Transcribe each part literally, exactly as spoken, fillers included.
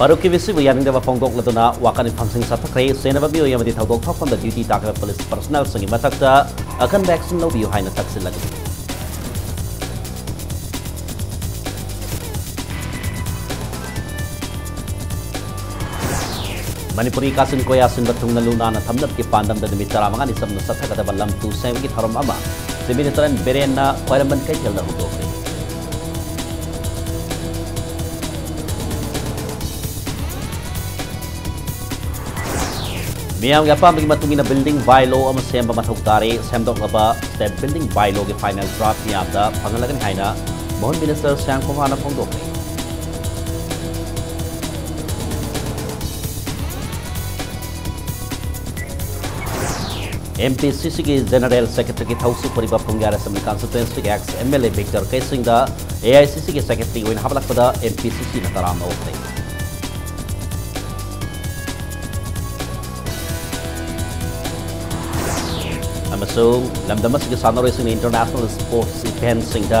ꯐꯥꯔꯨꯛꯀꯤ ꯃꯤꯁꯤꯕꯨ ꯌꯥꯅꯤꯡꯗꯕ ꯐꯣꯡꯗꯣꯛꯂꯗꯨꯅ ꯋꯥꯀꯠ ꯃꯤꯐꯝꯁꯤꯡ ꯆꯠꯊꯈ꯭ꯔꯦ꯫ ꯁꯦꯟꯅꯕ ꯃꯤꯑꯣꯏ ꯑꯃꯗꯤ ꯊꯧꯗꯣꯛ ꯊꯣꯛꯐꯝꯗ duty ꯇꯥꯈꯤꯕ police personnelꯁꯤꯡꯒꯤ ꯃꯊꯛꯇ ꯑꯀꯟꯕ action ꯂꯧꯕꯤꯌꯨ ꯍꯥꯏꯅ ꯇꯛꯁꯤꯜꯂꯒꯅꯤ꯫ ꯃꯅꯤꯄꯨꯔꯤ ꯀꯥꯆꯤꯟ ꯀꯣꯌꯥ ꯁꯤꯟꯕ ꯊꯨꯡꯅ ꯂꯨ ꯅꯥꯟꯅ ꯊꯝꯅꯕꯒꯤ ꯄꯥꯟꯗꯝꯗ ꯅꯨꯃꯤꯠ ꯇꯔꯥꯃꯉꯥꯅꯤ ꯆꯝꯅ ꯆꯠꯊꯒꯗꯕ ꯂꯝ ꯇꯨ ꯁꯦꯡꯕꯒꯤ ꯊꯧꯔꯝ ꯑꯃ Chief Minister ꯑꯦꯟ ꯕꯤꯔꯦꯟꯅ ꯈ꯭ꯋꯥꯏꯔꯝꯕꯟ ꯀꯩꯊꯦꯜꯗ ꯍꯧꯗꯣꯛꯈ꯭ꯔꯦ꯫ ꯃꯤꯌꯥꯝꯒꯤ ꯑꯄꯥꯝꯕꯒꯤ ꯃꯇꯨꯡ ꯏꯟꯅ building by law ꯑꯃ ꯁꯦꯝꯕ ꯃꯊꯧ ꯇꯥꯔꯦ꯫ ꯁꯦꯝꯗꯣꯛꯂꯕ state building by lawꯒꯤ final draft ꯃꯤꯌꯥꯝꯗ ꯐꯪꯍꯜꯂꯒꯅꯤ ꯍꯥꯏꯅ ꯃꯣꯍꯟ Minister ꯁ꯭ꯌꯥꯝ ꯀꯨꯃꯥꯔꯅ ꯐꯣꯡꯗꯣꯛꯈ꯭ꯔꯦ꯫ MPCCꯒꯤ General Secretaryꯒꯤ ꯊꯧꯁꯤꯜ ꯄꯨꯔꯤꯕ ꯄꯨꯡꯌꯥꯔ Assembly Constituencyꯒꯤ ex MLA Victor ꯀꯩꯁꯤꯡꯗ AICCꯒꯤ Secretary ꯑꯣꯏꯅ ꯍꯥꯞꯂꯛꯄꯗ MPCCꯅ ꯇꯔꯥꯝꯅ ꯑꯣꯛꯈ꯭ꯔꯦ꯫ ꯑꯃꯁꯨꯡ ꯂꯝꯗꯝ ꯑꯁꯤꯒꯤ ꯁꯥꯟꯅꯔꯣꯏꯁꯤꯡꯅ international sports eventꯁꯤꯡꯗ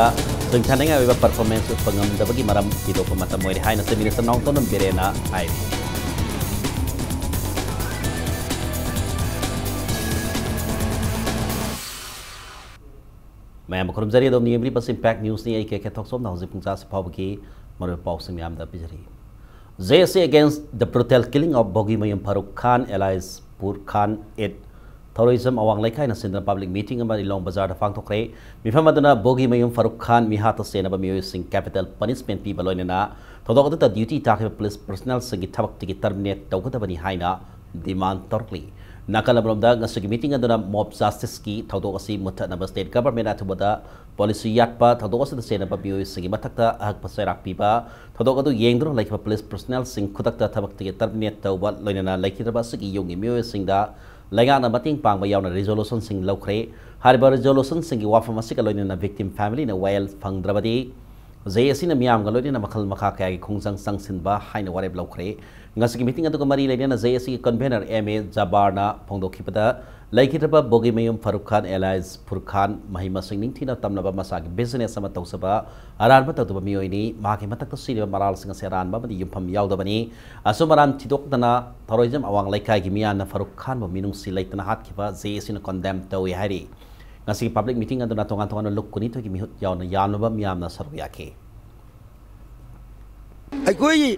ꯁꯤꯡꯊꯥꯅꯤꯡꯉꯥꯏ ꯑꯣꯏꯕ performance ꯎꯠꯄ ꯉꯝꯗꯕꯒꯤ ꯃꯔꯝ ꯊꯤꯗꯣꯛꯄ ꯃꯇꯝ ꯑꯣꯏꯔꯦ ꯍꯥꯏꯅ Chief Minister ꯅꯣꯡꯊꯣꯝꯕꯝ ꯕꯤꯔꯦꯟꯅ ꯍꯥꯏꯔꯤ꯫ ꯃꯌꯥꯝꯕꯨ ꯈꯨꯔꯨꯝꯖꯔꯤ꯫ ꯑꯗꯣꯝꯅ ꯌꯦꯡꯕꯤꯔꯤꯕꯁꯤ Impact Newsꯅꯤ꯫ ꯑꯩ ꯀꯦ ꯀꯦ ꯊꯣꯛꯆꯣꯝꯅ ꯍꯧꯖꯤꯛ ꯄꯨꯡ ꯇꯔꯥꯁꯤ ꯐꯥꯎꯕꯒꯤ ꯃꯔꯨꯑꯣꯏꯕ ꯄꯥꯎꯁꯤꯡ ꯃꯌꯥꯝꯗ ꯄꯤꯖꯔꯤ꯫ JAC against the brutal killing of ꯕꯣꯒꯤꯃꯌꯨꯝ Farooq Khan alias ꯄꯨꯔ ꯈꯥꯟ at ꯊꯧꯔꯣꯏꯖꯝ ꯑꯋꯥꯡ ꯂꯩꯀꯥꯏꯅ ꯁꯤꯟꯗꯨꯅ public meeting ꯑꯃ ꯂꯤꯂꯣꯡ ꯕꯖꯥꯔꯗ ꯄꯥꯡꯊꯣꯛꯈ꯭ꯔꯦ꯫ ꯃꯤꯐꯝ ꯑꯗꯨꯅ ꯕꯣꯒꯤꯃꯌꯨꯝ ꯐꯥꯔꯨꯛ ꯈꯥꯟ ꯃꯤꯍꯥꯠꯇ ꯆꯦꯟꯅꯕ ꯃꯤꯑꯣꯏꯁꯤꯡ capital punishment ꯄꯤꯕ ꯂꯣꯏꯅꯅ ꯊꯧꯗꯣꯛ ꯑꯗꯨꯗ duty ꯇꯥꯈꯤꯕ police personnelꯁꯤꯡꯒꯤ ꯊꯕꯛꯇꯒꯤ terminate ꯇꯧꯒꯗꯕꯅꯤ ꯍꯥꯏꯅ demand ꯇꯧꯔꯛꯂꯤ꯫ ꯅꯥꯀꯜ ꯑꯃꯔꯣꯝꯗ ꯉꯁꯤꯒꯤ meeting ꯑꯗꯨꯅ mob justiceꯀꯤ ꯊꯧꯗꯣꯛ ꯑꯁꯤ ꯃꯨꯠꯊꯠꯅꯕ state government ꯑꯊꯨꯕꯗ policy ꯌꯥꯠꯄ, ꯊꯧꯗꯣꯛ ꯑꯁꯤꯗ ꯆꯦꯟꯅꯕ ꯃꯤꯑꯣꯏꯁꯤꯡꯒꯤ ꯃꯊꯛꯇ ꯑꯍꯛꯄ ꯆꯩꯔꯥꯛ ꯄꯤꯕ, ꯊꯧꯗꯣꯛ ꯑꯗꯨ ꯌꯦꯡꯗꯨꯅ ꯂꯩꯈꯤꯕ police personnelꯁꯤꯡ ꯈꯨꯗꯛꯇ ꯊꯕꯛꯇꯒꯤ terminate ꯇꯧꯕ, ꯂꯣꯏꯅꯅ ꯂꯩꯈꯤꯗ꯭ꯔꯕ ꯑꯁꯤꯒꯤ ꯌꯨꯝꯒꯤ ꯃꯤꯑꯣꯏꯁꯤꯡꯗ ꯂꯩꯉꯥꯛꯅ ꯃꯇꯦꯡ ꯄꯥꯡꯕ ꯌꯥꯎꯅ resolutionꯁꯤꯡ ꯂꯧꯈ꯭ꯔꯦ꯫ ꯍꯥꯏꯔꯤꯕ resolutionꯁꯤꯡꯒꯤ ꯋꯥꯐꯝ ꯑꯁꯤꯒ ꯂꯣꯏꯅꯅ victim familyꯅ ꯋꯥꯌꯦꯜ ꯐꯪꯗ꯭ꯔꯕꯗꯤ ꯖꯦ ꯑꯦ ꯁꯤꯅ ꯃꯤꯌꯥꯝꯒ ꯂꯣꯏꯅꯅ ꯃꯈꯜ ꯃꯈꯥ ꯀꯌꯥꯒꯤ ꯈꯣꯡꯖꯪ ꯆꯪꯁꯤꯟꯕ ꯍꯥꯏꯅ ꯋꯥꯔꯦꯞ ꯂꯧꯈ꯭ꯔꯦ꯫ ꯉꯁꯤꯒꯤ ꯃꯤꯇꯤꯡ ꯑꯗꯨꯒ ꯃꯔꯤ ꯂꯩꯅꯅ ꯖꯦ ꯑꯦ ꯁꯤꯒꯤ ꯀꯟꯚꯦꯅꯔ ꯑꯦꯝ ꯑꯦ ꯖꯕꯥꯔꯅ ꯐꯣꯡꯗꯣꯛꯈꯤꯕꯗ, ꯂꯩꯈꯤꯗ꯭ꯔꯕ ꯕꯣꯒꯤꯃꯌꯨꯝ ꯐꯔꯨꯛ ꯈꯥꯟ alias ꯐꯨꯔꯈꯥꯟ ꯃꯍꯩ ꯃꯁꯤꯡ ꯅꯤꯡꯊꯤꯅ ꯇꯝꯂꯕ, ꯃꯁꯥꯒꯤ ꯕꯤꯖꯤꯅꯦꯁ ꯑꯃ ꯇꯧꯖꯕ, ꯑꯔꯥꯟꯕ ꯇꯧꯗꯕ ꯃꯤꯑꯣꯏꯅꯤ꯫ ꯃꯍꯥꯛꯀꯤ ꯃꯊꯛꯇ ꯁꯤꯔꯤꯕ ꯃꯔꯥꯜꯁꯤꯡ ꯑꯁꯤ ꯑꯔꯥꯟꯕ ꯑꯃꯗꯤ ꯌꯨꯝꯐꯝ ꯌꯥꯎꯗꯕꯅꯤ꯫ ꯑꯆꯨꯝ ꯑꯔꯥꯟ ꯊꯤꯗꯣꯛꯇꯅ ꯊꯧꯔꯣꯏꯖꯝ ꯑꯋꯥꯡ ꯂꯩꯀꯥꯏꯒꯤ ꯃꯤꯌꯥꯝꯅ ꯐꯔꯨꯛ ꯈꯥꯟꯕꯨ ꯃꯤꯅꯨꯡꯁꯤ ꯂꯩꯇꯅ ꯍꯥꯠꯈꯤꯕ ꯖꯦ ꯑꯦ ꯁꯤꯅ ꯀꯣꯟꯗꯦꯝ ꯇꯧꯏ ꯍꯥꯏꯔꯤ꯫ ꯉꯁꯤꯒꯤ ꯄꯕ꯭ꯂꯤꯛ ꯃꯤꯇꯤꯡ ꯑꯗꯨꯅ ꯇꯣꯉꯥꯟ ꯇꯣꯉꯥꯟꯕ ꯂꯨꯞ ꯀꯨꯟꯅꯤꯊꯣꯏꯒꯤ ꯃꯤꯍꯨꯠ ꯌꯥꯎꯅ ꯌꯥꯝꯂꯕ ꯃꯤꯌꯥꯝꯅ ꯁꯔꯨꯛ ꯌꯥꯈꯤ꯫ ꯑꯩꯈꯣꯏꯒꯤ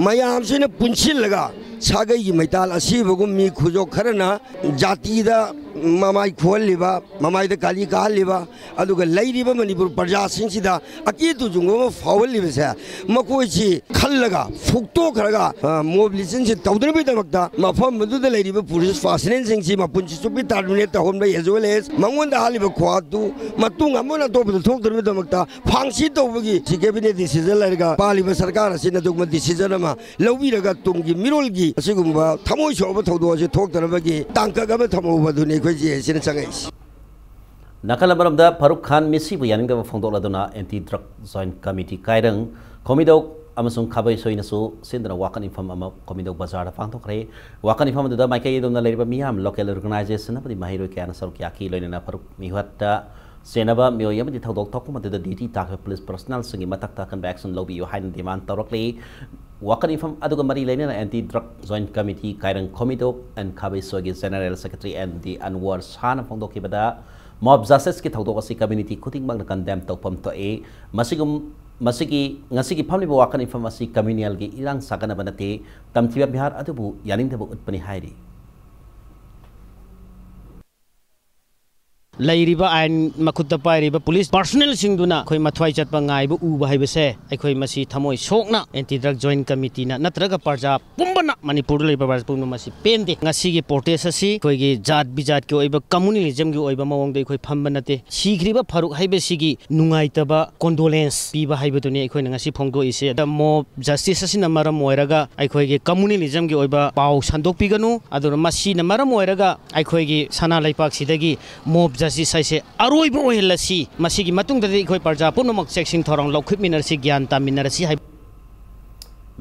ꯃꯌꯥꯝꯁꯤꯅ ꯄꯨꯟꯁꯤꯜꯂꯒ ꯁꯥꯒꯩꯒꯤ ꯃꯩꯇꯥꯜ ꯑꯁꯤꯕꯒꯨꯝ ꯃꯤ ꯈꯨꯖꯣꯛ ꯈꯔꯅ ꯖꯥꯇꯤꯗ ꯃꯃꯥꯏ ꯈꯨꯍꯜꯂꯤꯕ, ꯃꯃꯥꯏꯗ ꯀꯥꯂꯤ ꯀꯥꯍꯜꯂꯤꯕ, ꯑꯗꯨꯒ ꯂꯩꯔꯤꯕ ꯃꯅꯤꯄꯨꯔ ꯄ꯭ꯔꯖꯥꯁꯤꯡꯁꯤꯗ ꯑꯀꯤꯇꯨ ꯆꯨꯡꯕ ꯑꯃ ꯐꯥꯎꯍꯜꯂꯤꯕꯁꯦ, ꯃꯈꯣꯏꯁꯤ ꯈꯜꯂꯒ ꯐꯨꯛꯇꯣꯛꯈ꯭ꯔꯒ, ꯑ, ꯃꯣꯕꯤꯂꯤꯖꯦꯁꯟꯁꯤ ꯇꯧꯗꯅꯕꯒꯤꯗꯃꯛꯇ ꯃꯐꯝ ꯑꯗꯨꯗ ꯂꯩꯔꯤꯕ ꯄꯨꯂꯤꯁ ꯄꯥꯔꯁꯅꯦꯜꯁꯤꯡꯁꯤ ꯃꯄꯨꯟꯁꯤ ꯆꯨꯞꯄꯤ ꯇꯥꯔꯃꯤꯅꯦꯠ ꯇꯧꯍꯟꯕ, as well as ꯃꯉꯣꯟꯗ ꯍꯥꯠꯂꯤꯕ ꯈꯨꯍꯥꯠꯇꯨ ꯃꯇꯨꯡ ꯑꯃꯨꯛ ꯍꯟꯅ ꯑꯇꯣꯞꯄꯗ ꯊꯣꯛꯇꯅꯕꯒꯤꯗꯃꯛꯇ ꯐꯥꯡꯁꯤ ꯇꯧꯕꯒꯤ ꯁꯤ ꯀꯦꯕꯤꯅꯦꯠ ꯗꯤꯁꯤꯖꯟ ꯂꯩꯔꯒ ꯄꯥꯜꯂꯤꯕ ꯁꯔꯀꯥꯔ ꯑꯁꯤꯅ ꯑꯗꯨꯒꯨꯝꯕ ꯗꯤꯁꯤꯖꯟ ꯑꯃ ꯂꯧꯕꯤꯔꯒ ꯇꯨꯡꯒꯤ ꯃꯤꯔꯣꯜꯒꯤ ꯑꯁꯤꯒꯨꯝꯕ ꯊꯃꯣꯏ ꯁꯣꯛꯂꯕ ꯊꯧꯗꯣꯛ ꯑꯁꯤ ꯊꯣꯛꯇꯅꯕꯒꯤ ꯇꯥꯡꯀꯛ ꯑꯃ ꯊꯝꯍꯧꯕ ꯑꯗꯨꯅꯤ ꯑꯩꯈꯣꯏ ꯖꯦ ꯑꯦ ꯁꯤꯅ ꯆꯪꯉꯛꯏꯁꯤ꯫ ꯅꯥꯀꯜ ꯑꯃꯔꯣꯝꯗ ꯐꯔꯨꯛ ꯈꯥꯟ ꯃꯤꯁꯤꯕꯨ ꯌꯥꯅꯤꯡꯗꯕ ꯐꯣꯡꯗꯣꯛꯂꯗꯨꯅ anti drug joint committee Kairang, ꯈꯣꯃꯤꯗꯧ ꯑꯃꯁꯨꯡ ꯈꯥꯕꯩ ꯁꯣꯏꯅꯁꯨ ꯁꯤꯟꯗꯨꯅ ꯋꯥꯀꯠ ꯏꯐꯝ ꯑꯃ ꯈꯣꯃꯤꯗꯧ ꯕꯖꯥꯔꯗ ꯄꯥꯡꯊꯣꯛꯈ꯭ꯔꯦ꯫ ꯋꯥꯀꯠ ꯏꯐꯝ ꯑꯗꯨꯗ ꯃꯥꯏꯀꯩ ꯑꯗꯣꯝꯅ ꯂꯩꯔꯤꯕ ꯃꯤꯌꯥꯝ, ꯂꯣꯀꯦꯜ ꯑꯣꯔꯒꯅꯥꯏꯖꯦꯁꯟ ꯑꯃꯗꯤ ꯃꯍꯩꯔꯣꯏ ꯀꯌꯥꯅ ꯁꯔꯨꯛ ꯌꯥꯈꯤ꯫ ꯂꯣꯏꯅꯅ ꯐꯔꯨꯛ ꯃꯤꯍꯨꯠꯇ ꯆꯦꯟꯅꯕ ꯃꯤꯑꯣꯏ ꯑꯃꯗꯤ ꯊꯧꯗꯣꯛ ꯊꯣꯛꯄ ꯃꯗꯨꯗ ꯗ꯭ꯌꯨꯇꯤ ꯇꯥꯈꯤꯕ ꯄꯨꯂꯤꯁ ꯄꯔꯁꯣꯅꯦꯜꯁꯤꯡꯒꯤ ꯃꯊꯛꯇ ꯑꯀꯟꯕ ꯑꯦꯛꯁꯟ ꯂꯧꯕꯤꯌꯨ ꯍꯥꯏꯅ ꯗꯤꯃꯥꯟ ꯇꯧꯔꯛꯂꯤ꯫ ꯋꯥꯀꯠ ꯏꯐꯝ ꯑꯗꯨꯒ ꯃꯔꯤ ꯂꯩꯅꯅ anti drug joint committee Kairang ꯈꯣꯃꯤꯗꯧ ꯑꯦꯟ ꯈꯥꯕꯩꯁꯣꯏꯒꯤ general secretary N D Anwar ꯁꯥꯅ ꯐꯣꯡꯗꯣꯛꯈꯤꯕꯗ, ꯃꯣꯕ ꯖꯁꯇꯤꯁꯀꯤ ꯊꯧꯗꯣꯛ ꯑꯁꯤ ꯀꯝꯃ꯭ꯌꯨꯅꯤꯇꯤ ꯈꯨꯗꯤꯡꯃꯛꯅ ꯀꯟꯗꯦꯝ ꯇꯧꯐꯝ ꯊꯣꯛꯏ꯫ ꯃꯁꯤꯒꯨꯝ-, ꯃꯁꯤꯒꯤ, ꯉꯁꯤꯒꯤ ꯐꯝꯂꯤꯕ ꯋꯥꯀꯠ ꯏꯐꯝ ꯑꯁꯤ ꯀꯝꯃ꯭ꯌꯨꯅꯦꯜꯒꯤ ꯏꯔꯥꯡ ꯁꯥꯒꯠꯅꯕ ꯅꯠꯇꯦ꯫ ꯇꯝꯊꯤꯕ ꯃꯤꯍꯥꯠ ꯑꯗꯨꯕꯨ ꯌꯥꯅꯤꯡꯗꯕ ꯎꯠꯄꯅꯤ ꯍꯥꯏꯔꯤ꯫ ꯂꯩꯔꯤꯕ ꯑꯥꯏꯟ ꯃꯈꯨꯠꯇ ꯄꯥꯏꯔꯤꯕ ꯄꯨꯂꯤꯁ ꯄꯥꯔꯁꯣꯅꯦꯜꯁꯤꯡꯗꯨꯅ ꯑꯩꯈꯣꯏ ꯃꯊ꯭ꯋꯥꯏ ꯆꯠꯄ ꯉꯥꯏꯕ ꯎꯕ ꯍꯥꯏꯕꯁꯦ ꯑꯩꯈꯣꯏ ꯃꯁꯤ ꯊꯃꯣꯏ ꯁꯣꯛꯅ ꯑꯦꯟꯇꯤ ꯗ꯭ꯔꯒ ꯖꯣꯏꯟꯠ ꯀꯃꯤꯇꯤꯅ ꯅꯠꯇ꯭ꯔꯒ ꯄ꯭ꯔꯖꯥ ꯄꯨꯝꯕꯅ, ꯃꯅꯤꯄꯨꯔꯗ ꯂꯩꯕ ꯄ꯭ꯔꯖꯥ ꯄꯨꯝꯕ ꯃꯁꯤ ꯄꯦꯟꯗꯦ꯫ ꯉꯁꯤꯒꯤ ꯄ꯭ꯔꯣꯇꯦꯁ ꯑꯁꯤ ꯑꯩꯈꯣꯏꯒꯤ ꯖꯥꯠ ꯕꯤꯖꯥꯠꯀꯤ ꯑꯣꯏꯕ, ꯀꯝꯃꯨꯅꯦꯂꯤꯖꯝꯒꯤ ꯑꯣꯏꯕ ꯃꯑꯣꯡꯗ ꯑꯩꯈꯣꯏ ꯐꯝꯕ ꯅꯠꯇꯦ꯫ ꯁꯤꯈ꯭ꯔꯤꯕ ꯐꯥꯔꯨꯛ ꯍꯥꯏꯕꯁꯤꯒꯤ ꯅꯨꯡꯉꯥꯏꯇꯕ ꯀꯣꯟꯗꯣꯂꯦꯟꯁ ꯄꯤꯕ ꯍꯥꯏꯕꯗꯨꯅꯤ ꯑꯩꯈꯣꯏꯅ ꯉꯁꯤ ꯐꯣꯡꯗꯣꯛꯏꯁꯦ꯫ ꯑꯗ ꯃꯣꯕ ꯖꯁꯇꯤꯁ ꯑꯁꯤꯅ ꯃꯔꯝ ꯑꯣꯏꯔꯒ ꯑꯩꯈꯣꯏꯒꯤ ꯀꯝꯃꯨꯅꯦꯂꯤꯖꯝꯒꯤ ꯑꯣꯏꯕ ꯄꯥꯎ ꯁꯟꯗꯣꯛꯄꯤꯒꯅꯨ꯫ ꯑꯗꯨꯅ ꯃꯁꯤꯅ ꯃꯔꯝ ꯑꯣꯏꯔꯒ ꯑꯩꯈꯣꯏꯒꯤ ꯁꯅꯥ ꯂꯩꯄꯥꯛꯁꯤꯗꯒꯤ ꯃꯣꯕ ꯖꯁꯇꯤꯁ ꯍꯥꯏꯁꯦ ꯑꯔꯣꯏꯕ ꯑꯣꯏꯍꯜꯂꯁꯤ꯫ ꯃꯁꯤꯒꯤ ꯃꯇꯨꯡꯗꯗꯤ ꯑꯩꯈꯣꯏ ꯄ꯭ꯔꯖꯥ ꯄꯨꯝꯅꯃꯛ ꯆꯦꯛꯁꯤꯟ ꯊꯧꯔꯥꯡ ꯂꯧꯈꯠꯃꯤꯟꯅꯔꯁꯤ, ꯒ꯭ꯌꯥꯟ ꯇꯥꯃꯤꯟꯅꯔꯁꯤ ꯍꯥꯏꯕ꯫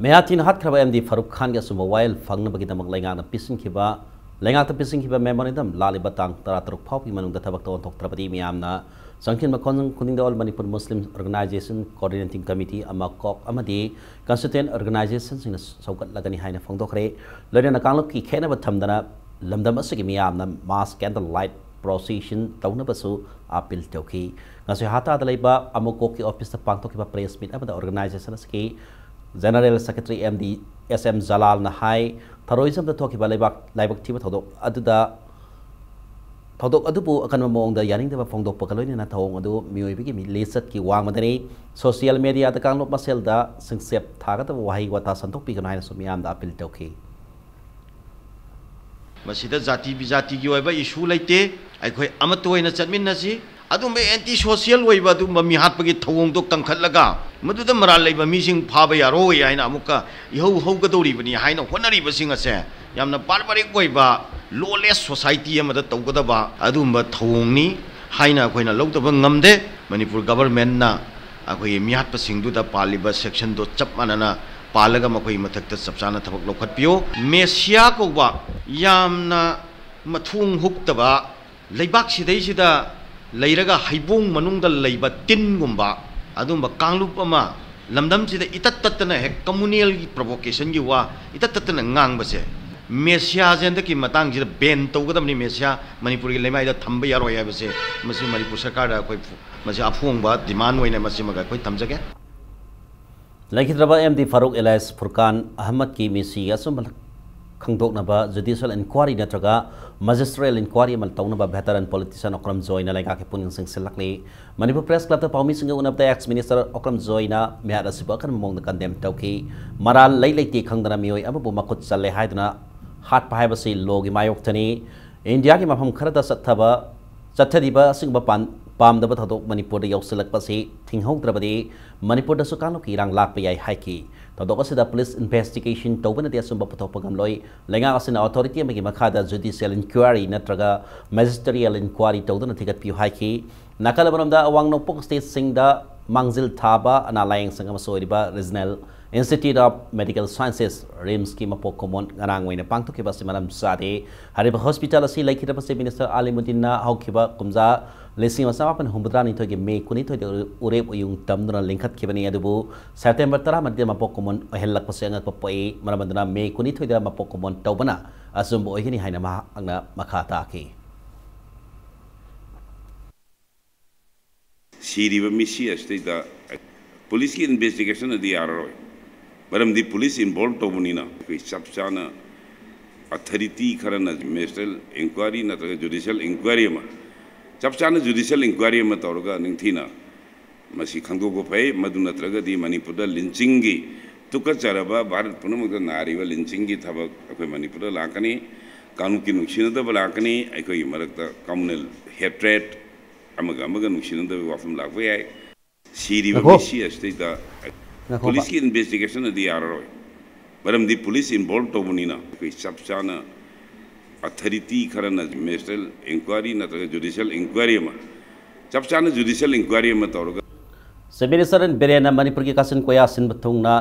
ꯃꯌꯥꯊꯤꯅ ꯍꯥꯠꯈ꯭ꯔꯕ ꯑꯦꯝ ꯗꯤ ꯐꯥꯔꯨꯛ ꯈꯥꯟꯒꯤ ꯑꯆꯨꯝꯕ ꯋꯥꯌꯦꯜ ꯐꯪꯅꯕꯒꯤꯗꯃꯛ ꯂꯩꯉꯥꯛꯅ ꯄꯤꯁꯤꯟꯈꯤꯕ ꯂꯩꯉꯥꯛꯇ ꯄꯤꯁꯤꯟꯈꯤꯕ memorandum ꯂꯥꯛꯂꯤꯕ ꯇꯥꯡ ꯇꯔꯥꯇꯔꯨꯛ ꯐꯥꯎꯕꯒꯤ ꯃꯅꯨꯡꯗ ꯊꯕꯛꯇ ꯑꯣꯟꯊꯣꯛꯇ꯭ꯔꯕꯗꯤ ꯃꯤꯌꯥꯝꯅ ꯆꯪꯁꯤꯟꯕ ꯈꯣꯡꯖꯪ ꯈꯨꯗꯤꯡꯗ All Manipur Muslim Organisation Coordinating Committee, ꯑꯃꯀꯣꯛ ꯑꯃꯗꯤ constituent organisationꯁꯤꯡꯅ ꯁꯧꯒꯠꯂꯒꯅꯤ ꯍꯥꯏꯅ ꯐꯣꯡꯗꯣꯛꯈ꯭ꯔꯦ꯫ ꯂꯣꯏꯅꯅ ꯀꯥꯡꯂꯨꯞꯀꯤ ꯈꯦꯠꯅꯕ ꯊꯝꯗꯅ ꯂꯝꯗꯝ ꯑꯁꯤꯒꯤ ꯃꯤꯌꯥꯝꯅ mass candle light procession ꯇꯧꯅꯕꯁꯨ appeal ꯇꯧꯈꯤ꯫ ꯉꯁꯤ ꯍꯇꯥꯗ ꯂꯩꯕ ꯑꯃꯀꯣꯛꯀꯤ officeꯇ ꯄꯥꯡꯊꯣꯛꯈꯤꯕ press meet ꯑꯃꯗ organisation ꯑꯁꯤꯒꯤ General Secretary M D S M ꯖꯂꯥꯜꯅ ꯍꯥꯏ, ꯊꯔꯣꯏꯖꯝꯗ ꯊꯣꯛꯈꯤꯕ ꯂꯩꯕꯥꯛ ꯂꯥꯏꯕꯛ ꯊꯤꯕ ꯊꯧꯗꯣꯛ ꯑꯗꯨꯗ ꯊꯧꯗꯣꯛ ꯑꯗꯨꯕꯨ ꯑꯀꯟꯕ ꯃꯑꯣꯡꯗ ꯌꯥꯅꯤꯡꯗꯕ ꯐꯣꯡꯗꯣꯛꯄꯒ ꯂꯣꯏꯅꯅ ꯊꯧꯑꯣꯡ ꯑꯗꯨ ꯃꯤꯑꯣꯏꯕꯒꯤ ꯃꯤ ꯂꯤꯆꯠꯀꯤ ꯋꯥꯡꯃꯗꯅꯤ꯫ Social mediaꯗ ꯀꯥꯡꯂꯨꯞ ꯃꯁꯦꯜꯗ ꯁꯤꯡꯆꯦꯞ ꯊꯥꯒꯗꯕ ꯋꯥꯍꯩ ꯋꯥꯇꯥ ꯁꯟꯗꯣꯛꯄꯤꯒꯅꯨ ꯍꯥꯏꯅꯁꯨ ꯃꯤꯌꯥꯝꯗ appeal ꯇꯧꯈꯤ꯫ ꯃꯁꯤꯗ ꯖꯥꯇꯤ ꯕꯤꯖꯥꯇꯤꯒꯤ ꯑꯣꯏꯕ issue ꯂꯩꯇꯦ꯫ ꯑꯩꯈꯣꯏ ꯑꯃꯠꯇ ꯑꯣꯏꯅ ꯆꯠꯃꯤꯟꯅꯁꯤ꯫ ꯑꯗꯨꯝꯕ anti social ꯑꯣꯏꯕ ꯑꯗꯨꯝꯕ ꯃꯤꯍꯥꯠꯄꯒꯤ ꯊꯧꯑꯣꯡꯗꯣ ꯀꯟꯈꯠꯂꯒ ꯃꯗꯨꯗ ꯃꯔꯥꯜ ꯂꯩꯕ ꯃꯤꯁꯤꯡ ꯐꯥꯕ ꯌꯥꯔꯣꯏ ꯍꯥꯏꯅ ꯑꯃꯨꯛꯀ ꯏꯍꯧ ꯍꯧꯒꯗꯧꯔꯤꯕꯅꯤ ꯍꯥꯏꯅ ꯍꯣꯠꯅꯔꯤꯕꯁꯤꯡ ꯑꯁꯦ ꯌꯥꯝꯅ barbaric ꯑꯣꯏꯕ lawless society ꯑꯃꯗ ꯇꯧꯒꯗꯕ ꯑꯗꯨꯒꯨꯝꯕ ꯊꯧꯑꯣꯡꯅꯤ ꯍꯥꯏꯅ ꯑꯩꯈꯣꯏꯅ ꯂꯧꯗꯕ ꯉꯝꯗꯦ꯫ ꯃꯅꯤꯄꯨꯔ governmentꯅ ꯑꯩꯈꯣꯏꯒꯤ ꯃꯤꯍꯥꯠꯄꯁꯤꯡꯗꯨꯗ ꯄꯥꯜꯂꯤꯕ sectionꯗꯣ ꯆꯞ ꯃꯥꯟꯅꯅ ꯄꯥꯜꯂꯒ ꯃꯈꯣꯏꯒꯤ ꯃꯊꯛꯇ ꯆꯞ ꯆꯥꯅ ꯊꯕꯛ ꯂꯧꯈꯠꯄꯤꯌꯨ꯫ ꯃꯦꯁꯤꯌꯥ ꯀꯧꯕ ꯌꯥꯝꯅ ꯃꯊꯣꯡ ꯍꯨꯛꯇꯕ ꯂꯩꯕꯥꯛ ꯁꯤꯗꯩꯁꯤꯗ ꯂꯩꯔꯒ ꯍꯩꯕꯣꯡ ꯃꯅꯨꯡꯗ ꯂꯩꯕ ꯇꯤꯟꯒꯨꯝꯕ ꯑꯗꯨꯝꯕ ꯀꯥꯡꯂꯨꯞ ꯑꯃ ꯂꯝꯗꯝꯁꯤꯗ ꯏꯇꯠ ꯇꯠꯇꯅ ꯍꯦꯛ communalꯒꯤ provocationꯒꯤ ꯋꯥ ꯏꯇꯠ ꯇꯠꯇꯅ ꯉꯥꯡꯕꯁꯦ, ꯃꯦꯁꯤꯌꯥꯁꯦ ꯍꯟꯗꯛꯀꯤ ꯃꯇꯥꯡꯁꯤꯗ ban ꯇꯧꯒꯗꯕꯅꯤ꯫ ꯃꯦꯁꯤꯌꯥ ꯃꯅꯤꯄꯨꯔꯒꯤ ꯂꯩꯃꯥꯏꯗ ꯊꯝꯕ ꯌꯥꯔꯣꯏ ꯍꯥꯏꯕꯁꯦ ꯃꯁꯤ ꯃꯅꯤꯄꯨꯔ ꯁꯔꯀꯥꯔꯗ ꯑꯩꯈꯣꯏ ꯃꯁꯤ ꯑꯐꯣꯡꯕ demand ꯑꯣꯏꯅ ꯃꯁꯤꯃꯒ ꯑꯩꯈꯣꯏ ꯊꯝꯖꯒꯦ꯫ ꯂꯩꯈꯤꯗ꯭ꯔꯕ ꯑꯦꯝ ꯗꯤ ꯐꯥꯔꯨꯛ alias ꯐꯨꯔꯀꯥꯟ ꯑꯍꯃꯗꯀꯤ ꯃꯤꯁꯤꯒꯤ ꯑꯆꯨꯝꯕ ꯈꯪꯗꯣꯛꯅꯕ judicial inquiry ꯅꯠꯇ꯭ꯔꯒ magisterial inquiry ꯑꯃ ꯇꯧꯅꯕ veteran politician ꯑꯣꯀ꯭ꯔꯝ ꯖꯣꯏꯅ ꯂꯩꯉꯥꯛꯀꯤ ꯄꯨꯛꯅꯤꯡ ꯆꯤꯡꯁꯤꯜꯂꯛꯂꯤ꯫ Manipur Press Clubꯇ ꯄꯥꯎꯃꯤꯁꯤꯡꯒ ꯎꯅꯕꯗ ex minister Okram ꯖꯣꯏꯅ ꯃꯤꯍꯥꯠ ꯑꯁꯤꯕꯨ ꯑꯀꯟꯕ ꯃꯑꯣꯡꯗ condemn ꯇꯧꯈꯤ꯫ ꯃꯔꯥꯜ ꯂꯩ ꯂꯩꯇꯦ ꯈꯪꯗꯅ ꯃꯤꯑꯣꯏ ꯑꯃꯕꯨ ꯃꯈꯨꯠ ꯆꯜꯂꯦ ꯍꯥꯏꯗꯨꯅ ꯍꯥꯠꯄ ꯍꯥꯏꯕꯁꯤ lawꯒꯤ ꯃꯥꯌꯣꯛꯇꯅꯤ꯫ ꯏꯟꯗꯤꯌꯥꯒꯤ ꯃꯐꯝ ꯈꯔꯗ ꯆꯠꯊꯕ ꯆꯠꯊꯔꯤꯕ ꯑꯁꯤꯒꯨꯝꯕ ꯄꯥꯟ ꯄꯥꯝꯗꯕ ꯊꯧꯗꯣꯛ ꯃꯅꯤꯄꯨꯔꯗ ꯌꯧꯁꯤꯜꯂꯛꯄꯁꯤ ꯊꯤꯡꯍꯧꯗ꯭ꯔꯕꯗꯤ ꯃꯅꯤꯄꯨꯔꯗꯁꯨ ꯀꯥꯡꯂꯨꯞꯀꯤ ꯏꯔꯥꯡ ꯂꯥꯛꯄ ꯌꯥꯏ ꯍꯥꯏꯈꯤ꯫ ꯊꯧꯗꯣꯛ ꯑꯁꯤꯗ ꯄꯨꯂꯤꯁ ꯏꯟꯚꯦꯁꯇꯤꯒꯦꯁꯟ ꯇꯧꯕꯅꯗꯤ ꯑꯆꯨꯝꯕ ꯄꯨꯊꯣꯛꯄ ꯉꯝꯂꯣꯏ꯫ ꯂꯩꯉꯥꯛ ꯑꯁꯤꯅ ꯑꯣꯊꯣꯔꯤꯇꯤ ꯑꯃꯒꯤ ꯃꯈꯥꯗ ꯖꯨꯗꯤꯁꯤꯌꯦꯜ ꯏꯟꯀ꯭ꯋꯥꯏꯔꯤ ꯅꯠꯇ꯭ꯔꯒ ꯃꯦꯖꯤꯁꯇꯔꯤꯌꯦꯜ ꯏꯟꯀ꯭ꯋꯥꯏꯔꯤ ꯇꯧꯗꯨꯅ ꯊꯤꯒꯠꯄꯤꯌꯨ ꯍꯥꯏꯈꯤ꯫ ꯅꯥꯀꯜ ꯑꯃꯔꯣꯝꯗ ꯑꯋꯥꯡ ꯅꯣꯡꯄꯣꯛ ꯁ꯭ꯇꯦꯠꯁꯤꯡꯗ ꯃꯥꯡꯖꯤꯜ ꯊꯥꯕ ꯑꯅꯥ ꯂꯥꯌꯦꯡ ꯁꯪ ꯑꯃꯁꯨ ꯑꯣꯏꯔꯤꯕ regional institute of medical sciences, ꯔꯤꯝꯁꯀꯤ ꯃꯄꯣꯛ ꯀꯨꯝꯑꯣꯟ ꯉꯔꯥꯡ ꯑꯣꯏꯅ ꯄꯥꯡꯊꯣꯛꯈꯤꯕ ꯑꯁꯤ ꯃꯔꯝ ꯆꯥꯗꯦ꯫ ꯍꯥꯏꯔꯤꯕ ꯍꯣꯁꯄꯤꯇꯥꯜ ꯑꯁꯤ ꯂꯩꯈꯤꯗꯕ ꯆꯤꯐ ꯃꯤꯅꯤꯁꯇꯔ ꯑꯥꯂꯤꯃꯨꯗꯤꯟꯅ ꯍꯧꯈꯤꯕ ꯀꯨꯝꯖꯥ ꯂꯤꯁꯤꯡ ꯑꯃ ꯆꯃꯥꯄꯟ ꯍꯨꯝꯐꯨꯇꯔꯥ ꯅꯤꯊꯣꯏꯒꯤ ꯃꯦ ꯀꯨꯟꯅꯤꯊꯣꯏꯗ ꯎꯔꯦꯞ ꯎꯌꯨꯡ ꯇꯝꯗꯨꯅ ꯂꯤꯡꯈꯠꯈꯤꯕꯅꯤ꯫ ꯑꯗꯨꯕꯨ ꯁꯦꯞꯇꯦꯝꯕꯔ ꯇꯔꯥꯃꯔꯤꯗ ꯃꯄꯣꯛ ꯀꯨꯝꯑꯣꯟ ꯑꯣꯏꯍꯜꯂꯛꯄꯁꯤ ꯑꯉꯛꯄ ꯄꯣꯛꯏ꯫ ꯃꯔꯝ ꯑꯗꯨꯅ ꯃꯦ ꯀꯨꯟꯅꯤꯊꯣꯏꯗ ꯃꯄꯣꯛ ꯀꯨꯝꯑꯣꯟ ꯇꯧꯕꯅ ꯑꯆꯨꯝꯕ ꯑꯣꯏꯒꯅꯤ ꯍꯥꯏꯅ ꯃꯍꯥꯛꯅ ꯃꯈꯥ ꯇꯥꯈꯤ꯫ ꯁꯤꯔꯤꯕ ꯃꯤꯁꯤ ꯑꯁꯤꯗꯩꯗ ꯄꯨꯂꯤꯁꯀꯤ ꯏꯟꯚꯦꯁꯇꯤꯒꯦꯁꯟ ꯑꯗꯤ ꯌꯥꯔꯔꯣꯏ꯫ ꯃꯔꯝꯗꯤ ꯄꯨꯂꯤꯁ ꯏꯟꯚꯣꯜꯕ ꯇꯧꯕꯅꯤꯅ ꯑꯩꯈꯣꯏ ꯆꯞ ꯆꯥꯅ ꯑꯣꯊꯣꯔꯤꯇꯤ ꯈꯔꯅ ꯃꯦꯖꯤꯁꯇ꯭ꯔꯦꯠ ꯏꯟꯀ꯭ꯋꯥꯏꯔꯤ ꯅꯠꯇ꯭ꯔꯒ ꯖꯨꯗꯤꯁꯤꯌꯦꯜ ꯏꯟꯀ꯭ꯋꯥꯏꯔꯤ ꯑꯃ, ꯆꯞ ꯆꯥꯅ ꯖꯨꯗꯤꯁꯤꯌꯦꯜ ꯏꯟꯀ꯭ꯋꯥꯏꯔꯤ ꯑꯃ ꯇꯧꯔꯒ ꯅꯤꯡꯊꯤꯅ ꯃꯁꯤ ꯈꯪꯗꯣꯛꯄ ꯐꯩ꯫ ꯃꯗꯨ ꯅꯠꯇ꯭ꯔꯒꯗꯤ ꯃꯅꯤꯄꯨꯔꯗ ꯂꯤꯟꯆꯤꯡꯒꯤ ꯇꯨꯀꯠꯆꯔꯕ, ꯚꯥꯔꯠ ꯄꯨꯝꯅꯃꯛꯇ ꯅꯥꯔꯤꯕ ꯂꯤꯟꯆꯤꯡꯒꯤ ꯊꯕꯛ ꯑꯩꯈꯣꯏ ꯃꯅꯤꯄꯨꯔꯗ ꯂꯥꯛꯀꯅꯤ꯫ ꯀꯥꯡꯂꯨꯞꯀꯤ ꯅꯨꯡꯁꯤꯅꯗꯕ ꯂꯥꯛꯀꯅꯤ꯫ ꯑꯩꯈꯣꯏꯒꯤ ꯃꯔꯛꯇ ꯀꯝꯃꯨꯅꯦꯜ ꯍꯦꯇ꯭ꯔꯦꯠ, ꯑꯃꯒ ꯑꯃꯒ ꯅꯨꯡꯁꯤꯅꯗꯕꯒꯤ ꯋꯥꯐꯝ ꯂꯥꯛꯄ ꯌꯥꯏ꯫ ꯁꯤꯔꯤꯕ ꯉꯥꯏꯈꯣ꯫ ꯃꯤꯁꯤ ꯑꯁꯤꯗꯩꯗ ꯉꯥꯏꯈꯣꯕ꯫ ꯄꯨꯂꯤꯁꯀꯤ ꯏꯟꯚꯦꯁꯇꯤꯒꯦꯁꯟ ꯑꯗꯤ ꯌꯥꯔꯔꯣꯏ꯫ ꯃꯔꯝꯗꯤ ꯄꯨꯂꯤꯁ ꯏꯟꯚꯣꯜꯕ ꯇꯧꯕꯅꯤꯅ ꯑꯩꯈꯣꯏ ꯆꯞ ꯆꯥꯅ ꯑꯣꯊꯣꯔꯤꯇꯤ ꯈꯔꯅ ꯃꯦꯖꯤꯁꯇ꯭ꯔꯦꯠ ꯏꯟꯀ꯭ꯋꯥꯏꯔꯤ ꯅꯠꯇ꯭ꯔꯒ ꯖꯨꯗꯤꯁꯤꯌꯦꯜ ꯏꯟꯀ꯭ꯋꯥꯏꯔꯤ ꯑꯃ, ꯆꯞ ꯆꯥꯅ ꯖꯨꯗꯤꯁꯤꯌꯦꯜ ꯏꯟꯀ꯭ꯋꯥꯏꯔꯤ ꯑꯃ ꯇꯧꯔꯒ ꯆꯤꯐ ꯃꯤꯅꯤꯁꯇꯔ ꯑꯦꯟ ꯕꯤꯔꯦꯟꯅ ꯃꯅꯤꯄꯨꯔꯒꯤ ꯀꯥꯆꯤꯟ ꯀꯣꯌꯥ ꯁꯤꯟꯕ ꯊꯨꯡꯅ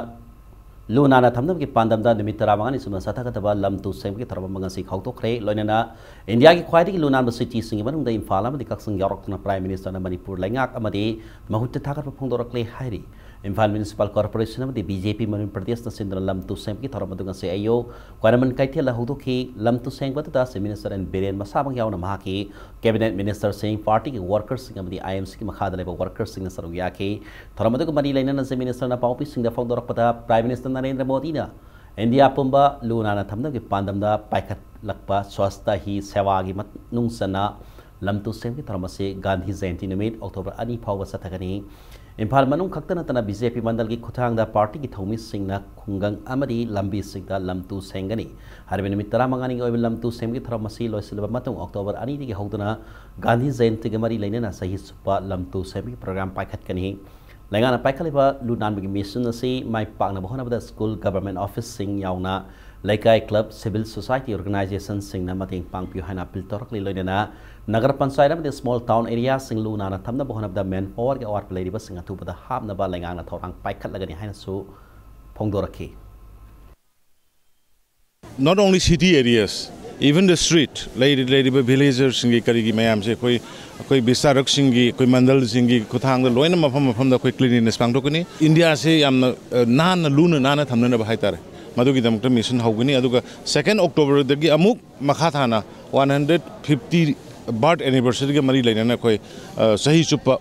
ꯂꯨ ꯅꯥꯟꯅ ꯊꯝꯅꯕꯒꯤ ꯄꯥꯟꯗꯝꯗ ꯅꯨꯃꯤꯠ ꯇꯔꯥꯃꯉꯥꯅꯤ ꯆꯨꯞꯅ ꯆꯠꯊꯒꯗꯕ ꯂꯝ ꯇꯨ ꯁꯦꯡꯕꯒꯤ ꯊꯧꯔꯝ ꯑꯃ ꯉꯁꯤ ꯍꯧꯗꯣꯛꯈ꯭ꯔꯦ꯫ ꯂꯣꯏꯅꯅ ꯏꯟꯗꯤꯌꯥꯒꯤ ꯈ꯭ꯋꯥꯏꯗꯒꯤ ꯂꯨ ꯅꯥꯟꯕ ꯁꯤꯇꯤꯁꯤꯡꯒꯤ ꯃꯅꯨꯡꯗ ꯏꯝꯐꯥꯜ ꯑꯃꯗꯤ ꯀꯛꯆꯤꯡ ꯌꯥꯎꯔꯛꯇꯨꯅ ꯄ꯭ꯔꯥꯏꯝ ꯃꯤꯅꯤꯁꯇꯔꯅ ꯃꯅꯤꯄꯨꯔ ꯂꯩꯉꯥꯛ ꯑꯃꯗꯤ ꯃꯍꯨꯠꯇ ꯊꯥꯒꯠꯄ ꯐꯣꯡꯗꯣꯔꯛꯂꯦ ꯍꯥꯏꯔꯤ꯫ ꯏꯝꯐꯥꯜ ꯃ꯭ꯌꯨꯅꯤꯁꯤꯄꯥꯜ ꯀꯣꯔꯄꯣꯔꯦꯁꯟ ꯑꯃꯗꯤ ꯕꯤ ꯖꯦ ꯄꯤ ꯃꯌꯨꯝ ꯄ꯭ꯔꯗꯦꯁꯅ ꯁꯤꯟꯗꯨꯅ ꯂꯝ ꯇꯨ ꯁꯦꯡꯕꯒꯤ ꯊꯧꯔꯝ ꯑꯗꯨ ꯉꯁꯤ ꯑꯌꯨꯛ ꯈ꯭ꯋꯥꯏꯔꯝꯕꯟ ꯀꯩꯊꯦꯜꯗ ꯍꯧꯗꯣꯛꯈꯤ꯫ ꯂꯝ ꯇꯨ ꯁꯦꯡꯕ ꯑꯗꯨꯗ ꯆꯤꯐ ꯃꯤꯅꯤꯁꯇꯔ ꯑꯦꯟ ꯕꯤꯔꯦꯟ ꯃꯁꯥꯃꯛ ꯌꯥꯎꯅ ꯃꯍꯥꯛꯀꯤ ꯀꯦꯕꯤꯅꯦꯠ ꯃꯤꯅꯤꯁꯇꯔꯁꯤꯡ, ꯄꯥꯔꯇꯤꯒꯤ ꯋꯥꯔꯀꯔꯁꯤꯡ ꯑꯃꯗꯤ ꯑꯥꯏ ꯑꯦꯝ ꯁꯤꯒꯤ ꯃꯈꯥꯗ ꯂꯩꯕ ꯋꯥꯔꯀꯔꯁꯤꯡꯅ ꯁꯔꯨꯛ ꯌꯥꯈꯤ꯫ ꯊꯧꯔꯝ ꯑꯗꯨꯒ ꯃꯔꯤ ꯂꯩꯅꯅ ꯆꯤꯐ ꯃꯤꯅꯤꯁꯇꯔꯅ ꯄꯥꯎꯃꯤꯁꯤꯡꯗ ꯐꯣꯡꯗꯣꯔꯛꯄꯗ, ꯄ꯭ꯔꯥꯏꯝ ꯃꯤꯅꯤꯁꯇꯔ ꯅꯔꯦꯟꯗ꯭ꯔ ꯃꯣꯗꯤꯅ ꯏꯟꯗꯤꯌꯥ ꯄꯨꯝꯕ ꯂꯨ ꯅꯥꯟꯅ ꯊꯝꯅꯕꯒꯤ ꯄꯥꯟꯗꯝꯗ ꯄꯥꯏꯈꯠꯂꯛꯄ ꯁ꯭ꯋꯥꯁꯇ ꯍꯤ ꯁꯦꯋꯥꯒꯤ ꯃꯅꯨꯡ ꯆꯟꯅ ꯂꯝ ꯇꯨ ꯁꯦꯝꯒꯤ ꯊꯧꯔꯝ ꯑꯁꯤ ꯒꯥꯟꯙꯤ ꯖꯌꯟꯇꯤ ꯅꯨꯃꯤꯠ ꯑꯣꯛꯇꯣꯕꯔ ꯑꯅꯤ ꯐꯥꯎꯕ ꯆꯠꯊꯒꯅꯤ꯫ ꯏꯝꯐꯥꯜ ꯃꯅꯨꯡ ꯈꯛꯇ ꯅꯠꯇꯅ ꯕꯤ ꯖꯦ ꯄꯤ ꯃꯟꯗꯜꯒꯤ ꯈꯨꯠꯊꯥꯡꯗ ꯄꯥꯔꯇꯤꯒꯤ ꯊꯧꯃꯤꯁꯤꯡꯅ ꯈꯨꯡꯒꯪ ꯑꯃꯗꯤ ꯂꯝꯕꯤꯁꯤꯡꯗ ꯂꯝ ꯇꯨ ꯁꯦꯡꯒꯅꯤ꯫ ꯍꯥꯏꯔꯤꯕ ꯅꯨꯃꯤꯠ ꯇꯔꯥꯃꯉꯥꯅꯤꯒꯤ ꯑꯣꯏꯕ ꯂꯝ ꯇꯨ ꯁꯦꯝꯒꯤ ꯊꯧꯔꯝ ꯑꯁꯤ ꯂꯣꯏꯁꯤꯜꯂꯕ ꯃꯇꯨꯡ ꯑꯣꯛꯇꯣꯕꯔ ꯑꯅꯤꯗꯒꯤ ꯍꯧꯗꯨꯅ ꯒꯥꯟꯙꯤ ꯖꯌꯟꯇꯤꯒ ꯃꯔꯤ ꯂꯩꯅꯅ ꯆꯍꯤ ꯆꯨꯞꯄ ꯂꯝ ꯇꯨ ꯁꯦꯝꯒꯤ ꯄ꯭ꯔꯣꯒ꯭ꯔꯥꯝ ꯄꯥꯏꯈꯠꯀꯅꯤ꯫ ꯂꯩꯉꯥꯛꯅ ꯄꯥꯏꯈꯠꯂꯤꯕ ꯂꯨ ꯅꯥꯟꯕꯒꯤ ꯃꯤꯁꯟ ꯑꯁꯤ ꯃꯥꯏ ꯄꯥꯛꯅꯕ ꯍꯣꯠꯅꯕꯗ ꯁ꯭ꯀꯨꯜ, ꯒꯚꯔꯟꯃꯦꯟꯠ ꯑꯣꯐꯤꯁꯁꯤꯡ ꯌꯥꯎꯅ ꯂꯩꯀꯥꯏ, ꯀ꯭ꯂꯕ, ꯁꯤꯚꯤꯜ ꯁꯣꯁꯥꯏꯇꯤ ꯑꯣꯔꯒꯅꯥꯏꯖꯦꯁꯟꯁꯤꯡꯅ ꯃꯇꯦꯡ ꯄꯥꯡꯕꯤꯌꯨ ꯍꯥꯏꯅ ꯑꯄꯤꯜ ꯇꯧꯔꯛꯂꯤ꯫ ꯂꯣꯏꯅꯅ ꯅꯒꯔ ꯄꯟꯆꯥꯌꯠ ꯑꯃꯗꯤ ꯁ꯭ꯃꯣꯜ ꯇꯥꯎꯟ ꯑꯦꯔꯤꯌꯥꯁꯤꯡ ꯂꯨ ꯅꯥꯟꯅ ꯊꯝꯅꯕ ꯍꯣꯠꯅꯕꯗ ꯃꯦꯟ ꯄꯥꯋꯔꯒꯤ ꯑꯋꯥꯠꯄ ꯂꯩꯔꯤꯕꯁꯤꯡ ꯑꯊꯨꯕꯗ ꯍꯥꯞꯅꯕ ꯂꯩꯉꯥꯛꯅ ꯊꯧꯔꯥꯡ ꯄꯥꯏꯈꯠꯂꯒꯅꯤ ꯍꯥꯏꯅꯁꯨ ꯐꯣꯡꯗꯣꯔꯛꯈꯤ꯫ Not only city areas, even the street, ꯂꯩꯔꯤ-, ꯂꯩꯔꯤꯕ ꯚꯤꯂꯦꯖꯔꯁꯤꯡꯒꯤ ꯀꯔꯤꯒꯤ ꯃꯌꯥꯝꯁꯦ ꯑꯩꯈꯣꯏ, ꯑꯩꯈꯣꯏ ꯕꯤꯁꯇꯥꯔꯛꯁꯤꯡꯒꯤ, ꯑꯩꯈꯣꯏ ꯃꯟꯗꯜꯁꯤꯡꯒꯤ ꯈꯨꯠꯊꯥꯡꯗ ꯂꯣꯏꯅ ꯃꯐꯝ ꯃꯐꯝꯗ ꯑꯩꯈꯣꯏ ꯀ꯭ꯂꯤꯅꯤꯅꯦꯁ ꯄꯥꯡꯊꯣꯛꯀꯅꯤ꯫ ꯏꯟꯗꯤꯌꯥꯁꯦ ꯌꯥꯝꯅ, ꯑ, ꯅꯥꯟꯅ, ꯂꯨꯅ ꯅꯥꯟꯅ ꯊꯝꯅꯅꯕ ꯍꯥꯏꯇꯥꯔꯦ, ꯃꯗꯨꯒꯤꯗꯃꯛꯇ ꯃꯤꯁꯟ ꯍꯧꯒꯅꯤ꯫ ꯑꯗꯨꯒ second Octoberꯗꯒꯤ ꯑꯃꯨꯛ ꯃꯈꯥ ꯊꯥꯅ one hundred fifty birth anniversaryꯒ ꯃꯔꯤ ꯂꯩꯅꯅ ꯑꯩꯈꯣꯏ, ꯑ, ꯆꯍꯤ ꯆꯨꯞꯄ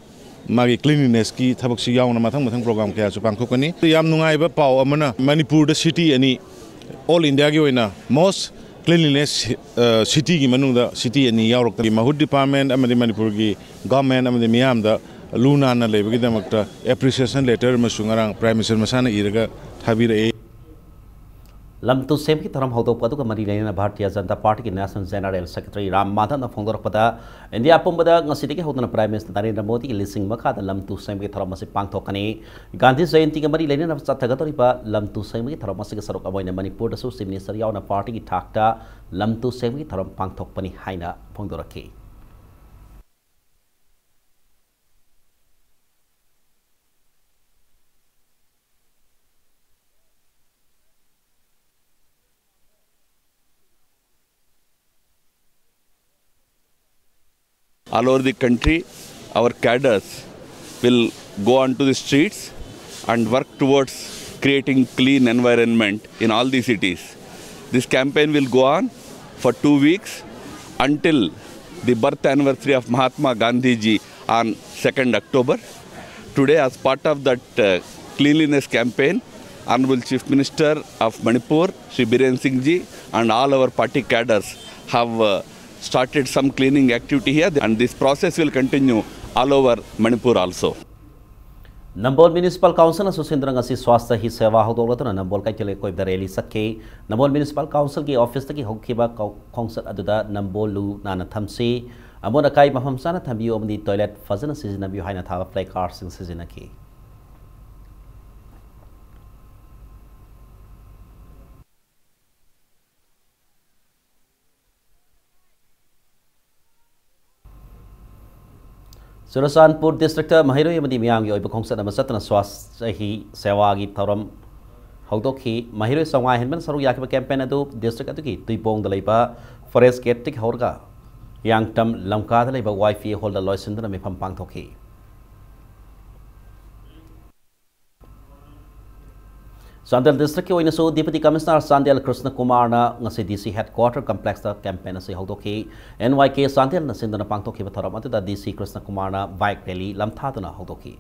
ꯃꯥꯒꯤ ꯀ꯭ꯂꯤꯅꯤꯅꯦꯁꯀꯤ ꯊꯕꯛꯁꯤ ꯌꯥꯎꯅ ꯃꯊꯪ ꯃꯊꯪ ꯄ꯭ꯔꯣꯒ꯭ꯔꯥꯝ ꯀꯌꯥꯁꯨ ꯄꯥꯡꯊꯣꯛꯀꯅꯤ꯫ ꯌꯥꯝ ꯅꯨꯡꯉꯥꯏꯕ ꯄꯥꯎ ꯑꯃꯅ, ꯃꯅꯤꯄꯨꯔꯗ ꯁꯤꯇꯤ ꯑꯅꯤ, ꯑꯣꯜ ꯏꯟꯗꯤꯌꯥꯒꯤ ꯑꯣꯏꯅ most cleanliness, ꯑ, ꯁꯤꯇꯤꯒꯤ ꯃꯅꯨꯡꯗ ꯁꯤꯇꯤ ꯑꯅꯤ ꯌꯥꯎꯔꯛꯇꯅ, ꯃꯍꯨꯠ ꯗꯤꯄꯥꯔꯠꯃꯦꯟꯠ ꯑꯃꯗꯤ ꯃꯅꯤꯄꯨꯔꯒꯤ ꯒꯚꯔꯟꯃꯦꯟꯠ ꯑꯃꯗꯤ ꯃꯤꯌꯥꯝꯗ ꯂꯨ ꯅꯥꯟꯅ ꯂꯩꯕꯒꯤꯗꯃꯛꯇ ꯑꯦꯄ꯭ꯔꯤꯁꯤꯌꯦꯁꯟ ꯂꯦꯇꯔ ꯑꯃꯁꯨ ꯉꯔꯥꯡ ꯄ꯭ꯔꯥꯏꯝ ꯃꯤꯅꯤꯁꯇꯔ ꯃꯁꯥꯅ ꯏꯔꯒ ꯊꯥꯕꯤꯔꯛꯑꯦ꯫ ꯂꯝ ꯇꯨ ꯁꯦꯝꯒꯤ ꯊꯧꯔꯝ ꯍꯧꯗꯣꯛꯄ ꯑꯗꯨꯒ ꯃꯔꯤ ꯂꯩꯅꯅ ꯚꯥꯔꯇꯤꯌ ꯖꯅꯇꯥ ꯄꯥꯔꯇꯤꯒꯤ ꯅꯦꯁꯅꯦꯜ ꯖꯦꯅꯔꯦꯜ ꯁꯦꯀ꯭ꯔꯦꯇꯔꯤ ꯔꯥꯝ ꯃꯥꯙꯕꯅ ꯐꯣꯡꯗꯣꯔꯛꯄꯗ, ꯏꯟꯗꯤꯌꯥ ꯄꯨꯝꯕꯗ ꯉꯁꯤꯗꯒꯤ ꯍꯧꯗꯨꯅ ꯄ꯭ꯔꯥꯏꯝ ꯃꯤꯅꯤꯁꯇꯔ ꯅꯔꯦꯟꯗ꯭ꯔ ꯃꯣꯗꯤꯒꯤ ꯂꯤꯁꯤꯡ ꯃꯈꯥꯗ ꯂꯝ ꯇꯨ ꯁꯦꯝꯒꯤ ꯊꯧꯔꯝ ꯑꯁꯤ ꯄꯥꯡꯊꯣꯛꯀꯅꯤ꯫ ꯒꯥꯟꯙꯤ ꯖꯌꯟꯇꯤꯒ ꯃꯔꯤ ꯂꯩꯅꯅ ꯆꯠꯊꯒꯗꯧꯔꯤꯕ ꯂꯝ ꯇꯨ ꯁꯦꯝꯒꯤ ꯊꯧꯔꯝ ꯑꯁꯤꯒꯤ ꯁꯔꯨꯛ ꯑꯃ ꯑꯣꯏꯅ ꯃꯅꯤꯄꯨꯔꯗꯁꯨ ꯆꯤꯐ ꯃꯤꯅꯤꯁꯇꯔ ꯌꯥꯎꯅ ꯄꯥꯔꯇꯤꯒꯤ ꯊꯥꯛꯇ ꯂꯝ ꯇꯨ ꯁꯦꯝꯒꯤ ꯊꯧꯔꯝ ꯄꯥꯡꯊꯣꯛꯄꯅꯤ ꯍꯥꯏꯅ ꯐꯣꯡꯗꯣꯔꯛꯈꯤ꯫ All over the country, our cadres will go on to the streets and work towards creating clean environment in all the cities. This campaign will go on for two weeks until the birth anniversary of Mahatma Gandhi ji on second October. Today, as part of that, uh, cleanliness campaign, Honorable Chief Minister of Manipur, Shri Biren Singh ji, and all our party cadres have, uh, started some cleaning activity here, and this process will continue all over Manipur also. Nambol municipal ꯀꯥꯎꯟꯁꯤꯜꯅꯁꯨ ꯁꯤꯟꯗꯨꯅ ꯉꯁꯤ ꯁ꯭ꯋꯥꯁꯊ ꯍꯤ ꯁꯦꯋꯥ ꯍꯧꯗꯣꯛꯂꯗꯨꯅ ꯅꯝꯕꯣꯜ ꯀꯩꯊꯦꯜ ꯂꯩꯀꯣꯏꯗ rally ꯆꯠꯈꯤ꯫ ꯅꯝꯕꯣꯜ municipal ꯀꯥꯎꯟꯁꯤꯜꯒꯤ ꯑꯣꯐꯤꯁꯇꯒꯤ ꯍꯧꯈꯤꯕ ꯀꯧ-, ꯈꯣꯡꯆꯠ ꯑꯗꯨꯗ ꯅꯝꯕꯣꯜ ꯂꯨ ꯅꯥꯟꯅ ꯊꯝꯁꯤ, ꯑꯃꯣꯠ ꯑꯀꯥꯏ ꯃꯐꯝ ꯆꯥꯅ ꯊꯝꯕꯤꯌꯨ ꯑꯃꯗꯤ ꯇꯣꯏꯂꯦꯠ ꯐꯖꯅ ꯁꯤꯖꯤꯟꯅꯕꯤꯌꯨ ꯍꯥꯏꯅ ꯊꯥꯕ ꯐ꯭ꯂꯦꯛ ꯀꯥꯔꯗꯁꯤꯡ ꯁꯤꯖꯤꯟꯅꯈꯤ꯫ ꯆꯨꯔꯆꯥꯟꯄꯨꯔ ꯗꯤꯁꯇ꯭ꯔꯤꯛꯇ ꯃꯍꯩꯔꯣꯏ ꯑꯃꯗꯤ ꯃꯤꯌꯥꯝꯒꯤ ꯑꯣꯏꯕ ꯈꯣꯡꯆꯠ ꯑꯃ ꯆꯠꯇꯨꯅ ꯁ꯭ꯋꯥꯁꯊ ꯍꯤ ꯁꯦꯋꯥꯒꯤ ꯊꯧꯔꯝ ꯍꯧꯗꯣꯛꯈꯤ꯫ ꯃꯍꯩꯔꯣꯏ ꯆꯥꯝꯃꯉꯥ ꯍꯦꯟꯕꯅ ꯁꯔꯨꯛ ꯌꯥꯈꯤꯕ ꯀꯦꯝꯄꯦꯟ ꯑꯗꯨ ꯗꯤꯁꯇ꯭ꯔꯤꯛ ꯑꯗꯨꯒꯤ ꯇꯨꯏꯄꯣꯡꯗ ꯂꯩꯕ ꯐꯣꯔꯦꯁꯠ ꯒꯦꯠꯇꯒꯤ ꯍꯧꯔꯒ ꯍꯤꯌꯥꯡꯊꯥꯡ ꯂꯝꯈꯥꯗ ꯂꯩꯕ ꯋꯥꯏ ꯄꯤ ꯑꯦ ꯍꯣꯜꯗ ꯂꯣꯏꯁꯤꯟꯗꯨꯅ ꯃꯤꯐꯝ ꯄꯥꯡꯊꯣꯛꯈꯤ꯫ ꯆꯥꯟꯗꯦꯜ ꯗꯤꯁꯇ꯭ꯔꯤꯛꯀꯤ ꯑꯣꯏꯅꯁꯨ ꯗꯤꯄꯨꯇꯤ ꯀꯃꯤꯁꯅꯔ ꯆꯥꯟꯗꯦꯜ ꯀ꯭ꯔꯤꯁꯅ ꯀꯨꯃꯥꯔꯅ ꯉꯁꯤ ꯗꯤ ꯁꯤ ꯍꯦꯗꯀ꯭ꯋꯥꯇꯔ ꯀꯝꯄ꯭ꯂꯦꯛꯁꯇ ꯀꯦꯝꯄꯦꯟ ꯑꯁꯤ ꯍꯧꯗꯣꯛꯈꯤ꯫ ꯑꯦꯟ ꯋꯥꯏ ꯀꯦ ꯆꯥꯟꯗꯦꯜꯅ ꯁꯤꯟꯗꯨꯅ ꯄꯥꯡꯊꯣꯛꯈꯤꯕ ꯊꯧꯔꯝ ꯑꯗꯨꯗ ꯗꯤ ꯁꯤ ꯀ꯭ꯔꯤꯁꯅ ꯀꯨꯃꯥꯔꯅ ꯕꯥꯏꯛ ꯔꯦꯂꯤ ꯂꯝꯊꯥꯗꯨꯅ ꯍꯧꯗꯣꯛꯈꯤ꯫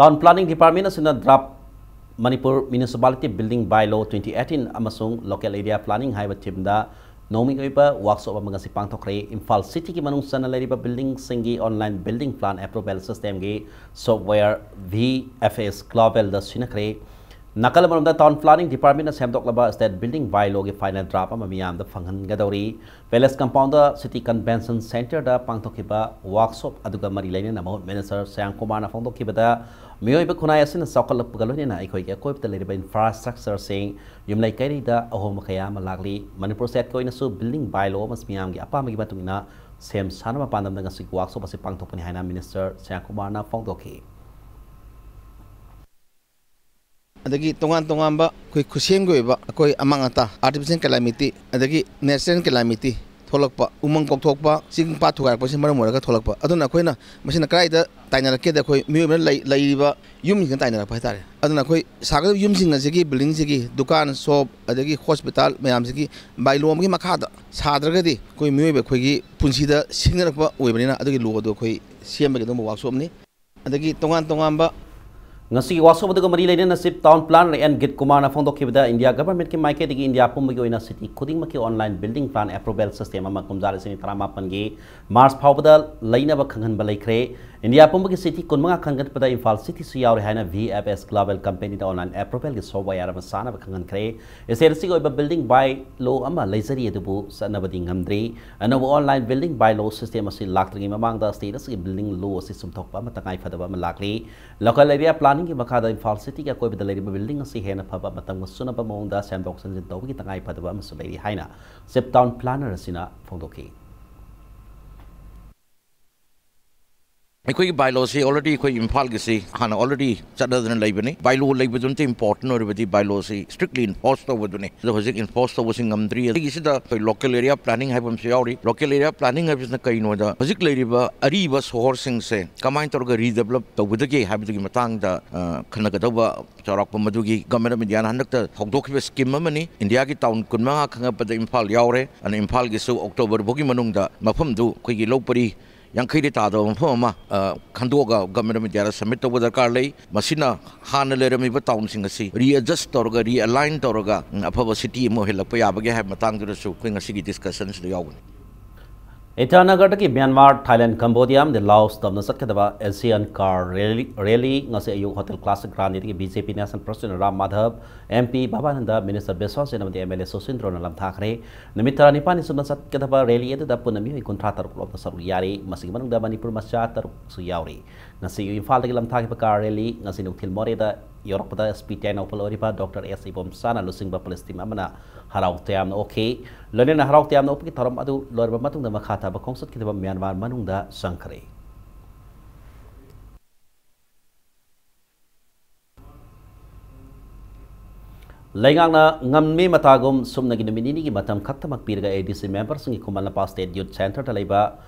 ꯇꯥꯎꯟ ꯄ꯭ꯂꯥꯅꯤꯡ ꯗꯤꯄꯥꯔꯠꯃꯦꯟ ꯑꯁꯤꯅ draft Manipur municipality building bylaw twenty eighteen ꯑꯃꯁꯨꯡ ꯂꯣꯀꯦꯜ ꯑꯦꯔꯤꯌꯥ ꯄ꯭ꯂꯥꯅꯤꯡ ꯍꯥꯏꯕ ꯊꯤꯝꯗ ꯅꯣꯡꯃꯒꯤ ꯑꯣꯏꯕ ꯋꯥꯛꯁꯣꯞ ꯑꯃ ꯉꯁꯤ ꯄꯥꯡꯊꯣꯛꯈ꯭ꯔꯦ꯫ ꯏꯝꯐꯥꯜ ꯁꯤꯇꯤꯒꯤ ꯃꯅꯨꯡ ꯆꯟꯅ ꯂꯩꯔꯤꯕ ꯕꯤꯜꯗꯤꯡꯁꯤꯡꯒꯤ ꯑꯣꯟꯂꯥꯏꯟ ꯕꯤꯜꯗꯤꯡ ꯄ꯭ꯂꯥꯟ ꯑꯦꯄ꯭ꯔꯨꯚꯦꯜ ꯁꯤꯁꯇꯦꯝꯒꯤ ꯁꯣꯐꯋꯦꯌꯔ ꯚꯤ ꯑꯦꯐ ꯑꯦꯁ ꯒ꯭ꯂꯣꯕꯦꯜꯗ ꯁꯤꯟꯅꯈ꯭ꯔꯦ꯫ ꯅꯥꯀꯜ ꯑꯃꯔꯣꯝꯗ ꯇꯥꯎꯟ ꯄ꯭ꯂꯥꯅꯤꯡ ꯗꯤꯄꯥꯔꯠꯃꯦꯟꯅ ꯁꯦꯝꯗꯣꯛꯂꯕ ꯁ꯭ꯇꯦꯠ ꯕꯤꯜꯗꯤꯡ ꯕꯥꯏꯂꯣꯒꯤ ꯐꯥꯏꯅꯦꯜ ꯗ꯭ꯔꯥꯐ ꯑꯃ ꯃꯤꯌꯥꯝꯗ ꯐꯪꯍꯟꯒꯗꯧꯔꯤ꯫ ꯄꯦꯂꯦꯁ ꯀꯝꯄꯥꯎꯟꯗ ꯁꯤꯇꯤ ꯀꯟꯚꯦꯟꯁꯟ ꯁꯦꯟꯇꯔꯗ ꯄꯥꯡꯊꯣꯛꯈꯤꯕ ꯋꯥꯛꯁꯣꯞ ꯑꯗꯨꯒ ꯃꯔꯤ ꯂꯩꯅꯅ ꯃꯍꯨꯠ ꯃꯤꯅꯤꯁꯇꯔ ꯁꯌꯥꯝ ꯀꯨꯃꯥꯔꯅ ꯐꯣꯡꯗꯣꯛꯈꯤꯕꯗ, ꯃꯤꯑꯣꯏꯕ ꯈꯨꯟꯅꯥꯏ ꯑꯁꯤꯅ ꯆꯥꯎꯈꯠꯂꯛꯄꯒ ꯂꯣꯏꯅꯅ ꯑꯩꯈꯣꯏꯒꯤ ꯑꯀꯣꯏꯕꯗ ꯂꯩꯔꯤꯕ ꯏꯟꯐ꯭ꯔꯥꯁ꯭ꯇ꯭ꯔꯛꯆꯔꯁꯤꯡ, ꯌꯨꯝꯂꯩ ꯀꯩꯔꯩꯗ ꯑꯍꯣꯡꯕ ꯀꯌꯥ ꯑꯃ ꯂꯥꯛꯂꯤ꯫ ꯃꯅꯤꯄꯨꯔ ꯁ꯭ꯇꯦꯠꯀꯤ ꯑꯣꯏꯅꯁꯨ ꯕꯤꯜꯗꯤꯡ ꯕꯥꯏꯂꯣ ꯑꯃꯁꯨ ꯃꯤꯌꯥꯝꯒꯤ ꯑꯄꯥꯝꯕꯒꯤ ꯃꯇꯨꯡ ꯏꯟꯅ ꯁꯦꯝ ꯁꯥꯅꯕ ꯄꯥꯟꯗꯝꯗ ꯉꯁꯤꯒꯤ ꯋꯥꯛꯁꯣꯞ ꯑꯁꯤ ꯄꯥꯡꯊꯣꯛꯄꯅꯤ ꯍꯥꯏꯅ ꯃꯤꯅꯤꯁꯇꯔ ꯁꯌꯥꯝ ꯀꯨꯃꯥꯔꯅ ꯐꯣꯡꯗꯣꯛꯈꯤ꯫ ꯑꯗꯒꯤ ꯇꯣꯉꯥꯟ ꯇꯣꯉꯥꯟꯕ ꯑꯩꯈꯣꯏ ꯈꯨꯠꯁꯦꯝꯒꯤ ꯑꯣꯏꯕ ꯑꯩꯈꯣꯏ ꯑꯃꯥꯡ ꯑꯇꯥ, artificial calamity, ꯑꯗꯒꯤ natural calamity ꯊꯣꯛꯂꯛꯄ, ꯎꯃꯪ ꯀꯣꯛꯊꯣꯛꯄ, ꯆꯤꯡ ꯄꯥꯠ ꯊꯨꯒꯥꯏꯔꯛꯄꯁꯤꯅ ꯃꯔꯝ ꯑꯣꯏꯔꯒ ꯊꯣꯛꯂꯛꯄ꯫ ꯑꯗꯨꯅ ꯑꯩꯈꯣꯏꯅ ꯃꯁꯤꯅ ꯀꯗꯥꯏꯗ ꯇꯥꯏꯅꯔꯛꯀꯦꯗ, ꯑꯩꯈꯣꯏ ꯃꯤꯑꯣꯏꯕꯅ ꯂꯩ-, ꯂꯩꯔꯤꯕ ꯌꯨꯝꯁꯤꯡꯗ ꯇꯥꯏꯅꯔꯛꯄ ꯍꯥꯏꯇꯥꯔꯦ꯫ ꯑꯗꯨꯅ ꯑꯩꯈꯣꯏ ꯁꯥꯒꯗꯕ ꯌꯨꯝꯁꯤꯡ ꯑꯁꯤꯒꯤ, ꯕꯤꯜꯗꯤꯡꯁꯤꯒꯤ, ꯗꯨꯀꯥꯟ, ꯁꯣꯞ, ꯑꯗꯒꯤ ꯍꯣꯁꯄꯤꯇꯥꯜ ꯃꯌꯥꯝꯁꯤꯒꯤ ꯕꯥꯏꯂꯣ ꯑꯃꯒꯤ ꯃꯈꯥꯗ ꯁꯥꯗ꯭ꯔꯒꯗꯤ ꯑꯩꯈꯣꯏ ꯃꯤꯑꯣꯏꯕ ꯑꯩꯈꯣꯏꯒꯤ ꯄꯨꯟꯁꯤꯗ ꯁꯤꯡꯅꯔꯛꯄ ꯑꯣꯏꯕꯅꯤꯅ, ꯑꯗꯨꯒꯤ ꯂꯣ ꯑꯗꯨ ꯑꯩꯈꯣꯏ ꯁꯦꯝꯕꯒꯤ ꯑꯗꯨꯒꯨꯝꯕ ꯋꯥꯛꯁꯣꯞꯅꯤ꯫ ꯑꯗꯒꯤ ꯇꯣꯉꯥꯟ ꯇꯣꯉꯥꯟꯕ ꯉꯁꯤꯒꯤ ꯋꯥꯁꯣꯞ ꯑꯗꯨꯒ ꯃꯔꯤ ꯂꯩꯅꯅ Chief Town Planner ꯑꯦꯟ ꯒꯤꯠ ꯀꯨꯃꯥꯔꯅ ꯐꯣꯡꯗꯣꯛꯈꯤꯕꯗ, ꯏꯟꯗꯤꯌꯥ ꯒꯚꯔꯟꯃꯦꯟꯠꯀꯤ ꯃꯥꯏꯀꯩꯗꯒꯤ ꯏꯟꯗꯤꯌꯥ ꯄꯨꯝꯕꯒꯤ ꯑꯣꯏꯅ ꯁꯤꯇꯤ ꯈꯨꯗꯤꯡꯃꯛꯀꯤ online building plan approval system ꯑꯃ ꯀꯨꯝꯖꯥ ꯂꯤꯁꯤꯡ ꯑꯅꯤ ꯇꯔꯥꯃꯥꯄꯟꯒꯤ ꯃꯥꯔꯆ ꯐꯥꯎꯕꯗ ꯂꯩꯅꯕ ꯈꯪꯍꯟꯕ ꯂꯩꯈ꯭ꯔꯦ꯫ ꯏꯟꯗꯤꯌꯥ ꯄꯨꯝꯕꯒꯤ ꯁꯤꯇꯤ ꯀꯨꯟꯃꯉꯥ ꯈꯟꯒꯠꯄꯗ ꯏꯝꯐꯥꯜ ꯁꯤꯇꯤꯁꯨ ꯌꯥꯎꯔꯦ ꯍꯥꯏꯅ V F S Global Companyꯗ online approvalꯒꯤ software ꯑꯃ ꯁꯥꯅꯕ ꯈꯪꯍꯟꯈ꯭ꯔꯦ꯫ State ꯑꯁꯤꯒꯤ ꯑꯣꯏꯕ building by law ꯑꯃ ꯂꯩꯖꯔꯤ, ꯑꯗꯨꯕꯨ ꯆꯠꯅꯕꯗꯤ ꯉꯝꯗ꯭ꯔꯤ꯫ ꯑꯅꯧꯕ online building by law system ꯑꯁꯤ ꯂꯥꯛꯇ꯭ꯔꯤꯉꯩ ꯃꯃꯥꯡꯗ state ꯑꯁꯤꯒꯤ building law ꯑꯁꯤ ꯆꯨꯝꯊꯣꯛꯄ ꯑꯃ ꯇꯉꯥꯏ ꯐꯗꯕ ꯑꯃ ꯂꯥꯛꯂꯤ꯫ Local area planningꯒꯤ ꯃꯈꯥꯗ ꯏꯝꯐꯥꯜ ꯁꯤꯇꯤꯒꯤ ꯑꯀꯣꯏꯕꯗ ꯂꯩꯔꯤꯕ building ꯑꯁꯤ ꯍꯦꯟꯅ ꯐꯕ, ꯃꯇꯝꯒ ꯆꯨꯅꯕ ꯃꯑꯣꯡꯗ ꯁꯦꯝꯗꯣꯛ ꯁꯦꯝꯖꯤꯟ ꯇꯧꯕꯒꯤ ꯇꯉꯥꯏ ꯐꯗꯕ ꯑꯃꯁꯨ ꯂꯩꯔꯤ ꯍꯥꯏꯅ Chief Town Planner ꯑꯁꯤꯅ ꯐꯣꯡꯗꯣꯛꯈꯤ꯫ ꯑꯩꯈꯣꯏꯒꯤ by lawꯁꯤ already ꯑꯩꯈꯣꯏ ꯏꯝꯐꯥꯜꯒꯤꯁꯤ ꯍꯥꯟꯅ already ꯆꯠꯅꯗꯅ ꯂꯩꯕꯅꯤ꯫ By law ꯂꯩꯕꯗꯨ ꯅꯠꯇꯦ important ꯑꯣꯏꯔꯤꯕꯗꯤ, by lawꯁꯤ strictly enforce ꯇꯧꯕꯗꯨꯅꯤ꯫ ꯑꯗꯣ ꯍꯧꯖꯤꯛ enforce ꯇꯧꯕꯁꯤ ꯉꯝꯗ꯭ꯔꯤ꯫ ꯑꯁꯤꯒꯤꯁꯤꯗ ꯑꯩꯈꯣꯏ local area planning ꯍꯥꯏꯕ ꯑꯃꯁꯨ ꯌꯥꯎꯔꯤ꯫ Local area planning ꯍꯥꯏꯕꯁꯤꯅ ꯀꯩꯅꯣꯗ, ꯍꯧꯖꯤꯛ ꯂꯩꯔꯤꯕ ꯑꯔꯤꯕ ꯁꯣꯍꯣꯔꯁꯤꯡꯁꯦ ꯀꯃꯥꯏꯅ ꯇꯧꯔꯒ redevelop ꯇꯧꯒꯗꯒꯦ ꯍꯥꯏꯕꯗꯨꯒꯤ ꯃꯇꯥꯡꯗ, ꯑ, ꯈꯟꯅꯒꯗꯧꯕ ꯆꯥꯎꯔꯥꯛꯄ ꯃꯗꯨꯒꯤ Government of Indiaꯅ ꯍꯟꯗꯛꯇ ꯍꯧꯗꯣꯛꯈꯤꯕ scheme ꯑꯃꯅꯤ꯫ ꯏꯟꯗꯤꯌꯥꯒꯤ town ꯀꯨꯟꯃꯉꯥ ꯈꯪꯒꯠꯄꯗ ꯏꯝꯐꯥꯜ ꯌꯥꯎꯔꯦ꯫ ꯑꯗꯨꯅ ꯏꯝꯐꯥꯜꯒꯤꯁꯨ October ꯐꯥꯎꯒꯤ ꯃꯅꯨꯡꯗ ꯃꯐꯝꯗꯨ ꯑꯩꯈꯣꯏꯒꯤ ꯂꯧ ꯄꯔꯤ ꯌꯥꯡꯈꯩꯗꯤ ꯇꯥꯗꯕ ꯃꯐꯝ ꯑꯃ, ꯑ, ꯈꯟꯗꯣꯛꯑꯒ Government of Indiaꯗ submit ꯇꯧꯕ ꯗꯔꯀꯥꯔ ꯂꯩ꯫ ꯃꯁꯤꯅ ꯍꯥꯟꯅ ꯂꯩꯔꯝꯃꯤꯕ townꯁꯤꯡ ꯑꯁꯤ readjust ꯇꯧꯔꯒ, realign ꯇꯧꯔꯒ, ꯎꯝ, ꯑꯐꯕ city ꯑꯃ ꯑꯣꯏꯍꯜꯂꯛꯄ ꯌꯥꯕꯒꯦ ꯍꯥꯏꯕ ꯃꯇꯥꯡꯗꯨꯗꯁꯨ ꯑꯩꯈꯣꯏ ꯉꯁꯤꯒꯤ discussionꯁꯤꯗ ꯌꯥꯎꯒꯅꯤ꯫ ꯏꯇꯥꯅꯒꯔꯗꯒꯤ ꯃ꯭ꯌꯥꯟꯃꯥꯔ, ꯊꯥꯏꯂꯦꯟ, ꯀꯝꯕꯣꯗꯤꯌꯥ ꯑꯃꯗꯤ ꯂꯥꯑꯣꯁ ꯇꯝꯅ ꯆꯠꯀꯗꯕ ASEAN car rally, rally ꯉꯁꯤ ꯑꯌꯨꯛ Hotel Classic ꯒ꯭ꯔꯥꯟꯗꯤꯗꯒꯤ BJP National President Ram Madhab, MP ꯚꯕꯥꯅꯟꯗ, Minister ꯕꯤꯁ꯭ꯋꯥꯁꯖꯤꯠ ꯑꯃꯗꯤ MLA ꯁꯨꯁꯤꯟꯗ꯭ꯔꯣꯅ ꯂꯝꯊꯥꯈ꯭ꯔꯦ꯫ ꯅꯨꯃꯤꯠ ꯇꯔꯥꯅꯤꯄꯥꯟꯅꯤ ꯆꯨꯞꯅ ꯆꯠꯀꯗꯕ rally ꯑꯗꯨꯗ ꯄꯨꯟꯅ ꯃꯤꯑꯣꯏ ꯀꯨꯟꯊ꯭ꯔꯥ ꯇꯔꯨꯛ ꯂꯣꯝꯗ ꯁꯔꯨꯛ ꯌꯥꯔꯤ꯫ ꯃꯁꯤꯒꯤ ꯃꯅꯨꯡꯗ ꯃꯅꯤꯄꯨꯔ ꯃꯆꯥ ꯇꯔꯨꯛꯁꯨ ꯌꯥꯎꯔꯤ꯫ ꯉꯁꯤ ꯏꯝꯐꯥꯜꯗꯒꯤ ꯂꯝꯊꯥꯈꯤꯕ car rally ꯉꯁꯤ ꯅꯨꯡꯊꯤꯜ ꯃꯣꯔꯦꯗ ꯌꯧꯔꯛꯄꯗ SP ꯇꯦꯡꯅꯧꯄꯜ ꯑꯣꯏꯔꯤꯕ Doctor S ꯏꯕꯣꯝꯆꯥꯅ ꯂꯨꯆꯤꯡꯕ police team ꯑꯃꯅ ꯍꯔꯥꯎ ꯇꯌꯥꯝꯅ ꯑꯣꯛꯈꯤ꯫ ꯂꯣꯏꯅꯅ ꯍꯔꯥꯎ ꯇꯌꯥꯝꯅ ꯑꯣꯛꯄꯒꯤ ꯊꯧꯔꯝ ꯑꯗꯨ ꯂꯣꯏꯔꯕ ꯃꯇꯨꯡꯗ ꯃꯈꯥ ꯇꯥꯕ ꯈꯣꯡꯆꯠꯀꯤꯗꯃꯛ ꯃ꯭ꯌꯥꯟꯃꯥꯔ ꯃꯅꯨꯡꯗ ꯆꯪꯈ꯭ꯔꯦ꯫ ꯂꯩꯉꯥꯛꯅ ꯉꯝꯃꯤ ꯃꯇꯥꯒꯨꯝ ꯁꯨꯞꯅꯒꯤ ꯅꯨꯃꯤꯠ ꯅꯤꯅꯤꯒꯤ ꯃꯇꯝ ꯈꯛꯇꯃꯛ ꯄꯤꯔꯒ ADC memberꯁꯤꯡꯒꯤ Khuman Lampak State Youth Centreꯗ ꯂꯩꯕ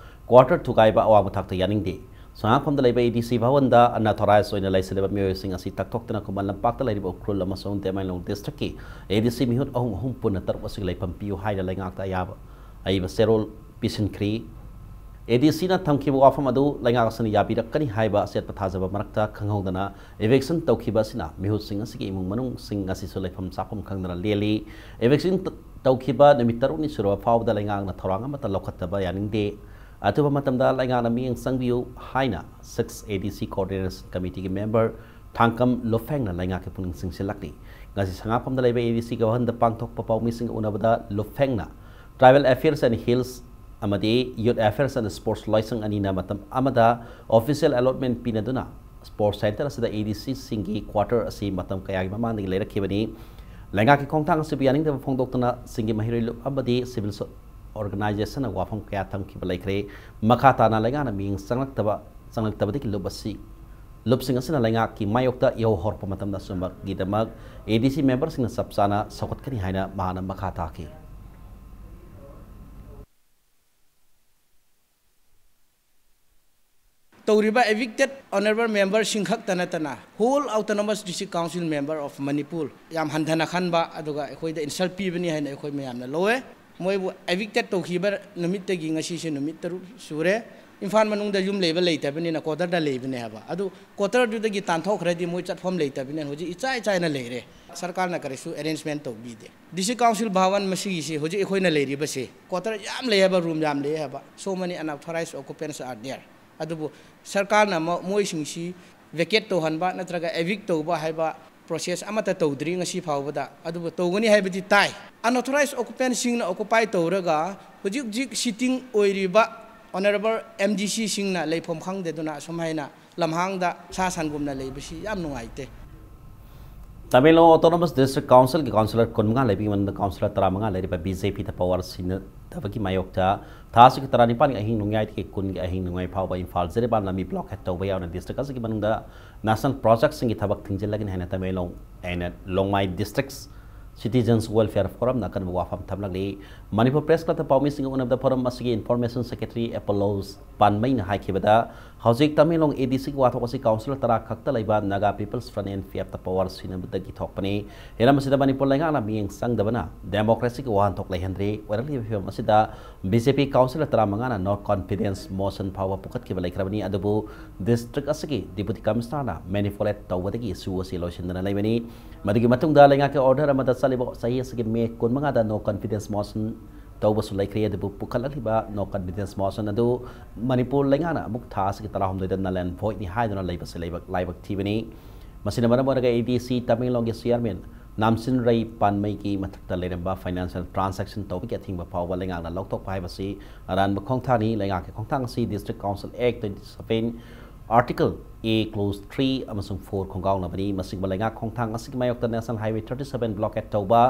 quarter ꯊꯨꯒꯥꯏꯕ ꯑꯋꯥꯡꯕ ꯊꯥꯛꯇ ꯌꯥꯅꯤꯡꯗꯦ꯫ ꯁꯉꯥꯛꯐꯝꯗ ꯂꯩꯕ ADC ꯚꯋꯟꯗ unauthorized ꯑꯣꯏꯅ ꯂꯩꯁꯤꯜꯂꯤꯕ ꯃꯤꯑꯣꯏꯁꯤꯡ ꯑꯁꯤ ꯇꯛꯊꯣꯛꯇꯨꯅ ꯈꯨꯃꯟ ꯂꯝꯄꯥꯛꯇ ꯂꯩꯔꯤꯕ ꯎꯈ꯭ꯔꯨꯜ ꯑꯃꯁꯨꯡ ꯇꯃꯦꯡꯂꯣꯡ districtꯀꯤ ADC ꯃꯤꯍꯨꯠ ꯑꯍꯨꯝ ꯑꯍꯨꯝ ꯄꯨꯟꯅ ꯇꯔꯨꯛ ꯑꯁꯤꯒꯤ ꯂꯩꯐꯝ ꯄꯤꯌꯨ ꯍꯥꯏꯅ ꯂꯩꯉꯥꯛꯇ ꯑꯌꯥꯕ, ꯑꯏꯕ ꯆꯦꯔꯣꯜ ꯄꯤꯁꯤꯟꯈ꯭ꯔꯤ꯫ ADCꯅ ꯊꯝꯈꯤꯕ ꯋꯥꯐꯝ ꯑꯗꯨ ꯂꯩꯉꯥꯛ ꯑꯁꯤꯅ ꯌꯥꯕꯤꯔꯛꯀꯅꯤ ꯍꯥꯏꯕ ꯑꯆꯦꯠꯄ ꯊꯥꯖꯕ ꯃꯔꯛꯇ ꯈꯪꯍꯧꯗꯅ eviction ꯇꯧꯈꯤꯕ ꯑꯁꯤꯅ ꯃꯤꯍꯨꯠꯁꯤꯡ ꯑꯁꯤꯒꯤ ꯏꯃꯨꯡ ꯃꯅꯨꯡꯁꯤꯡ ꯉꯁꯤꯁꯨ ꯂꯩꯐꯝ ꯆꯥꯐꯝ ꯈꯪꯗꯅ ꯂꯦꯜꯂꯤ꯫ Eviction ꯇ-, ꯇꯧꯈꯤꯕ ꯅꯨꯃꯤꯠ ꯇꯔꯨꯛꯅꯤ ꯁꯨꯔꯕ ꯐꯥꯎꯕꯗ ꯂꯩꯉꯥꯛꯅ ꯊꯧꯔꯥꯡ ꯑꯃꯠꯇ ꯂꯧꯈꯠꯇꯕ ꯌꯥꯅꯤꯡꯗꯦ꯫ ꯑꯊꯨꯕ ꯃꯇꯝꯗ ꯂꯩꯉꯥꯛꯅ ꯃꯤꯠꯌꯦꯡ ꯆꯪꯕꯤꯌꯨ ꯍꯥꯏꯅ Six ADC Coordination Committeeꯒꯤ member ꯊꯥꯡꯀꯝ ꯂꯨꯐꯦꯡꯅ ꯂꯩꯉꯥꯛꯀꯤ ꯄꯨꯛꯅꯤꯡ ꯆꯤꯡꯁꯤꯜꯂꯛꯂꯤ꯫ ꯉꯁꯤ ꯁꯉꯥꯛꯐꯝꯗ ꯂꯩꯕ ADCꯒꯤ ꯋꯥꯍꯟꯗ ꯄꯥꯡꯊꯣꯛꯄ ꯄꯥꯎꯃꯤꯁꯤꯡꯒ ꯎꯅꯕꯗ ꯂꯨꯐꯦꯡꯅ Tribal Affairs and Hills ꯑꯃꯗꯤ Youth Affairs and Sports ꯂꯣꯏꯁꯪ ꯑꯅꯤꯅ ꯃꯇꯝ ꯑꯃꯗ official allotment ꯄꯤꯅꯗꯨꯅ sports centre ꯑꯁꯤꯗ ADCꯁꯤꯡꯒꯤ quarter ꯑꯁꯤ ꯃꯇꯝ ꯀꯌꯥꯒꯤ ꯃꯃꯥꯡꯗꯒꯤ ꯂꯩꯔꯛꯈꯤꯕꯅꯤ꯫ ꯂꯩꯉꯥꯛꯀꯤ ꯈꯣꯡꯊꯥꯡ ꯑꯁꯤꯕꯨ ꯌꯥꯅꯤꯡꯗꯕ ꯐꯣꯡꯗꯣꯛꯇꯨꯅ ꯁꯤꯡꯒꯤ ꯃꯍꯩꯔꯣꯏ ꯂꯨꯞ ꯑꯃꯗꯤ civil organizationꯅ ꯋꯥꯐꯝ ꯀꯌꯥ ꯊꯝꯈꯤꯕ ꯂꯩꯈ꯭ꯔꯦ꯫ ꯃꯈꯥ ꯇꯥꯅ ꯂꯩꯉꯥꯛꯅ ꯃꯤꯠꯌꯦꯡ ꯆꯪꯂꯛꯇꯕ, ꯆꯪꯂꯛꯇꯕꯗꯒꯤ ꯂꯨꯞ ꯑꯁꯤ, ꯂꯨꯞꯁꯤꯡ ꯑꯁꯤꯅ ꯂꯩꯉꯥꯛꯀꯤ ꯃꯥꯌꯣꯛꯇ ꯏꯍꯧ ꯍꯧꯔꯛꯄ ꯃꯇꯝꯗ ꯑꯆꯨꯝꯕꯒꯤꯗꯃꯛ ADC memberꯁꯤꯡꯅ ꯆꯞ ꯆꯥꯅ ꯁꯧꯒꯠꯀꯅꯤ ꯍꯥꯏꯅ ꯃꯍꯥꯛꯅ ꯃꯈꯥ ꯇꯥꯈꯤ꯫ ꯇꯧꯔꯤꯕ evicted honourable memberꯁꯤꯡ ꯈꯛꯇ ꯅꯠꯇꯅ whole Autonomous District Council member of Manipur ꯌꯥꯝ ꯍꯟꯊꯅ ꯈꯟꯕ, ꯑꯗꯨꯒ ꯑꯩꯈꯣꯏꯗ insult ꯄꯤꯕꯅꯤ ꯍꯥꯏꯅ ꯑꯩꯈꯣꯏ ꯃꯌꯥꯝꯅ ꯂꯧꯋꯦ꯫ ꯃꯣꯏꯕꯨ evicted ꯇꯧꯈꯤꯕ ꯅꯨꯃꯤꯠꯇꯒꯤ ꯉꯁꯤꯁꯦ ꯅꯨꯃꯤꯠ ꯇꯔꯨꯛ ꯁꯨꯔꯦ꯫ ꯏꯝꯐꯥꯜ ꯃꯅꯨꯡꯗ ꯌꯨꯝ ꯂꯩꯕ ꯂꯩꯇꯕꯅꯤꯅ quarterꯗ ꯂꯩꯕꯅꯦ ꯍꯥꯏꯕ꯫ ꯑꯗꯨ quarterꯗꯨꯗꯒꯤ ꯇꯥꯟꯊꯣꯛꯈ꯭ꯔꯗꯤ ꯃꯣꯏ ꯆꯠꯐꯝ ꯂꯩꯇꯕꯅꯤꯅ ꯍꯧꯖꯤꯛ ꯏꯆꯥꯏ ꯆꯥꯏꯅ ꯂꯩꯔꯦ꯫ ꯁꯔꯀꯥꯔꯅ ꯀꯔꯤꯁꯨ arrangement ꯇꯧꯕꯤꯗꯦ꯫ District Council ꯚꯋꯟ ꯃꯁꯤꯒꯤꯁꯤ ꯍꯧꯖꯤꯛ ꯑꯩꯈꯣꯏꯅ ꯂꯩꯔꯤꯕꯁꯤ quarter ꯌꯥꯝ ꯂꯩ ꯍꯥꯏꯕ, room ꯌꯥꯝ ꯂꯩ ꯍꯥꯏꯕ, so many unauthorized occupants are there꯫ ꯑꯗꯨꯕꯨ ꯁꯔꯀꯥꯔꯅ ꯃ-, ꯃꯣꯏꯁꯤꯡꯁꯤ vacate ꯇꯧꯍꯟꯕ ꯅꯠꯇ꯭ꯔꯒ evict ꯇꯧꯕ ꯍꯥꯏꯕ process ꯑꯃꯠꯇ ꯇꯧꯗ꯭ꯔꯤ ꯉꯁꯤ ꯐꯥꯎꯕꯗ꯫ ꯑꯗꯨꯕꯨ ꯇꯧꯒꯅꯤ ꯍꯥꯏꯕꯗꯤ ꯇꯥꯏ꯫ Unauthorized occupantꯁꯤꯡꯅ occupy ꯇꯧꯔꯒ ꯍꯧꯖꯤꯛ ꯍꯧꯖꯤꯛ sitting ꯑꯣꯏꯔꯤꯕ honourable MDCꯁꯤꯡꯅ ꯂꯩꯐꯝ ꯈꯪꯗꯗꯨꯅ ꯑꯁꯨꯝ ꯍꯥꯏꯅ ꯂꯝꯍꯥꯡꯗ ꯁꯥ ꯁꯟꯒꯨꯝꯅ ꯂꯩꯕꯁꯤ ꯌꯥꯝ ꯅꯨꯡꯉꯥꯏꯇꯦ꯫ ꯇꯃꯦꯡꯂꯣꯡ Autonomous District Councilꯒꯤ councillor ꯀꯨꯟꯃꯉꯥ ꯂꯩꯕꯒꯤ ꯃꯅꯨꯡꯗ councillor ꯇꯔꯥꯃꯉꯥ ꯂꯩꯔꯤꯕ BJPꯗ power ꯁꯤꯟꯅꯗꯕꯒꯤ ꯃꯥꯌꯣꯛꯇ ꯊꯥ ꯑꯁꯤꯒꯤ ꯇꯔꯥꯅꯤꯄꯥꯟꯒꯤ ꯑꯍꯤꯡ ꯅꯣꯡꯌꯥꯏꯗꯒꯤ ꯀꯨꯟꯒꯤ ꯑꯍꯤꯡ ꯅꯣꯡꯌꯥꯏ ꯐꯥꯎꯕ ꯏꯝꯐꯥꯜ ꯖꯤꯔꯤꯕꯥꯝ ꯂꯝꯕꯤ blockade ꯇꯧꯕ ꯌꯥꯎꯅ district ꯑꯁꯤꯒꯤ ꯃꯅꯨꯡꯗ national projectꯁꯤꯡꯒꯤ ꯊꯕꯛ ꯊꯤꯡꯖꯤꯜꯂꯒꯅꯤ ꯍꯥꯏꯅ Tamenglong and ꯂꯣꯡꯃꯥꯏ District Citizens Welfare Forumꯅ ꯑꯀꯟꯕ ꯋꯥꯐꯝ ꯊꯝꯂꯛꯂꯤ꯫ ꯃꯅꯤꯄꯨꯔ ꯄ꯭ꯔꯦꯁ ꯀ꯭ꯂꯕꯇ ꯄꯥꯎꯃꯤꯁꯤꯡꯒ ꯎꯅꯕꯗ ꯐꯣꯔꯝ ꯑꯁꯤꯒꯤ ꯏꯟꯐꯣꯔꯃꯦꯁꯟ ꯁꯦꯀ꯭ꯔꯦꯇꯔꯤ ꯑꯦꯄꯣꯂꯣꯁ ꯄꯥꯟꯃꯩꯅ ꯍꯥꯏꯈꯤꯕꯗ, ꯍꯧꯖꯤꯛ ꯇꯃꯦꯡꯂꯣꯡ ꯑꯦ ꯗꯤ ꯁꯤꯒꯤ ꯋꯥꯊꯣꯛ ꯑꯁꯤ ꯀꯥꯎꯟꯁꯤꯜ ꯇꯔꯥ ꯈꯛꯇ ꯂꯩꯕ Naga people's front, N P ꯑꯦꯐꯇ ꯄꯋꯥꯔ ꯁꯤꯟꯅꯕꯗꯒꯤ ꯊꯣꯛꯄꯅꯤ꯫ ꯍꯤꯔꯝ ꯑꯁꯤꯗ ꯃꯅꯤꯄꯨꯔ ꯂꯩꯉꯥꯛꯅ ꯃꯤꯠꯌꯦꯡ ꯆꯪꯗꯕꯅ ꯗꯦꯃꯣꯀ꯭ꯔꯦꯁꯤꯒꯤ ꯋꯥꯍꯟꯊꯣꯛ ꯂꯩꯍꯟꯗ꯭ꯔꯤ꯫ ꯑꯣꯏꯔꯛꯂꯤꯕ ꯐꯤꯕꯝ ꯑꯁꯤꯗ ꯕꯤ ꯖꯦ ꯄꯤ ꯀꯥꯎꯟꯁꯤꯜ ꯇꯔꯥꯃꯉꯥꯅ ꯅꯣ ꯀꯣꯟꯐꯤꯗꯦꯟꯁ ꯃꯣꯁꯟ ꯐꯥꯎꯕ ꯄꯨꯈꯠꯈꯤꯕ ꯂꯩꯈ꯭ꯔꯕꯅꯤ꯫ ꯑꯗꯨꯕꯨ ꯗꯤꯁꯇ꯭ꯔꯤꯛ ꯑꯁꯤꯒꯤ ꯗꯤꯄꯨꯇꯤ ꯀꯃꯤꯁꯅꯔꯅ ꯃꯦꯅꯤꯄꯨꯂꯦꯠ ꯇꯧꯕꯗꯒꯤ ꯏꯁꯨ ꯑꯁꯤ ꯂꯣꯏꯁꯤꯟꯗꯅ ꯂꯩꯕꯅꯤ꯫ ꯃꯗꯨꯒꯤ ꯃꯇꯨꯡꯗ ꯂꯩꯉꯥꯛꯀꯤ ꯑꯣꯔꯗꯔ ꯑꯃꯗ ꯆꯠꯂꯤꯕ ꯆꯍꯤ ꯑꯁꯤꯒꯤ ꯃꯦ ꯀꯨꯟꯃꯉꯥꯗ ꯅꯣ ꯀꯟꯐꯤꯗꯦꯟꯁ ꯃꯣꯁꯟ ꯇꯧꯕꯁꯨ ꯂꯩꯈ꯭ꯔꯦ꯫ ꯑꯗꯨꯕꯨ ꯄꯨꯈꯠꯂꯛꯂꯤꯕ ꯅꯣ ꯀꯟꯐꯤꯗꯦꯟꯁ ꯃꯣꯁꯟ ꯑꯗꯨ ꯃꯅꯤꯄꯨꯔ ꯂꯩꯉꯥꯛꯅ ꯑꯃꯨꯛ ꯊꯥ ꯑꯁꯤꯒꯤ ꯇꯔꯥꯍꯨꯝꯗꯣꯏꯗ null and voidꯅꯤ ꯍꯥꯏꯗꯨꯅ ꯂꯩꯕꯁꯤ ꯂꯥꯏꯕꯛ, ꯂꯥꯏꯕꯛ ꯊꯤꯕꯅꯤ꯫ ꯃꯁꯤꯅ ꯃꯔꯝ ꯑꯣꯏꯔꯒ ꯑꯦ ꯗꯤ ꯁꯤ ꯇꯃꯦꯡꯂꯣꯡꯒꯤ ꯆꯤꯌꯔꯃꯦꯟ ꯅꯥꯝꯁꯤꯟ ꯔꯩ ꯄꯥꯟꯃꯩꯒꯤ ꯃꯊꯛꯇ ꯂꯩꯔꯝꯕ ꯐꯥꯏꯅꯥꯟꯁꯤꯌꯦꯜ ꯇ꯭ꯔꯥꯟꯁꯦꯛꯁꯟ ꯇꯧꯕꯒꯤ ꯑꯊꯤꯡꯕ ꯐꯥꯎꯕ ꯂꯩꯉꯥꯛꯅ ꯂꯧꯊꯣꯛꯄ ꯍꯥꯏꯕꯁꯤ ꯑꯔꯥꯟꯕ ꯈꯣꯡꯊꯥꯡꯅꯤ꯫ ꯂꯩꯉꯥꯛꯀꯤ ꯈꯣꯡꯊꯥꯡ ꯑꯁꯤ ꯗꯤꯁꯇ꯭ꯔꯤꯛ ꯀꯥꯎꯟꯁꯤꯜ ꯑꯦꯛ ꯇ꯭ꯋꯦꯟꯇꯤ ꯁꯚꯦꯟ, ꯑꯥꯔꯇꯤꯀꯜ ꯑꯦ, ꯀ꯭ꯂꯣꯖ ꯊ꯭ꯔꯤ ꯑꯃꯁꯨꯡ ꯐꯣꯔ ꯈꯣꯡꯒꯥꯎꯅꯕꯅꯤ꯫ ꯃꯁꯤꯒꯨꯝꯕ ꯂꯩꯉꯥꯛ ꯈꯣꯡꯊꯥꯡ ꯑꯁꯤꯒꯤ ꯃꯥꯌꯣꯛꯇ national highway thirty seven blockade ꯇꯧꯕ,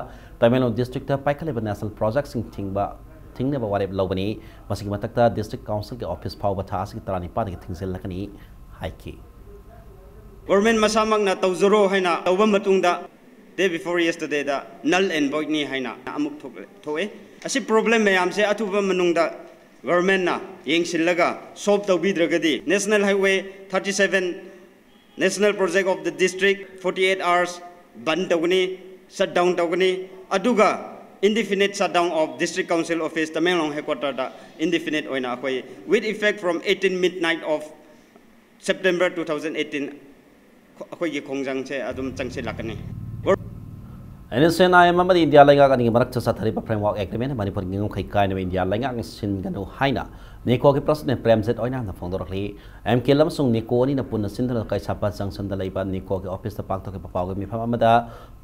ꯇꯃꯦꯡꯂꯣꯡ ꯗꯤꯁꯇ꯭ꯔꯤꯛꯇ ꯄꯥꯏꯈꯠꯂꯤꯕ ꯅꯦꯁꯅꯦꯜ ꯄ꯭ꯔꯣꯖꯦꯛꯁꯤꯡ ꯊꯤꯡꯕ, ꯊꯤꯡꯅꯕ ꯋꯥꯔꯦꯞ ꯂꯧꯕꯅꯤ꯫ ꯃꯁꯤꯒꯤ ꯃꯊꯛꯇ ꯗꯤꯁꯇ꯭ꯔꯤꯛ ꯀꯥꯎꯟꯁꯤꯜꯒꯤ ꯑꯣꯐꯤꯁ ꯐꯥꯎꯕ ꯊꯥ ꯑꯁꯤꯒꯤ ꯇꯔꯥꯅꯤꯄꯥꯟꯗꯒꯤ ꯊꯤꯡꯖꯤꯜꯂꯛꯀꯅꯤ ꯍꯥꯏꯈꯤ꯫ ꯒꯣꯔꯃꯦꯟ ꯃꯁꯥꯃꯛꯅ ꯇꯧꯖꯔꯣ ꯍꯥꯏꯅ ꯇꯧꯕ ꯃꯇꯨꯡꯗ, day before yesterdayꯗ null and voidꯅꯤ ꯍꯥꯏꯅ ꯑꯃꯨꯛ ꯊꯣꯛꯂꯦ-, ꯊꯣꯛꯑꯦ꯫ ꯑꯁꯤ ꯄ꯭ꯔꯣꯕ꯭ꯂꯦꯝ ꯃꯌꯥꯝꯁꯦ ꯑꯊꯨꯕ ꯃꯅꯨꯡꯗ ꯒꯣꯔꯃꯦꯟꯅ ꯌꯦꯡꯁꯤꯜꯂꯒ solve ꯇꯧꯕꯤꯗ꯭ꯔꯒꯗꯤ National Highway thirty seven, National Project of the District forty eight hours ꯕꯟ ꯇꯧꯒꯅꯤ, ꯁꯠ ꯗꯥꯎꯟ ꯇꯧꯒꯅꯤ, ꯑꯗꯨꯒ indefinite shutdown of District Council Office Tamenglong headquarterꯗ indefinite ꯑꯣꯏꯅ ꯑꯩꯈꯣꯏ with effect from eighteen midnight of September two thousand eighteen ꯑꯩꯈꯣꯏꯒꯤ ꯈꯣꯡꯖꯪꯁꯦ ꯑꯗꯨꯝ ꯆꯪꯁꯤꯜꯂꯛꯀꯅꯤ꯫ N S N I M ꯑꯃꯗꯤ ꯏꯟꯗꯤꯌꯥ ꯂꯩꯉꯥꯛ ꯑꯅꯤꯒꯤ ꯃꯔꯛꯇ ꯆꯠꯊꯔꯤꯕ framework agreement ꯃꯅꯤꯄꯨꯔꯒꯤ ꯉꯝꯈꯩ ꯀꯥꯏꯅꯕ ꯏꯟꯗꯤꯌꯥ ꯂꯩꯉꯥꯛꯅ ꯁꯤꯟꯒꯅꯨ ꯍꯥꯏꯅ ꯅꯦꯀꯣꯒꯤ president ꯄ꯭ꯔꯦꯝꯖꯤꯠ ꯑꯣꯏꯅꯥꯝꯅ ꯐꯣꯡꯗꯣꯔꯛꯂꯤ꯫ ꯑꯦꯝ ꯀꯦ ꯑꯦꯜ ꯑꯃꯁꯨꯡ ꯅꯦꯀꯣ ꯑꯅꯤꯅ ꯄꯨꯟꯅ ꯁꯤꯟꯗꯨꯅ ꯀꯩꯁꯥꯝꯄꯥꯠ ꯖꯪꯁꯟꯗ ꯂꯩꯕ ꯅꯦꯀꯣꯒꯤ ꯑꯣꯐꯤꯁꯇ ꯄꯥꯡꯊꯣꯛꯈꯤꯕ ꯄꯥꯎꯒꯤ ꯃꯤꯐꯝ ꯑꯃꯗ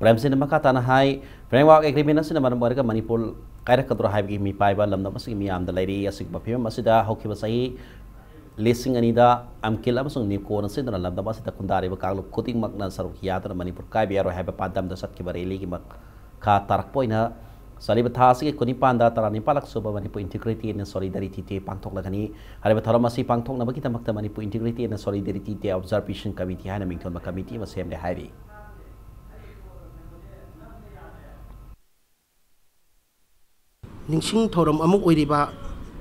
ꯄ꯭ꯔꯦꯝꯖꯤꯠꯅ ꯃꯈꯥ ꯇꯥꯅ ꯍꯥꯏ, framework agreement ꯑꯁꯤꯅ ꯃꯔꯝ ꯑꯣꯏꯔꯒ ꯃꯅꯤꯄꯨꯔ ꯀꯥꯏꯔꯛꯀꯗ꯭ꯔꯥ ꯍꯥꯏꯕꯒꯤ ꯃꯤꯄꯥꯏꯕ ꯂꯝꯗꯝ ꯑꯁꯤꯒꯤ ꯃꯤꯌꯥꯝꯗ ꯂꯩꯔꯤ꯫ ꯑꯁꯤꯒꯨꯝꯕ ꯐꯤꯕꯝ ꯑꯁꯤꯗ ꯍꯧꯈꯤꯕ ꯆꯍꯤ ꯂꯤꯁꯤꯡ ꯑꯅꯤꯗ ꯑꯦꯝ ꯀꯦ ꯑꯦꯜ ꯑꯃꯁꯨꯡ ꯅꯦꯀꯣꯅ ꯁꯤꯟꯗꯨꯅ ꯂꯝꯗꯝ ꯑꯁꯤꯗ ꯈꯨꯟꯗꯥꯔꯤꯕ ꯀꯥꯡꯂꯨꯞ ꯈꯨꯗꯤꯡꯃꯛꯅ ꯁꯔꯨꯛ ꯌꯥꯗꯨꯅ ꯃꯅꯤꯄꯨꯔ ꯀꯥꯏꯕ ꯌꯥꯔꯣꯏ ꯍꯥꯏꯕ ꯄꯥꯟꯗꯝꯗ ꯆꯠꯈꯤꯕ ꯔꯦꯂꯤꯒꯤ ꯃꯈꯥ ꯇꯥꯔꯛꯄ ꯑꯣꯏꯅ ꯆꯠꯂꯤꯕ ꯊꯥ ꯑꯁꯤꯒꯤ ꯀꯨꯟꯅꯤꯄꯥꯟꯗ ꯇꯔꯥꯅꯤꯄꯥꯜꯂꯛ ꯁꯨꯕ Manipur Integrity and Solidarity Day ꯄꯥꯡꯊꯣꯛꯂꯒꯅꯤ꯫ ꯍꯥꯏꯔꯤꯕ ꯊꯧꯔꯝ ꯑꯁꯤ ꯄꯥꯡꯊꯣꯛꯅꯕꯒꯤꯗꯃꯛꯇ Manipur Integrity and Solidarity Day Observation Committee ꯍꯥꯏꯅ ꯃꯤꯡꯊꯣꯟꯕ ꯀꯃꯤꯇꯤ ꯑꯃ ꯁꯦꯝꯂꯦ ꯍꯥꯏꯔꯤ꯫ ꯅꯤꯡꯁꯤꯡ ꯊꯧꯔꯝ ꯑꯃ ꯑꯣꯏꯔꯤꯕ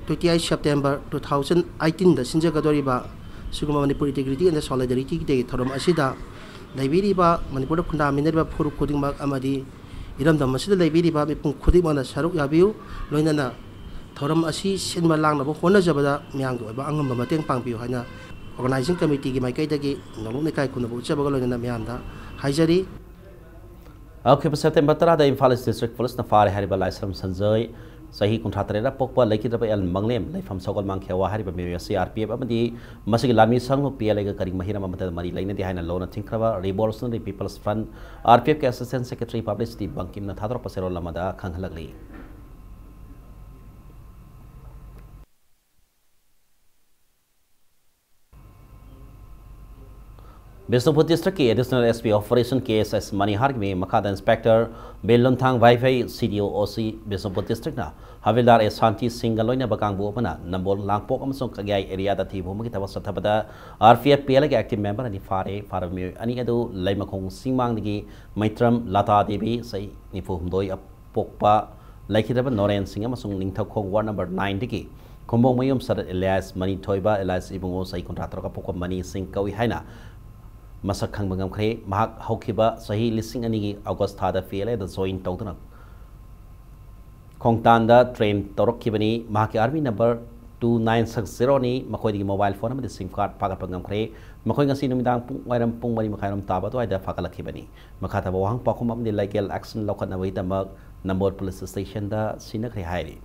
twenty eight September two thousand eighteen ꯗ ꯁꯤꯟꯖꯒꯗꯧꯔꯤꯕ ꯁꯤꯒꯨꯝꯕ Manipur Integrity and Solidarity Day ꯊꯧꯔꯝ ꯑꯁꯤꯗ ꯂꯩꯕꯤꯔꯤꯕ ꯃꯅꯤꯄꯨꯔꯗ ꯈꯨꯟꯗꯥꯃꯤꯟꯅꯔꯤꯕ ꯐꯨꯔꯨꯞ ꯈꯨꯗꯤꯡꯃꯛ ꯑꯃꯗꯤ ꯏꯔꯝꯗꯝ ꯑꯁꯤꯗ ꯂꯩꯕꯤꯔꯤꯕ ꯃꯤꯄꯨꯝ ꯈꯨꯗꯤꯡꯃꯛꯅ ꯁꯔꯨꯛ ꯌꯥꯕꯤꯌꯨ꯫ ꯂꯣꯏꯅꯅ ꯊꯧꯔꯝ ꯑꯁꯤ ꯁꯤꯟꯕ ꯂꯥꯡꯅꯕ ꯍꯣꯠꯅꯖꯕꯗ ꯃꯤꯌꯥꯝꯒꯤ ꯑꯣꯏꯕ ꯑꯉꯝꯕ ꯃꯇꯦꯡ ꯄꯥꯡꯕꯤꯌꯨ ꯍꯥꯏꯅ Organizing Committeeꯒꯤ ꯃꯥꯏꯀꯩꯗꯒꯤ ꯅꯧꯂꯨꯛꯅ ꯏꯀꯥꯏ ꯈꯨꯝꯅꯕ ꯎꯠꯆꯕꯒ ꯂꯣꯏꯅꯅ ꯃꯌꯥꯝꯗ ꯍꯥꯏꯖꯔꯤ꯫ ꯍꯧꯈꯤꯕ September ꯇꯔꯥꯗ ꯏꯝꯐꯥꯜ East District Policeꯅ ꯐꯥꯔꯦ ꯍꯥꯏꯔꯤꯕ ꯂꯥꯏꯁ꯭ꯔꯝ ꯁꯟꯖꯣꯏ, ꯆꯍꯤ ꯀꯨꯟꯊ꯭ꯔꯥ ꯇꯔꯦꯠ ꯄꯣꯛꯄ, ꯂꯩꯈꯤꯗ꯭ꯔꯕ ꯑꯦꯜ ꯃꯪꯂꯦꯝ, ꯂꯩꯐꯝ ꯁꯒꯣꯜꯃꯥꯡ ꯈꯦꯋꯥ ꯍꯥꯏꯔꯤꯕ ꯃꯤꯑꯣꯏ ꯑꯁꯤ R P F ꯑꯃꯗꯤ ꯃꯁꯤꯒꯤ ꯂꯥꯟꯃꯤ ꯁꯪꯂꯨꯞ P L Aꯒ ꯀꯔꯤꯒꯨꯝꯕ ꯍꯤꯔꯝ ꯑꯃꯠꯇꯗ ꯃꯔꯤ ꯂꯩꯅꯗꯦ ꯍꯥꯏꯅ ꯂꯣꯟꯅ ꯊꯤꯡꯈ꯭ꯔꯕ Revolutionary People's Front, R P Fꯀꯤ Assistant Secretary Publicity ꯕꯪꯀꯤꯝꯅ ꯊꯥꯗꯣꯔꯛꯄ ꯆꯦꯔꯣꯜ ꯑꯃꯗ ꯈꯪꯍꯜꯂꯛꯂꯤ꯫ Bishnupur Districtꯀꯤ Additional S P Operation K S S ꯃꯅꯤꯍꯥꯔꯒꯤ ꯃꯈꯥꯗ Inspector ꯕꯤꯔ ꯂꯨꯟꯊꯥꯡ ꯚꯥꯏꯐꯩ, C D O O C Bishnupur Districtꯅ ꯍꯕꯤꯜꯗꯥꯔ ꯑꯦꯁ ꯁꯥꯟꯇꯤ ꯁꯤꯡꯒ ꯂꯣꯏꯅꯕ ꯀꯥꯡꯕꯨ ꯑꯃꯅ ꯅꯝꯕꯣꯜ ꯂꯥꯡꯄꯣꯛ ꯑꯃꯁꯨꯡ ꯀꯒꯌꯥꯏ areaꯗ ꯊꯤꯕ ꯍꯨꯝꯕꯒꯤ ꯊꯕꯛ ꯆꯠꯊꯕꯗ R P F P L Aꯒꯤ active member ꯑꯅꯤ ꯐꯥꯔꯦ꯫ ꯐꯥꯔꯕ ꯃꯤꯑꯣꯏ ꯑꯅꯤ ꯑꯗꯨ ꯂꯩꯃꯈꯣꯡ ꯆꯤꯡꯃꯥꯡꯗꯒꯤ ꯃꯩꯇ꯭ꯔꯝ ꯂꯇꯥ ꯗꯦꯕꯤ, ꯆꯍꯤ ꯅꯤꯐꯨ ꯍꯨꯝꯗꯣꯏ ꯄꯣꯛꯄ, ꯂꯩꯈꯤꯗ꯭ꯔꯕ ꯅꯣꯔꯦꯟ ꯁꯤꯡ ꯑꯃꯁꯨꯡ ꯅꯤꯡꯊꯧꯈꯣꯡ ward number nineꯗꯒꯤ ꯈꯨꯝꯕꯣꯡꯃꯌꯨꯝ ꯁꯔꯠ alias ꯃꯅꯤꯊꯣꯏꯕ alias ꯏꯕꯨꯡꯉꯣ, ꯆꯍꯤ ꯀꯨꯟꯊ꯭ꯔꯥ ꯇꯔꯨꯛ ꯄꯣꯛꯄ ꯃꯅꯤ ꯁꯤꯡ ꯀꯧꯏ ꯍꯥꯏꯅ ꯃꯁꯛ ꯈꯪꯕ ꯉꯝꯈ꯭ꯔꯦ꯫ ꯃꯍꯥꯛ ꯍꯧꯈꯤꯕ ꯆꯍꯤ ꯂꯤꯁꯤꯡ ꯑꯅꯤꯒꯤ August ꯊꯥꯗ P L Aꯗ join ꯇꯧꯗꯨꯅ ꯈꯣꯡꯇꯥꯟꯗ train ꯇꯧꯔꯛꯈꯤꯕꯅꯤ꯫ ꯃꯍꯥꯛꯀꯤ army number two nine six zeroꯅꯤ꯫ ꯃꯈꯣꯏꯗꯒꯤ mobile phone ꯑꯃꯗꯤ SIM card ꯐꯥꯒꯠꯄ ꯉꯝꯈ꯭ꯔꯦ꯫ ꯃꯈꯣꯏ ꯉꯁꯤ ꯅꯨꯃꯤꯗꯥꯡ ꯄꯨꯡ ꯋꯥꯏꯔꯝ ꯄꯨꯡ ꯃꯔꯤ ꯃꯈꯥꯏꯔꯣꯝ ꯇꯥꯕ ꯑꯗꯨꯋꯥꯏꯗ ꯐꯥꯒꯠꯂꯛꯈꯤꯕꯅꯤ꯫ ꯃꯈꯥ ꯇꯥꯕ ꯋꯥꯍꯪ ꯄꯥꯎꯈꯨꯝ ꯑꯃꯗꯤ legal action ꯂꯧꯈꯠꯅꯕꯒꯤꯗꯃꯛ ꯅꯝꯕꯣꯜ police stationꯗ ꯁꯤꯟꯅꯈ꯭ꯔꯦ ꯍꯥꯏꯔꯤ꯫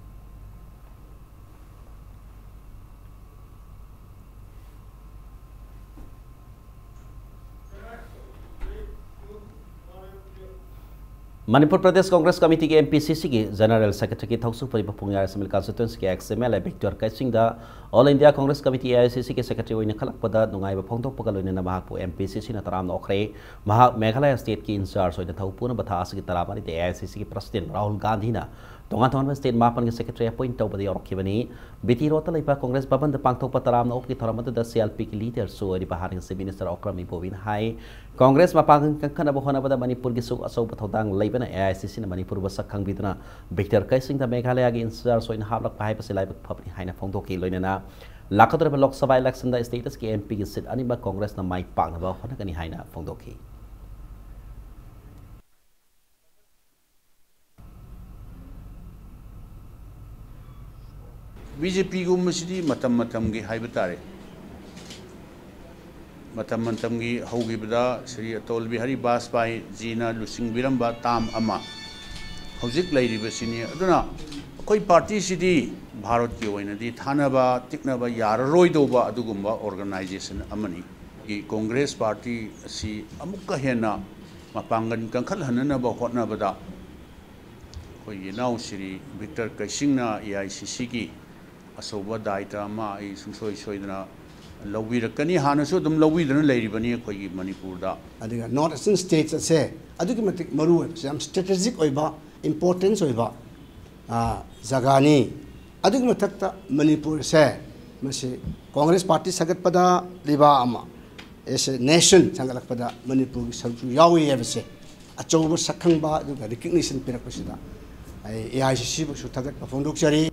Manipur Pradesh Congress ꯀꯃꯤꯇꯤꯒꯤ M P C Cꯒꯤ General Secretaryꯒꯤ ꯊꯧꯁꯤꯜ ꯄꯨꯔꯤꯕ ꯄꯨꯡꯌꯥꯔ Assembly Constituencyꯒꯤ ex M L A ꯕꯤꯛꯇꯣꯔ ꯀꯩꯆꯤꯡꯗ All India Congress Committee, A I C Cꯒꯤ secretary ꯑꯣꯏꯅ ꯈꯜꯂꯛꯄꯗ ꯅꯨꯡꯉꯥꯏꯕ ꯐꯣꯡꯗꯣꯛꯄꯒ ꯂꯣꯏꯅꯅ ꯃꯍꯥꯛꯄꯨ M P C Cꯅ ꯇꯔꯥꯝꯅ ꯑꯣꯛꯈ꯭ꯔꯦ꯫ ꯃꯍꯥꯛ ꯃꯦꯘꯥꯂꯌꯥ stateꯀꯤ in-charge ꯑꯣꯏꯅ ꯊꯧ ꯄꯨꯅꯕ ꯊꯥ ꯑꯁꯤꯒꯤ ꯇꯔꯥꯃꯔꯤꯗ A I C Cꯒꯤ president Rahul ꯒꯥꯟꯙꯤꯅ ꯇꯣꯉꯥꯟ ꯇꯣꯉꯥꯟꯕ state ꯃꯥꯄꯟꯒꯤ secretary appoint ꯇꯧꯕꯗ ꯌꯥꯎꯔꯛꯈꯤꯕꯅꯤ꯫ ꯕꯤ ꯇꯤ ꯔꯣꯗꯇ ꯂꯩꯕ ꯀꯣꯡꯒ꯭ꯔꯦꯁ ꯚꯕꯟꯗ ꯄꯥꯡꯊꯣꯛꯄ ꯇꯔꯥꯝꯅ ꯑꯣꯛꯄꯒꯤ ꯊꯧꯔꯝ ꯑꯗꯨꯗ ꯁꯤ ꯑꯥꯔ ꯄꯤꯒꯤ leaderꯁꯨ ꯑꯣꯏꯔꯤꯕ ꯍꯥꯟꯅꯒꯤ Chief Minister ꯑꯣꯀ꯭ꯔꯝ ꯏꯕꯣꯕꯤꯅ ꯍꯥꯏ, ꯀꯣꯡꯒ꯭ꯔꯦꯁ ꯃꯄꯥꯡꯒꯜ ꯀꯟꯈꯠꯅꯕ ꯍꯣꯠꯅꯕꯗ ꯃꯅꯤꯄꯨꯔꯒꯤꯁꯨ ꯑꯆꯧꯕ ꯊꯧꯗꯥꯡ ꯂꯩꯕꯅ ꯑꯦ ꯑꯥꯏ ꯁꯤ ꯁꯤꯅ ꯃꯅꯤꯄꯨꯔꯕꯨ ꯁꯛ ꯈꯪꯕꯤꯗꯨꯅ ꯕꯤꯛꯇꯔ ꯀꯩꯁꯤꯡꯗ ꯃꯦꯘꯥꯂꯌꯥꯒꯤ in charge ꯑꯣꯏꯅ ꯍꯥꯞꯂꯛꯄ ꯍꯥꯏꯕꯁꯤ ꯂꯥꯏꯕꯛ ꯐꯕꯅꯤ ꯍꯥꯏꯅ ꯐꯣꯡꯗꯣꯛꯈꯤ꯫ ꯂꯣꯏꯅꯅ ꯂꯥꯛꯀꯗꯧꯔꯤꯕ ꯂꯣꯛ ꯁꯚꯥ electionꯗ stateꯀꯤ ꯑꯦꯝ ꯄꯤꯒꯤ seat ꯑꯅꯤꯃꯛ ꯀꯣꯡꯒ꯭ꯔꯦꯁꯅ ꯃꯥꯏ ꯄꯥꯛꯅꯕ ꯍꯣꯠꯅꯒꯅꯤ ꯍꯥꯏꯅ ꯐꯣꯡꯗꯣꯛꯈꯤ꯫ ꯕꯤ ꯖꯦ ꯄꯤꯒꯨꯝꯕꯁꯤꯗꯤ ꯃꯇꯝ ꯃꯇꯝꯒꯤ ꯍꯥꯏꯕ ꯇꯥꯔꯦ꯫ ꯃꯇꯝ ꯃꯇꯝꯒꯤ ꯍꯧꯈꯤꯕꯗ ꯁ꯭ꯔꯤ ꯑꯇꯣꯜ ꯕꯤꯍꯥꯔꯤ ꯕꯥꯖꯄꯥꯏꯖꯤꯅ ꯂꯨꯆꯤꯡꯕꯤꯔꯝꯕ term ꯑꯃ, ꯍꯧꯖꯤꯛ ꯂꯩꯔꯤꯕꯁꯤꯅꯤ꯫ ꯑꯗꯨꯅ ꯑꯩꯈꯣꯏ partyꯁꯤꯗꯤ ꯚꯥꯔꯠꯀꯤ ꯑꯣꯏꯅꯗꯤ ꯊꯥꯅꯕ ꯇꯤꯛꯅꯕ ꯌꯥꯔꯔꯣꯏꯗꯧꯕ ꯑꯗꯨꯒꯨꯝꯕ organization ꯑꯃꯅꯤ꯫ ꯀꯣꯡꯒ꯭ꯔꯦꯁ party ꯑꯁꯤ ꯑꯃꯨꯛꯀ ꯍꯦꯟꯅ ꯃꯄꯥꯡꯒꯜ ꯀꯟꯈꯠꯍꯟꯅꯅꯕ ꯍꯣꯠꯅꯕꯗ ꯑꯩꯈꯣꯏꯒꯤ ꯏꯅꯥꯎ Shri Victor ꯀꯩꯁꯤꯡꯅ A I C ꯁꯤꯒꯤ ꯑꯆꯧꯕ ꯗꯥꯏꯇ ꯑꯃ ꯑꯩ ꯁꯨꯡꯁꯣꯏ ꯁꯣꯏꯗꯅ ꯂꯧꯕꯤꯔꯛꯀꯅꯤ, ꯍꯥꯟꯅꯁꯨ ꯑꯗꯨꯝ ꯂꯧꯕꯤꯗꯨꯅ ꯂꯩꯔꯤꯕꯅꯤ ꯑꯩꯈꯣꯏꯒꯤ ꯃꯅꯤꯄꯨꯔꯗ꯫ ꯑꯗꯨꯒ North Eastern states ꯑꯁꯦ ꯑꯗꯨꯛꯀꯤ ꯃꯇꯤꯛ ꯃꯔꯨ ꯑꯣꯏꯕ, ꯌꯥꯝ strategic ꯑꯣꯏꯕ, importance ꯑꯣꯏꯕ, ꯑ, ꯖꯒꯥꯅꯤ꯫ ꯑꯗꯨꯒꯤ ꯃꯊꯛꯇ ꯃꯅꯤꯄꯨꯔꯁꯦ, ꯃꯁꯤ ꯀꯣꯡꯒ꯭ꯔꯦꯁ party ꯁꯥꯒꯠꯄꯗ ꯂꯩꯕꯥꯛ ꯑꯃ, as a nation ꯁꯥꯒꯠꯂꯛꯄꯗ ꯃꯅꯤꯄꯨꯔꯒꯤ ꯁꯔꯨꯛꯁꯨ ꯌꯥꯎꯏ ꯍꯥꯏꯕꯁꯦ ꯑꯆꯧꯕ ꯁꯛꯈꯪꯕ ꯑꯗꯨꯒ recognition ꯄꯤꯔꯛꯄꯁꯤꯗ ꯑꯩ ꯑꯦ ꯑꯥꯏ ꯁꯤ ꯁꯤꯕꯨꯁꯨ ꯊꯥꯒꯠꯄ ꯐꯣꯡꯗꯣꯛꯆꯔꯤ꯫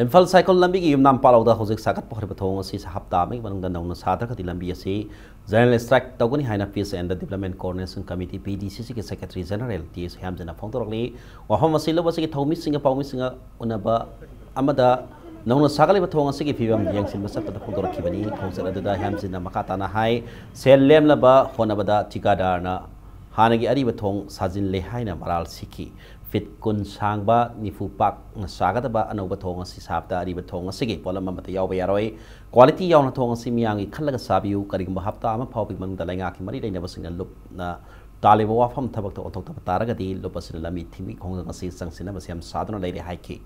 ꯏꯝꯐꯥꯜ ꯁꯥꯏꯀꯣꯜ ꯂꯝꯕꯤꯒꯤ ꯌꯨꯝꯅꯥꯝ ꯄꯥꯂꯧꯗ ꯍꯧꯖꯤꯛ ꯁꯥꯒꯠꯄ ꯍꯧꯔꯤꯕ ꯊꯣꯡ ꯑꯁꯤ ꯍꯞꯇꯥ ꯑꯃꯒꯤ ꯃꯅꯨꯡꯗ ꯅꯧꯅ ꯁꯥꯗ꯭ꯔꯒꯗꯤ ꯂꯝꯕꯤ ꯑꯁꯤ general strike ꯇꯧꯒꯅꯤ ꯍꯥꯏꯅ Peace and Development Coordination Committee, P D C Cꯒꯤ Secretary General ꯇꯤ ꯑꯦꯁ ꯍꯦꯝꯖꯅ ꯐꯣꯡꯗꯣꯔꯛꯂꯤ꯫ ꯋꯥꯐꯝ ꯑꯁꯤ ꯂꯧꯕ ꯑꯁꯤꯒꯤ ꯊꯧꯃꯤꯁꯤꯡꯒ ꯄꯥꯎꯃꯤꯁꯤꯡꯒ ꯎꯅꯕ ꯑꯃꯗ ꯅꯧꯅ ꯁꯥꯒꯠꯂꯤꯕ ꯊꯣꯡ ꯑꯁꯤꯒꯤ ꯐꯤꯕꯝ ꯌꯦꯡꯁꯤꯟꯕ ꯆꯠꯄꯗ ꯐꯣꯡꯗꯣꯔꯛꯈꯤꯕꯅꯤ꯫ ꯈꯣꯡꯆꯠ ꯑꯗꯨꯗ ꯍꯦꯝꯖꯤꯟꯅ ꯃꯈꯥ ꯇꯥꯅ ꯍꯥꯏ, ꯁꯦꯜ ꯂꯦꯝꯅꯕ ꯍꯣꯠꯅꯕꯗ ꯊꯤꯀꯥꯗꯥꯔꯅ ꯍꯥꯟꯅꯒꯤ ꯑꯔꯤꯕ ꯊꯣꯡ ꯁꯥꯖꯤꯜꯂꯦ ꯍꯥꯏꯅ ꯃꯔꯥꯜ ꯁꯤꯈꯤ꯫ ꯐꯤꯠ ꯀꯨꯟ ꯁꯥꯡꯕ, ꯅꯤꯐꯨ ꯄꯥꯛꯅ ꯁꯥꯒꯗꯕ ꯑꯅꯧꯕ ꯊꯣꯡ ꯑꯁꯤ ꯁꯥꯕꯗ ꯑꯔꯤꯕ ꯊꯣꯡ ꯑꯁꯤꯒꯤ ꯄꯣꯠꯂꯝ ꯑꯃꯠꯇ ꯌꯥꯎꯕ ꯌꯥꯔꯣꯏ꯫ Quality ꯌꯥꯎꯅ ꯊꯣꯡ ꯑꯁꯤ ꯃꯤꯌꯥꯝꯒꯤ ꯈꯜꯂꯒ ꯁꯥꯕꯤꯌꯨ꯫ ꯀꯔꯤꯒꯨꯝꯕ ꯍꯞꯇꯥ ꯑꯃ ꯐꯥꯎꯕꯒꯤ ꯃꯅꯨꯡꯗ ꯂꯩꯉꯥꯛꯀꯤ ꯃꯔꯤ ꯂꯩꯅꯕꯁꯤꯡꯅ ꯂꯨꯞꯅ ꯇꯥꯜꯂꯤꯕ ꯋꯥꯐꯝ ꯊꯕꯛꯇ ꯑꯣꯟꯊꯣꯛꯇꯕ ꯇꯥꯔꯒꯗꯤ ꯂꯨꯞ ꯑꯁꯤꯅ ꯂꯝꯕꯤ ꯊꯤꯡꯕꯒꯤ ꯈꯣꯡꯖꯪ ꯑꯁꯤ ꯆꯪꯁꯤꯟꯅꯕ ꯁꯦꯝ ꯁꯥꯗꯨꯅ ꯂꯩꯔꯦ ꯍꯥꯏꯈꯤ꯫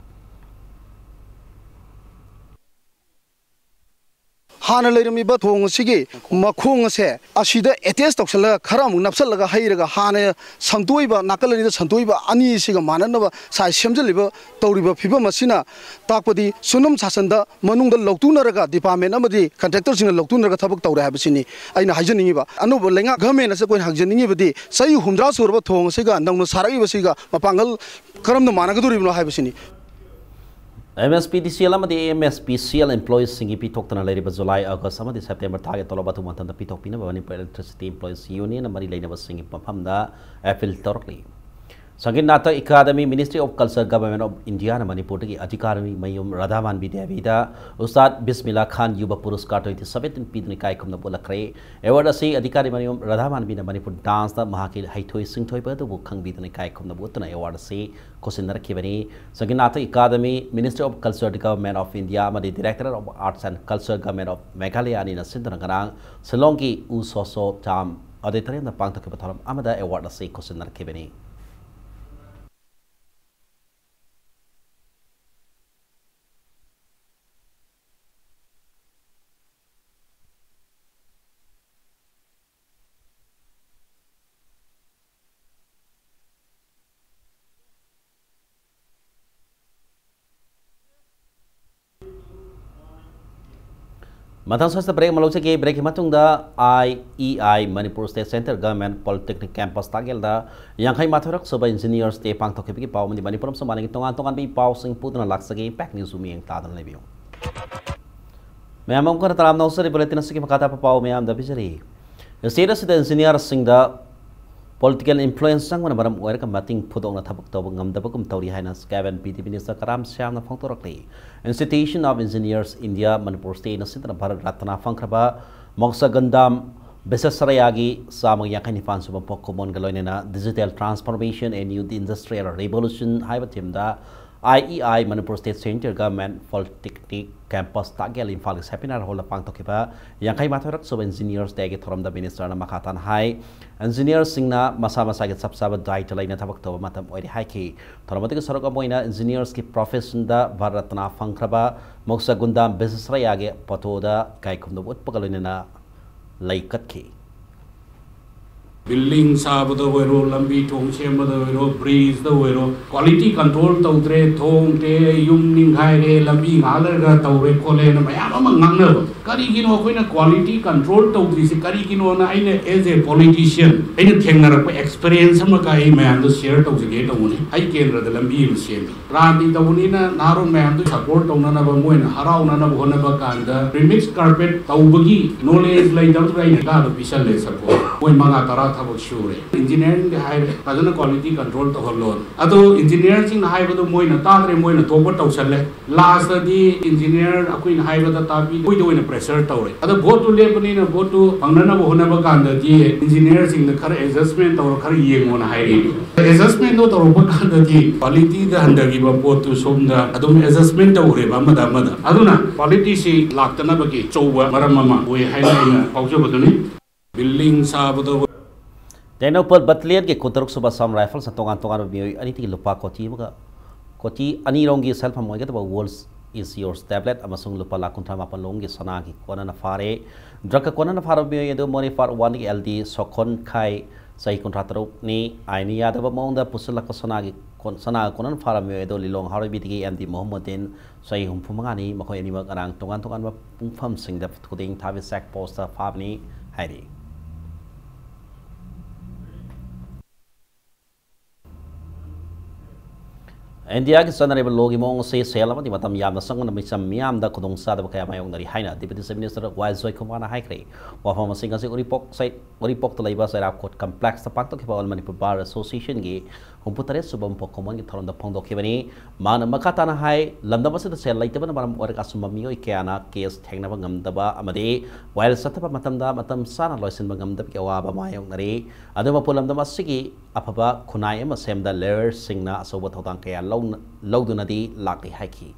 ꯍꯥꯟꯅ ꯂꯩꯔꯝꯃꯤꯕ ꯊꯣꯡ ꯑꯁꯤꯒꯤ ꯃꯈꯣꯡ ꯑꯁꯦ ꯑꯁꯤꯗ ꯑꯦꯇꯦꯁ ꯇꯧꯁꯜꯂꯒ ꯈꯔ ꯑꯃꯨꯛ ꯅꯞꯁꯜꯂꯒ ꯍꯩꯔꯒ ꯍꯥꯟꯅ ꯁꯟꯗꯣꯛꯏꯕ ꯅꯥꯀꯜ ꯑꯅꯤꯗ ꯁꯟꯗꯣꯛꯏꯕ ꯑꯅꯤꯁꯤꯒ ꯃꯥꯟꯅꯅꯕ ꯁꯥꯏꯖ ꯁꯦꯝꯖꯤꯜꯂꯤꯕ ꯇꯧꯔꯤꯕ ꯐꯤꯕꯝ ꯑꯁꯤꯅ ꯇꯥꯛꯄꯗꯤ ꯁꯨꯅꯨꯝ ꯁꯥꯁꯟꯗ ꯃꯅꯨꯡꯗ ꯂꯧꯇꯨꯅꯔꯒ ꯗꯤꯄꯥꯔꯠꯃꯦꯟ ꯑꯃꯗꯤ ꯀꯟꯇ꯭ꯔꯦꯛꯇꯔꯁꯤꯡꯅ ꯂꯧꯇꯨꯅꯔꯒ ꯊꯕꯛ ꯇꯧꯔꯦ ꯍꯥꯏꯕꯁꯤꯅꯤ ꯑꯩꯅ ꯍꯥꯏꯖꯅꯤꯡꯉꯤꯕ꯫ ꯑꯅꯧꯕ ꯂꯩꯉꯥꯛ ꯒꯚꯔꯟꯃꯦꯟ ꯑꯁꯤ ꯑꯩꯈꯣꯏꯅ ꯍꯪꯖꯅꯤꯡꯉꯤꯕꯗꯤ ꯆꯍꯤ ꯍꯨꯝꯗ꯭ꯔꯥ ꯁꯨꯔꯕ ꯊꯣꯡ ꯑꯁꯤꯒ ꯅꯧꯅ ꯁꯥꯔꯛꯏꯕꯁꯤꯒ ꯃꯄꯥꯡꯒꯜ ꯀꯔꯝꯅ ꯃꯥꯟꯅꯒꯗꯧꯔꯤꯕꯅꯣ ꯍꯥꯏꯕꯁꯤꯅꯤ꯫ ꯑꯦꯝ ꯑꯦꯁ ꯄꯤ ꯗꯤ ꯁꯤ ꯑꯦꯜ ꯑꯃꯗꯤ M S P C L ꯏꯝꯄ꯭ꯂꯣꯌꯤꯁꯁꯤꯡꯒꯤ ꯄꯤꯊꯣꯛꯇꯅ ꯂꯩꯔꯤꯕ ꯖꯨꯂꯥꯏ, ꯑꯥꯒꯁ ꯑꯃꯗꯤ ꯁꯦꯞꯇꯦꯝꯕꯔ ꯊꯥꯒꯤ ꯇꯣꯂꯣꯞ ꯑꯊꯨꯕ ꯃꯇꯝꯗ ꯄꯤꯊꯣꯛꯄꯤꯅꯕ ꯃꯅꯤꯄꯨꯔ ꯏꯂꯦꯛꯇ꯭ꯔꯤꯁꯤꯇꯤ ꯏꯝꯄ꯭ꯂꯣꯌꯤꯁ ꯌꯨꯅꯤꯌꯟꯅ ꯃꯔꯤ ꯂꯩꯅꯕꯁꯤꯡꯒꯤ ꯃꯐꯝꯗ ꯑꯦꯄꯤꯜ ꯇꯧꯔꯛꯂꯤ꯫ Sangeet Natak academy, Ministry of Culture, Government of Indiaꯅ ꯃꯅꯤꯄꯨꯔꯗꯒꯤ ꯑꯙꯤꯀꯥꯔꯤ ꯃꯌꯨꯝ ꯔꯥꯙꯥꯃꯥꯟꯕꯤ ꯗꯦꯕꯤꯗ ꯎꯁꯇꯥꯗ ꯕꯤꯁꯃꯤꯂꯥ ꯈꯥꯟ ꯌꯨꯕ ꯄꯨꯔꯁꯀꯥꯔ twenty seventeen ꯄꯤꯗꯨꯅ ꯏꯀꯥꯏ ꯈꯨꯝꯅꯕ ꯎꯠꯂꯛꯈ꯭ꯔꯦ꯫ ꯑꯦꯋꯥꯔꯗ ꯑꯁꯤ ꯑꯙꯤꯀꯥꯔꯤ ꯃꯌꯨꯝ ꯔꯥꯙꯥꯃꯥꯟꯕꯤꯅ ꯃꯅꯤꯄꯨꯔ ꯗꯥꯟꯁꯇ ꯃꯍꯥꯛꯀꯤ ꯍꯩꯊꯣꯏ ꯁꯤꯡꯊꯣꯏꯕ ꯑꯗꯨꯕꯨ ꯈꯪꯕꯤꯗꯨꯅ ꯏꯀꯥꯏ ꯈꯨꯝꯅꯕ ꯎꯠꯇꯨꯅ ꯑꯦꯋꯥꯔꯗ ꯑꯁꯤ ꯈꯨꯠꯁꯤꯟꯅꯔꯛꯈꯤꯕꯅꯤ꯫ ꯁꯪꯒꯤꯠ Natak academy, Ministry of Culture, Government of India ꯑꯃꯗꯤ Director of Arts and Culture, Government of Meghalaya ꯑꯅꯤꯅ ꯁꯤꯟꯗꯨꯅ ꯉꯔꯥꯡ ꯁꯤꯂꯣꯡꯒꯤ ꯎ ꯁꯣꯁꯣ ꯆꯥꯝ ꯑꯣꯗꯤꯇꯣꯔꯤꯌꯝꯗ ꯄꯥꯡꯊꯣꯛꯈꯤꯕ ꯊꯧꯔꯝ ꯑꯃꯗ ꯑꯦꯋꯥꯔꯗ ꯑꯁꯤ ꯈꯨꯠꯁꯤꯟꯅꯔꯛꯈꯤꯕꯅꯤ꯫ ꯃꯊꯪ ꯁ꯭ꯋꯥꯏꯁꯤꯗ ꯕ꯭ꯔꯦꯛ ꯑꯃ ꯂꯧꯖꯒꯦ꯫ ꯕ꯭ꯔꯦꯛꯀꯤ ꯃꯇꯨꯡꯗ I E I, Manipur state central government polytechnic campus ꯇꯥꯛꯌꯦꯜꯗ ꯌꯥꯡꯈꯩ ꯃꯥꯊꯣꯏꯔꯛ ꯁꯨꯕ ꯏꯟꯖꯤꯅꯤꯌꯔꯁ ꯗꯦ ꯄꯥꯡꯊꯣꯛꯈꯤꯕꯒꯤ ꯄꯥꯎ ꯑꯃꯗꯤ ꯃꯅꯤꯄꯨꯔ ꯑꯃꯁꯨꯡ ꯃꯥꯂꯦꯝꯒꯤ ꯇꯣꯉꯥꯟ ꯇꯣꯉꯥꯟꯕ ꯄꯥꯎꯁꯤꯡ ꯄꯨꯗꯨꯅ ꯂꯥꯛꯆꯒꯦ꯫ ꯏꯝꯄꯦꯛ ꯅ꯭ꯌꯨꯁꯄꯨ ꯃꯤꯠꯌꯦꯡ ꯇꯥꯗꯨꯅ ꯂꯩꯕꯤꯌꯨ꯫ ꯃꯌꯥꯝ ꯑꯃꯨꯛ ꯍꯟꯅ ꯇꯔꯥꯝꯅ ꯑꯣꯛꯆꯔꯤ꯫ ꯕꯨꯂꯦꯇꯤꯟ ꯑꯁꯤꯒꯤ ꯃꯈꯥ ꯇꯥꯕ ꯄꯥꯎ ꯃꯌꯥꯝꯗ ꯄꯤꯖꯔꯤ꯫ ꯁ꯭ꯇꯦꯠ ꯑꯁꯤꯗ ꯏꯟꯖꯤꯅꯤꯌꯔꯁꯤꯡꯗ ꯄꯣꯂꯤꯇꯤꯀꯦꯜ ꯏꯟꯐ꯭ꯂꯨꯌꯦꯟꯁ ꯆꯪꯕꯅ ꯃꯔꯝ ꯑꯣꯏꯔꯒ ꯃꯇꯤꯡ ꯐꯨꯗꯣꯛꯅ ꯊꯕꯛ ꯇꯧꯕ ꯉꯝꯗꯕꯒꯨꯝ ꯇꯧꯔꯤ ꯍꯥꯏꯅ cabinet P D P minister Karam ꯁ꯭ꯌꯥꯝꯅ ꯐꯣꯡꯗꯣꯔꯛꯂꯤ꯫ Institution of Engineers India, Manipur ꯁ꯭ꯇꯦꯠꯅ ꯁꯤꯟꯗꯨꯅ ꯚꯥꯔꯠ ꯔꯠꯅꯥ ꯐꯪꯈ꯭ꯔꯕ ꯃꯣꯛꯁꯒꯟꯗꯥꯝ ꯕꯤꯁꯦꯁꯔꯥꯌꯥꯒꯤ ꯆꯥꯝꯃꯒ ꯌꯥꯡꯈꯩ ꯅꯤꯄꯥꯟ ꯁꯨꯕ ꯄꯣꯛ ꯀꯨꯝꯑꯣꯟꯒ ꯂꯣꯏꯅꯅ Digital Transformation and Youth Industrial Revolution ꯍꯥꯏꯕ ꯊꯤꯝꯗ I E I Manipur State Centre Government Polytechnic Campus ꯇꯥꯛꯌꯦꯜ ꯏꯝꯐꯥꯜꯒꯤ seminar hall ꯗ ꯄꯥꯡꯊꯣꯛꯈꯤꯕ ꯌꯥꯡꯈꯩ ꯃꯥꯊꯣꯏꯔꯛ ꯁꯨꯕ Engineers Day ꯒꯤ ꯊꯧꯔꯝꯗ minister ꯅ ꯃꯈꯥ ꯇꯥꯅ ꯍꯥꯏ, engineer ꯁꯤꯡꯅ ꯃꯁꯥ ꯃꯁꯥꯒꯤ ꯆꯞ ꯆꯥꯕ ꯗꯥꯏꯇ ꯂꯩꯅ ꯊꯕꯛ ꯇꯧꯕ ꯃꯇꯝ ꯑꯣꯏꯔꯦ ꯍꯥꯏꯈꯤ꯫ ꯊꯧꯔꯝ ꯑꯗꯨꯒꯤ ꯁꯔꯨꯛ ꯑꯃ ꯑꯣꯏꯅ engineers ꯀꯤ profession ꯗ ꯚꯥꯔꯠ ꯔꯠꯅꯥ ꯐꯪꯈ꯭ꯔꯕ ꯃꯣꯛꯁ ꯒꯨꯟꯗꯥꯝ ꯕꯤꯁ꯭ꯋꯦꯁ꯭ꯋꯔꯩꯌꯥꯒꯤ ꯄꯣꯇꯣꯗ ꯏꯀꯥꯏ ꯈꯨꯝꯅꯕ ꯎꯠꯄꯒ ꯂꯣꯏꯅꯅ ꯂꯩ ꯀꯠꯈꯤ꯫ ꯕꯤꯜꯗꯤꯡ ꯁꯥꯕꯗ ꯑꯣꯏꯔꯣ, ꯂꯝꯕꯤ ꯊꯣꯡ ꯁꯦꯝꯕꯗ ꯑꯣꯏꯔꯣ, ꯕ꯭ꯔꯤꯖꯇ ꯑꯣꯏꯔꯣ, quality control ꯇꯧꯗ꯭ꯔꯦ, ꯊꯣꯡꯗ꯭ꯔꯦ, ꯌꯨꯝ ꯅꯤꯡꯈꯥꯏꯔꯦ, ꯂꯝꯕꯤ ꯉꯥꯛ ꯂꯩꯔꯒ ꯇꯧꯔꯦ ꯈꯣꯠꯂꯦꯅ ꯃꯌꯥꯝ ꯑꯃ ꯉꯥꯡꯅꯕ꯫ ꯀꯔꯤꯒꯤꯅꯣ ꯑꯩꯈꯣꯏꯅ quality control ꯇꯧꯗ꯭ꯔꯤꯁꯦ? ꯀꯔꯤꯒꯤꯅꯣꯅ ꯑꯩꯅ as a politician ꯑꯩꯅ ꯊꯦꯡꯅꯔꯛꯄ experience ꯑꯃꯒ ꯑꯩ ꯃꯌꯥꯝꯗ share ꯇꯧꯖꯒꯦ ꯇꯧꯕꯅꯤ꯫ ꯑꯩ ꯀꯦꯟꯗ꯭ꯔꯗ ꯂꯝꯕꯤ ꯑꯃ ꯁꯦꯝꯃꯤ꯫ ꯔꯥꯟꯗꯤ ꯇꯧꯕꯅꯤꯅ ꯅꯍꯥꯔꯣꯜ ꯃꯌꯥꯝꯗꯨ support ꯇꯧꯅꯅꯕ, ꯃꯣꯏꯅ ꯍꯔꯥꯎꯅꯅꯕ ꯍꯣꯠꯅꯕ ꯀꯥꯟꯗ remix carpet ꯇꯧꯕꯒꯤ knowledge ꯂꯩꯇꯕꯗꯨꯗ ꯑꯩꯅ ꯍꯤꯗꯥꯛꯇꯣ ꯄꯤꯁꯜꯂꯦ support꯫ ꯃꯣꯏ ꯃꯉꯥ ꯇꯔꯥ ꯊꯕꯛ ꯁꯨꯔꯦ꯫ Engineering ꯗꯤ ꯍꯥꯏꯔꯦ ꯐꯖꯅ quality control ꯇꯧꯍꯜꯂꯣ꯫ ꯑꯗꯣ engineer ꯁꯤꯡꯅ ꯍꯥꯏꯕꯗꯣ ꯃꯣꯏꯅ ꯇꯥꯗ꯭ꯔꯦ, ꯃꯣꯏꯅ ꯊꯣꯛꯄ ꯇꯧꯁꯜꯂꯦ꯫ Last ꯇꯗꯤ engineer ꯑꯩꯈꯣꯏꯅ ꯍꯥꯏꯕꯗ ꯇꯥꯕꯤꯗꯦ, ꯑꯩꯈꯣꯏꯗ ꯑꯣꯏꯅ pressure ꯇꯧꯔꯦ꯫ ꯑꯗꯣ vote ꯇꯨ ꯂꯦꯞꯄꯅꯤꯅ vote ꯇꯨ ꯐꯪꯅꯅꯕ ꯍꯣꯠꯅꯕ ꯀꯥꯟꯗꯗꯤ engineer ꯁꯤꯡꯗ ꯈꯔ adjustment ꯇꯧꯔ ꯈꯔ ꯌꯦꯡꯉꯣꯅ ꯍꯥꯏꯔꯛꯏ꯫ Adjustment ꯗꯣ ꯇꯧꯔꯛꯄ ꯀꯥꯟꯗꯗꯤ quality ꯗ ꯍꯟꯊꯈꯤꯕ ꯄꯣꯠꯇꯨ ꯁꯣꯝꯗ ꯑꯗꯨꯝ adjustment ꯇꯧꯈ꯭ꯔꯦꯕ ꯑꯃꯗ ꯑꯃꯗ꯫ ꯑꯗꯨꯅ quality ꯁꯤ ꯂꯥꯛꯇꯅꯕꯒꯤ ꯑꯆꯧꯕ ꯃꯔꯝ ꯑꯃ ꯑꯣꯏ ꯍꯥꯏꯅ ꯑꯩꯅ ꯐꯥꯎꯖꯕꯗꯨꯅꯤ꯫ Building ꯁꯥꯕꯗ ꯇꯦꯡꯅꯧꯄꯜ battalion ꯒꯤ ꯀꯨꯟꯇꯔꯨꯛ ꯁꯨꯕ sub rifles ꯅ ꯇꯣꯉꯥꯟ ꯇꯣꯉꯥꯟꯕ ꯃꯤꯑꯣꯏ ꯑꯅꯤꯗꯒꯤ ꯂꯨꯄꯥ ꯀꯣꯇꯤ ꯑꯃꯒ ꯀꯣꯇꯤ ꯑꯅꯤ ꯔꯣꯝꯒꯤ ꯁꯦꯜꯐꯝ ꯑꯣꯏꯒꯗꯕ World Is Yours tablet ꯑꯃꯁꯨꯡ ꯂꯨꯄꯥ ꯂꯥꯈ ꯀꯨꯟꯊ꯭ꯔꯥ ꯃꯥꯄꯟ ꯂꯣꯝꯒꯤ ꯁꯅꯥꯒꯤ ꯀꯣꯟꯅꯅ ꯐꯥꯔꯦ꯫ Drug ꯀ ꯀꯣꯟꯅꯅ ꯐꯥꯔꯕ ꯃꯤꯑꯣꯏ ꯑꯗꯨ ꯃꯣꯔꯦ Part One ꯗꯒꯤ L D ꯁꯣꯈꯣꯟꯈꯥꯏ, ꯆꯍꯤ ꯀꯨꯟꯊ꯭ꯔꯥ ꯇꯔꯨꯛꯅꯤ꯫ ꯑꯥꯏꯟꯅ ꯌꯥꯗꯕ ꯃꯑꯣꯡꯗ ꯄꯨꯁꯤꯜꯂꯛꯄ ꯁꯅꯥꯒꯤ ꯀꯣꯟ-, ꯁꯅꯥꯒ ꯀꯣꯟꯅꯅ ꯐꯥꯔꯕ ꯃꯤꯑꯣꯏ ꯑꯗꯨ ꯂꯤꯂꯣꯡ ꯍꯥꯎꯔꯩꯕꯤꯗꯒꯤ M D ꯃꯣꯍꯝꯃꯗꯤꯟ, ꯆꯍꯤ ꯍꯨꯝꯐꯨ ꯃꯉꯥꯅꯤ꯫ ꯃꯈꯣꯏ ꯑꯅꯤꯃꯛ ꯉꯔꯥꯡ ꯇꯣꯉꯥꯟ ꯇꯣꯉꯥꯟꯕ ꯄꯨꯡꯐꯝꯁꯤꯡꯗ ꯈꯨꯗꯤꯡ ꯊꯥꯕꯤ check post ꯇ ꯐꯥꯕꯅꯤ ꯍꯥꯏꯔꯤ꯫ ꯏꯟꯗꯤꯌꯥꯒꯤ ꯆꯠꯅꯔꯤꯕ ꯂꯣꯒꯤ ꯃꯑꯣꯡ ꯑꯁꯤ ꯁꯦꯜ ꯑꯃꯗꯤ ꯃꯇꯝ ꯌꯥꯝꯅ ꯆꯪꯕꯅ ꯃꯤꯆꯝ ꯃꯤꯌꯥꯝꯗ ꯈꯨꯗꯣꯡꯆꯥꯗꯕ ꯀꯌꯥ ꯃꯥꯌꯣꯛꯅꯔꯤ ꯍꯥꯏꯅ Deputy Chief Minister ꯋꯥꯏ ꯖꯣꯏꯀꯨꯃꯥꯔꯅ ꯍꯥꯏꯈ꯭ꯔꯦ꯫ ꯋꯥꯐꯝ ꯑꯁꯤ ꯉꯁꯤ ꯎꯔꯤꯄꯣꯛ ꯁꯩ-, ꯎꯔꯤꯄꯣꯛꯇ ꯂꯩꯕ ꯆꯩꯔꯥꯎ court complex ꯇ ꯄꯥꯡꯊꯣꯛꯈꯤꯕ All Manipur Bar Association ꯒꯤ ꯍꯨꯝꯐꯨ ꯇꯔꯦꯠ ꯁꯨꯕ ꯃꯄꯣꯛ ꯀꯨꯝꯑꯣꯟꯒꯤ ꯊꯧꯔꯝꯗ ꯐꯣꯡꯗꯣꯛꯈꯤꯕꯅꯤ꯫ ꯃꯍꯥꯛꯅ ꯃꯈꯥ ꯇꯥꯅ ꯍꯥꯏ, ꯂꯝꯗꯝ ꯑꯁꯤꯗ ꯁꯦꯜ ꯂꯩꯇꯕꯅ ꯃꯔꯝ ꯑꯣꯏꯔꯒ ꯑꯆꯨꯝꯕ ꯃꯤꯑꯣꯏ ꯀꯌꯥꯅ ꯀꯦꯁ ꯊꯦꯡꯅꯕ ꯉꯝꯗꯕ ꯑꯃꯗꯤ ꯋꯥꯌꯦꯜ ꯆꯠꯊꯕ ꯃꯇꯝꯗ ꯃꯇꯝ ꯆꯥꯅ ꯂꯣꯏꯁꯤꯟꯕ ꯉꯝꯗꯕꯒꯤ ꯑꯋꯥꯕ ꯃꯥꯌꯣꯛꯅꯔꯤ꯫ ꯑꯗꯨ ꯃꯄꯨ ꯂꯝꯗꯝ ꯑꯁꯤꯒꯤ ꯑꯐꯕ ꯈꯨꯟꯅꯥꯏ ꯑꯃ ꯁꯦꯝꯕꯗ ꯂꯣꯌꯔꯁꯤꯡꯅ ꯑꯆꯧꯕ ꯊꯧꯗꯥꯡ ꯀꯌꯥ ꯂꯧꯅ-, ꯂꯧꯗꯨꯅꯗꯤ ꯂꯥꯛꯂꯤ ꯍꯥꯏꯈꯤ꯫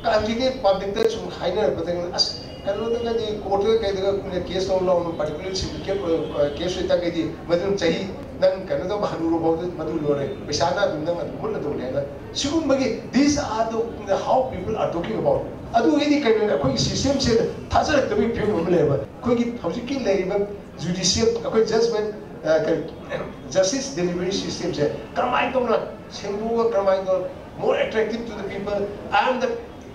ꯀꯥꯟꯆꯤꯒꯤ ꯄꯕ꯭ꯂꯤꯛꯇ ꯁꯨꯝ ꯍꯥꯏꯅꯔꯛꯄꯗꯒꯤ, "ꯑꯁ, ꯀꯩꯅꯣꯗꯒꯗꯤ, ꯀꯣꯔꯠꯇꯒ ꯀꯩꯗꯒ ꯀꯦꯁ ꯇꯧ ꯂꯥꯎꯅ, ꯄꯥꯔꯇꯤꯀꯨꯂꯔ ꯁꯤꯟꯗꯤꯀꯦꯠ ꯑꯣꯏ-, ꯀꯦꯁ ꯑꯣꯏꯇꯥꯔꯒꯗꯤ, ꯃꯗꯨ ꯆꯍꯤ ꯅꯪ ꯀꯩꯅꯣ ꯇꯧꯕ ꯍꯅꯨꯔ ꯐꯥꯎꯗ ꯃꯗꯨ ꯂꯣꯏꯔꯦ, ꯄꯩꯁꯥꯅ ꯑꯗꯨꯝ ꯅꯪ ꯑꯗꯨꯝ ꯃꯨꯠꯂꯗꯧꯅꯦ" ꯍꯥꯏꯅ, ꯁꯤꯒꯨꯝꯕꯒꯤ, these are the, the how people are talking about꯫ ꯑꯗꯨ ꯑꯩꯗꯤ ꯀꯩꯅꯣꯅꯦ, ꯑꯩꯈꯣꯏꯒꯤ ꯁꯤꯁꯇꯦꯝꯁꯤꯗ ꯊꯥꯖꯔꯛꯇꯕꯒꯤ ꯐꯤꯕꯝ ꯑꯃ ꯂꯩꯌꯦꯕ꯫ ꯑꯩꯈꯣꯏꯒꯤ ꯍꯧꯖꯤꯛꯀꯤ ꯂꯩꯔꯤꯕ ꯖꯨꯗꯤꯁꯤꯌꯦꯜ, ꯑꯩꯈꯣꯏ ꯖꯁꯃꯦꯟ, ꯑ, ꯀꯔꯤ, ꯖꯁꯇꯤꯁ ꯗꯦꯂꯤꯚꯔꯤ ꯁꯤꯁꯇꯦꯝꯁꯦ ꯀꯔꯝꯍꯥꯏꯅ ꯇꯧꯅ ꯁꯦꯡꯗꯣꯛꯑꯒ, ꯀꯔꯝꯍꯥꯏꯅ ꯇꯧꯅ more attractive to the people and the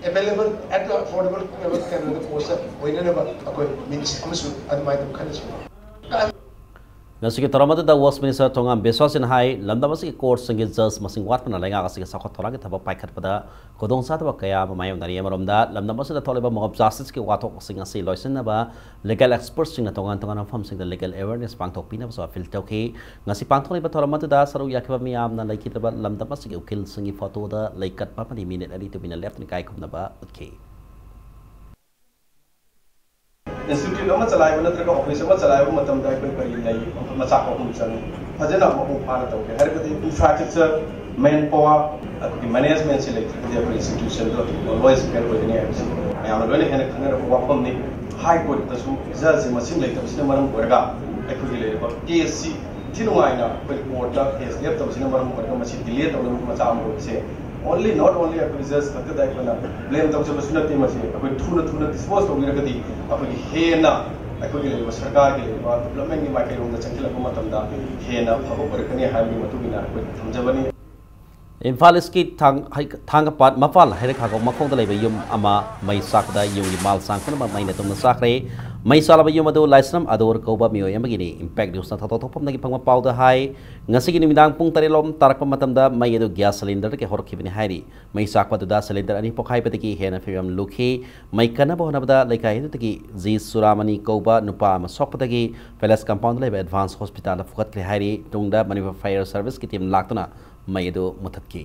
available at the affordable ꯀꯩꯅꯣꯗ ꯀꯣꯁꯇ ꯑꯣꯏꯅꯅꯕ ꯑꯩꯈꯣꯏ ꯃꯤꯅꯤꯁ ꯑꯃꯁꯨ ꯑꯗꯨꯃꯥꯏꯅ ꯑꯗꯨꯝ ꯈꯟꯅꯁꯤ꯫ ꯉꯁꯤꯒꯤ ꯊꯧꯔꯝ ꯑꯗꯨꯗ ꯋꯦꯁꯃꯤꯅꯤꯁꯇꯔ ꯊꯣꯉꯥꯝ ꯕꯤꯁ꯭ꯋꯥꯁꯤꯅ ꯍꯥꯏ, ꯂꯝꯗꯝ ꯑꯁꯤꯒꯤ ꯀꯣꯔꯠꯁꯤꯡꯒꯤ ꯖꯖ ꯃꯁꯤꯡ ꯋꯥꯠꯄꯅ ꯂꯩꯉꯥꯛ ꯑꯁꯤꯒꯤ ꯆꯥꯎꯈꯠ ꯊꯧꯔꯥꯡꯒꯤ ꯊꯕꯛ ꯄꯥꯏꯈꯠꯄꯗ ꯈꯨꯗꯣꯡꯆꯥꯗꯕ ꯀꯌꯥ ꯑꯃ ꯃꯥꯌꯣꯛꯅꯔꯤ꯫ ꯑꯃꯔꯣꯝꯗ, ꯂꯝꯗꯝ ꯑꯁꯤꯗ ꯊꯣꯛꯂꯤꯕ ꯃꯣꯕ ꯖꯁꯇꯤꯁꯀꯤ ꯋꯥꯊꯣꯛꯁꯤꯡ ꯑꯁꯤ ꯂꯣꯏꯁꯤꯟꯅꯕ ꯂꯤꯒꯦꯜ ꯑꯦꯛꯁꯄꯔꯠꯁꯤꯡꯅ ꯇꯣꯉꯥꯟ ꯇꯣꯉꯥꯟꯕ ꯃꯐꯝꯁꯤꯡꯗ ꯂꯤꯒꯦꯜ ꯑꯦꯋꯦꯔꯅꯦꯁ ꯄꯥꯡꯊꯣꯛꯄꯤꯅꯕꯁꯨ ꯑꯄꯤꯜ ꯇꯧꯈꯤ꯫ ꯉꯁꯤ ꯄꯥꯡꯊꯣꯛꯂꯤꯕ ꯊꯧꯔꯝ ꯑꯗꯨꯗ ꯁꯔꯨꯛ ꯌꯥꯈꯤꯕ ꯃꯤꯌꯥꯝꯅ ꯂꯩꯈꯤꯗ꯭ꯔꯕ ꯂꯝꯗꯝ ꯑꯁꯤꯒꯤ ꯎꯀꯤꯜꯁꯤꯡꯒꯤ ꯐꯣꯇꯣꯗ ꯂꯩꯀꯠꯄ ꯑꯃꯗꯤ ꯃꯤꯅꯤꯠ ꯑꯅꯤ ꯇꯨꯃꯤꯟꯅ ꯂꯦꯞꯇꯨꯅ ꯏꯀꯥꯏ ꯈꯨꯝꯅꯕ ꯎꯠꯈꯤ꯫ ꯏꯟꯁꯇꯤꯇ꯭ꯌꯨꯠ ꯑꯃ ꯆꯂꯥꯏꯕ ꯅꯠꯇ꯭ꯔꯒ ꯑꯣꯐꯤꯁ ꯑꯃ ꯆꯂꯥꯏꯕ ꯃꯇꯝꯗ ꯑꯩꯈꯣꯏ ꯀꯔꯤ ꯂꯩ? ꯃꯆꯥꯛ ꯑꯍꯨꯝ ꯆꯪꯉꯤ꯫ ꯐꯖꯅ ꯃꯄꯨꯡ ꯐꯥꯅ ꯇꯧꯒꯦ ꯍꯥꯏꯔꯒꯗꯤ ꯏꯟꯐ꯭ꯔꯥꯁ꯭ꯇ꯭ꯔꯛꯆꯔ, ꯃꯦꯟ ꯄꯥꯋꯔ, ꯑꯩꯈꯣꯏꯒꯤ ꯃꯦꯅꯦꯖꯃꯦꯟꯁꯤ ꯂꯩꯇ꯭ꯔꯒꯗꯤ ꯑꯩꯈꯣꯏ ꯏꯟꯁꯇꯤꯇ꯭ꯌꯨꯁꯟꯗꯣ ꯂꯣꯏꯁ ꯐꯦꯜ ꯑꯣꯏꯒꯅꯤ ꯍꯥꯏꯕꯁꯤ ꯃꯌꯥꯝꯅ ꯂꯣꯏꯅ ꯍꯦꯟꯅ ꯈꯪꯅꯔꯕ ꯋꯥꯐꯝꯅꯤ꯫ ꯍꯥꯏ ꯀꯣꯔꯠꯇꯁꯨ ꯖꯖꯁꯤ ꯃꯁꯤꯡ ꯂꯩꯇꯕꯁꯤꯅ ꯃꯔꯝ ꯑꯣꯏꯔꯒ ꯑꯩꯈꯣꯏꯒꯤ ꯂꯩꯔꯤꯕ ꯀꯦꯁꯁꯤ ꯊꯤ ꯅꯨꯡꯉꯥꯏꯅ ꯑꯩꯈꯣꯏ ꯀꯣꯔꯠꯇ ꯀꯦꯁ ꯂꯦꯞꯇꯕꯁꯤꯅ ꯃꯔꯝ ꯑꯣꯏꯔꯒ ꯃꯁꯤ ꯗꯤꯂꯦ ꯇꯧꯅꯕꯒꯤ ꯃꯆꯥꯛ ꯑꯃ ꯑꯣꯏꯕꯁꯦ, only, not only ꯑꯩꯈꯣꯏ ꯖꯖ ꯈꯛꯇꯗ ꯑꯩꯈꯣꯏꯅ ꯕ꯭ꯂꯦꯝ ꯇꯧꯖꯕꯁꯨ ꯅꯠꯇꯦ꯫ ꯃꯁꯤ ꯑꯩꯈꯣꯏ ꯊꯨꯅ ꯊꯨꯅ ꯗꯤꯁꯄꯣꯖ ꯇꯧꯕꯤꯔꯒꯗꯤ ꯑꯩꯈꯣꯏꯒꯤ ꯍꯦꯟꯅ ꯑꯩꯈꯣꯏꯒꯤ ꯂꯩꯔꯤꯕ ꯁꯔꯀꯥꯔꯒꯤ ꯂꯩꯔꯤꯕ ꯗꯤꯕ꯭ꯂꯞꯃꯦꯟꯒꯤ ꯃꯥꯏꯀꯩꯔꯣꯝꯗ ꯆꯪꯁꯤꯜꯂꯛꯄ ꯃꯇꯝꯗ ꯍꯦꯟꯅ ꯐꯕ ꯑꯣꯏꯔꯛꯀꯅꯤ ꯍꯥꯏꯕꯒꯤ ꯃꯇꯨꯡ ꯏꯟꯅ ꯑꯩꯈꯣꯏ ꯊꯝꯖꯕꯅꯤ꯫ ꯏꯝꯐꯥꯜ ꯏꯁꯀꯤ ꯊꯥꯡ-, ꯍꯩ-, ꯊꯥꯡꯒꯄꯥꯠ ꯃꯄꯥꯜ ꯍꯩꯔꯛ ꯈꯥꯒꯣꯡ ꯃꯈꯣꯡꯗ ꯂꯩꯕ ꯌꯨꯝ ꯑꯃ ꯃꯩ ꯆꯥꯛꯄꯗ ꯌꯨꯝꯒꯤ ꯃꯥꯜ ꯆꯥꯡ ꯄꯨꯝꯅꯃꯛ ꯃꯩꯅ ꯇꯨꯝꯅ ꯆꯥꯈ꯭ꯔꯦ꯫ ꯃꯩ ꯆꯥꯂꯕ ꯌꯨꯝ ꯑꯗꯨ ꯂꯥꯏꯁ꯭ꯔꯝ ꯑꯗꯣꯔ ꯀꯧꯕ ꯃꯤꯑꯣꯏ ꯑꯃꯒꯤꯅꯤ꯫ Impact Newsꯅ ꯊꯧꯗꯣꯛ ꯊꯣꯛꯐꯝꯗꯒꯤ ꯐꯪꯕ ꯄꯥꯎꯗ ꯍꯥꯏ, ꯉꯁꯤꯒꯤ ꯅꯨꯃꯤꯗꯥꯡ ꯄꯨꯡ ꯇꯔꯦꯠ ꯂꯣꯝ ꯇꯥꯔꯛꯄ ꯃꯇꯝꯗ ꯃꯩ ꯑꯗꯨ gas cylinderꯗꯒꯤ ꯍꯧꯔꯛꯈꯤꯕꯅꯤ ꯍꯥꯏꯔꯤ꯫ ꯃꯩ ꯆꯥꯛꯄ ꯑꯗꯨꯗ cylinder ꯑꯅꯤ ꯄꯣꯈꯥꯏꯕꯗꯒꯤ ꯍꯦꯟꯅ ꯐꯤꯕꯝ ꯂꯨꯈꯤ꯫ ꯃꯩ ꯀꯟꯅꯕ ꯍꯣꯠꯅꯕꯗ ꯂꯩꯀꯥꯏ ꯑꯗꯨꯗꯒꯤ ꯖꯤ ꯁꯨꯔꯥꯃꯅꯤ ꯀꯧꯕ ꯅꯨꯄꯥ ꯑꯃ ꯁꯣꯛꯄꯗꯒꯤ Palace Compoundꯗ ꯂꯩꯕ Advance Hospitalꯗ ꯄꯨꯈꯠꯈ꯭ꯔꯦ ꯍꯥꯏꯔꯤ꯫ ꯇꯨꯡꯗ Manipur Fire Serviceꯀꯤ team ꯂꯥꯛꯇꯨꯅ ꯃꯩ ꯑꯗꯨ ꯃꯨꯊꯠꯈꯤ꯫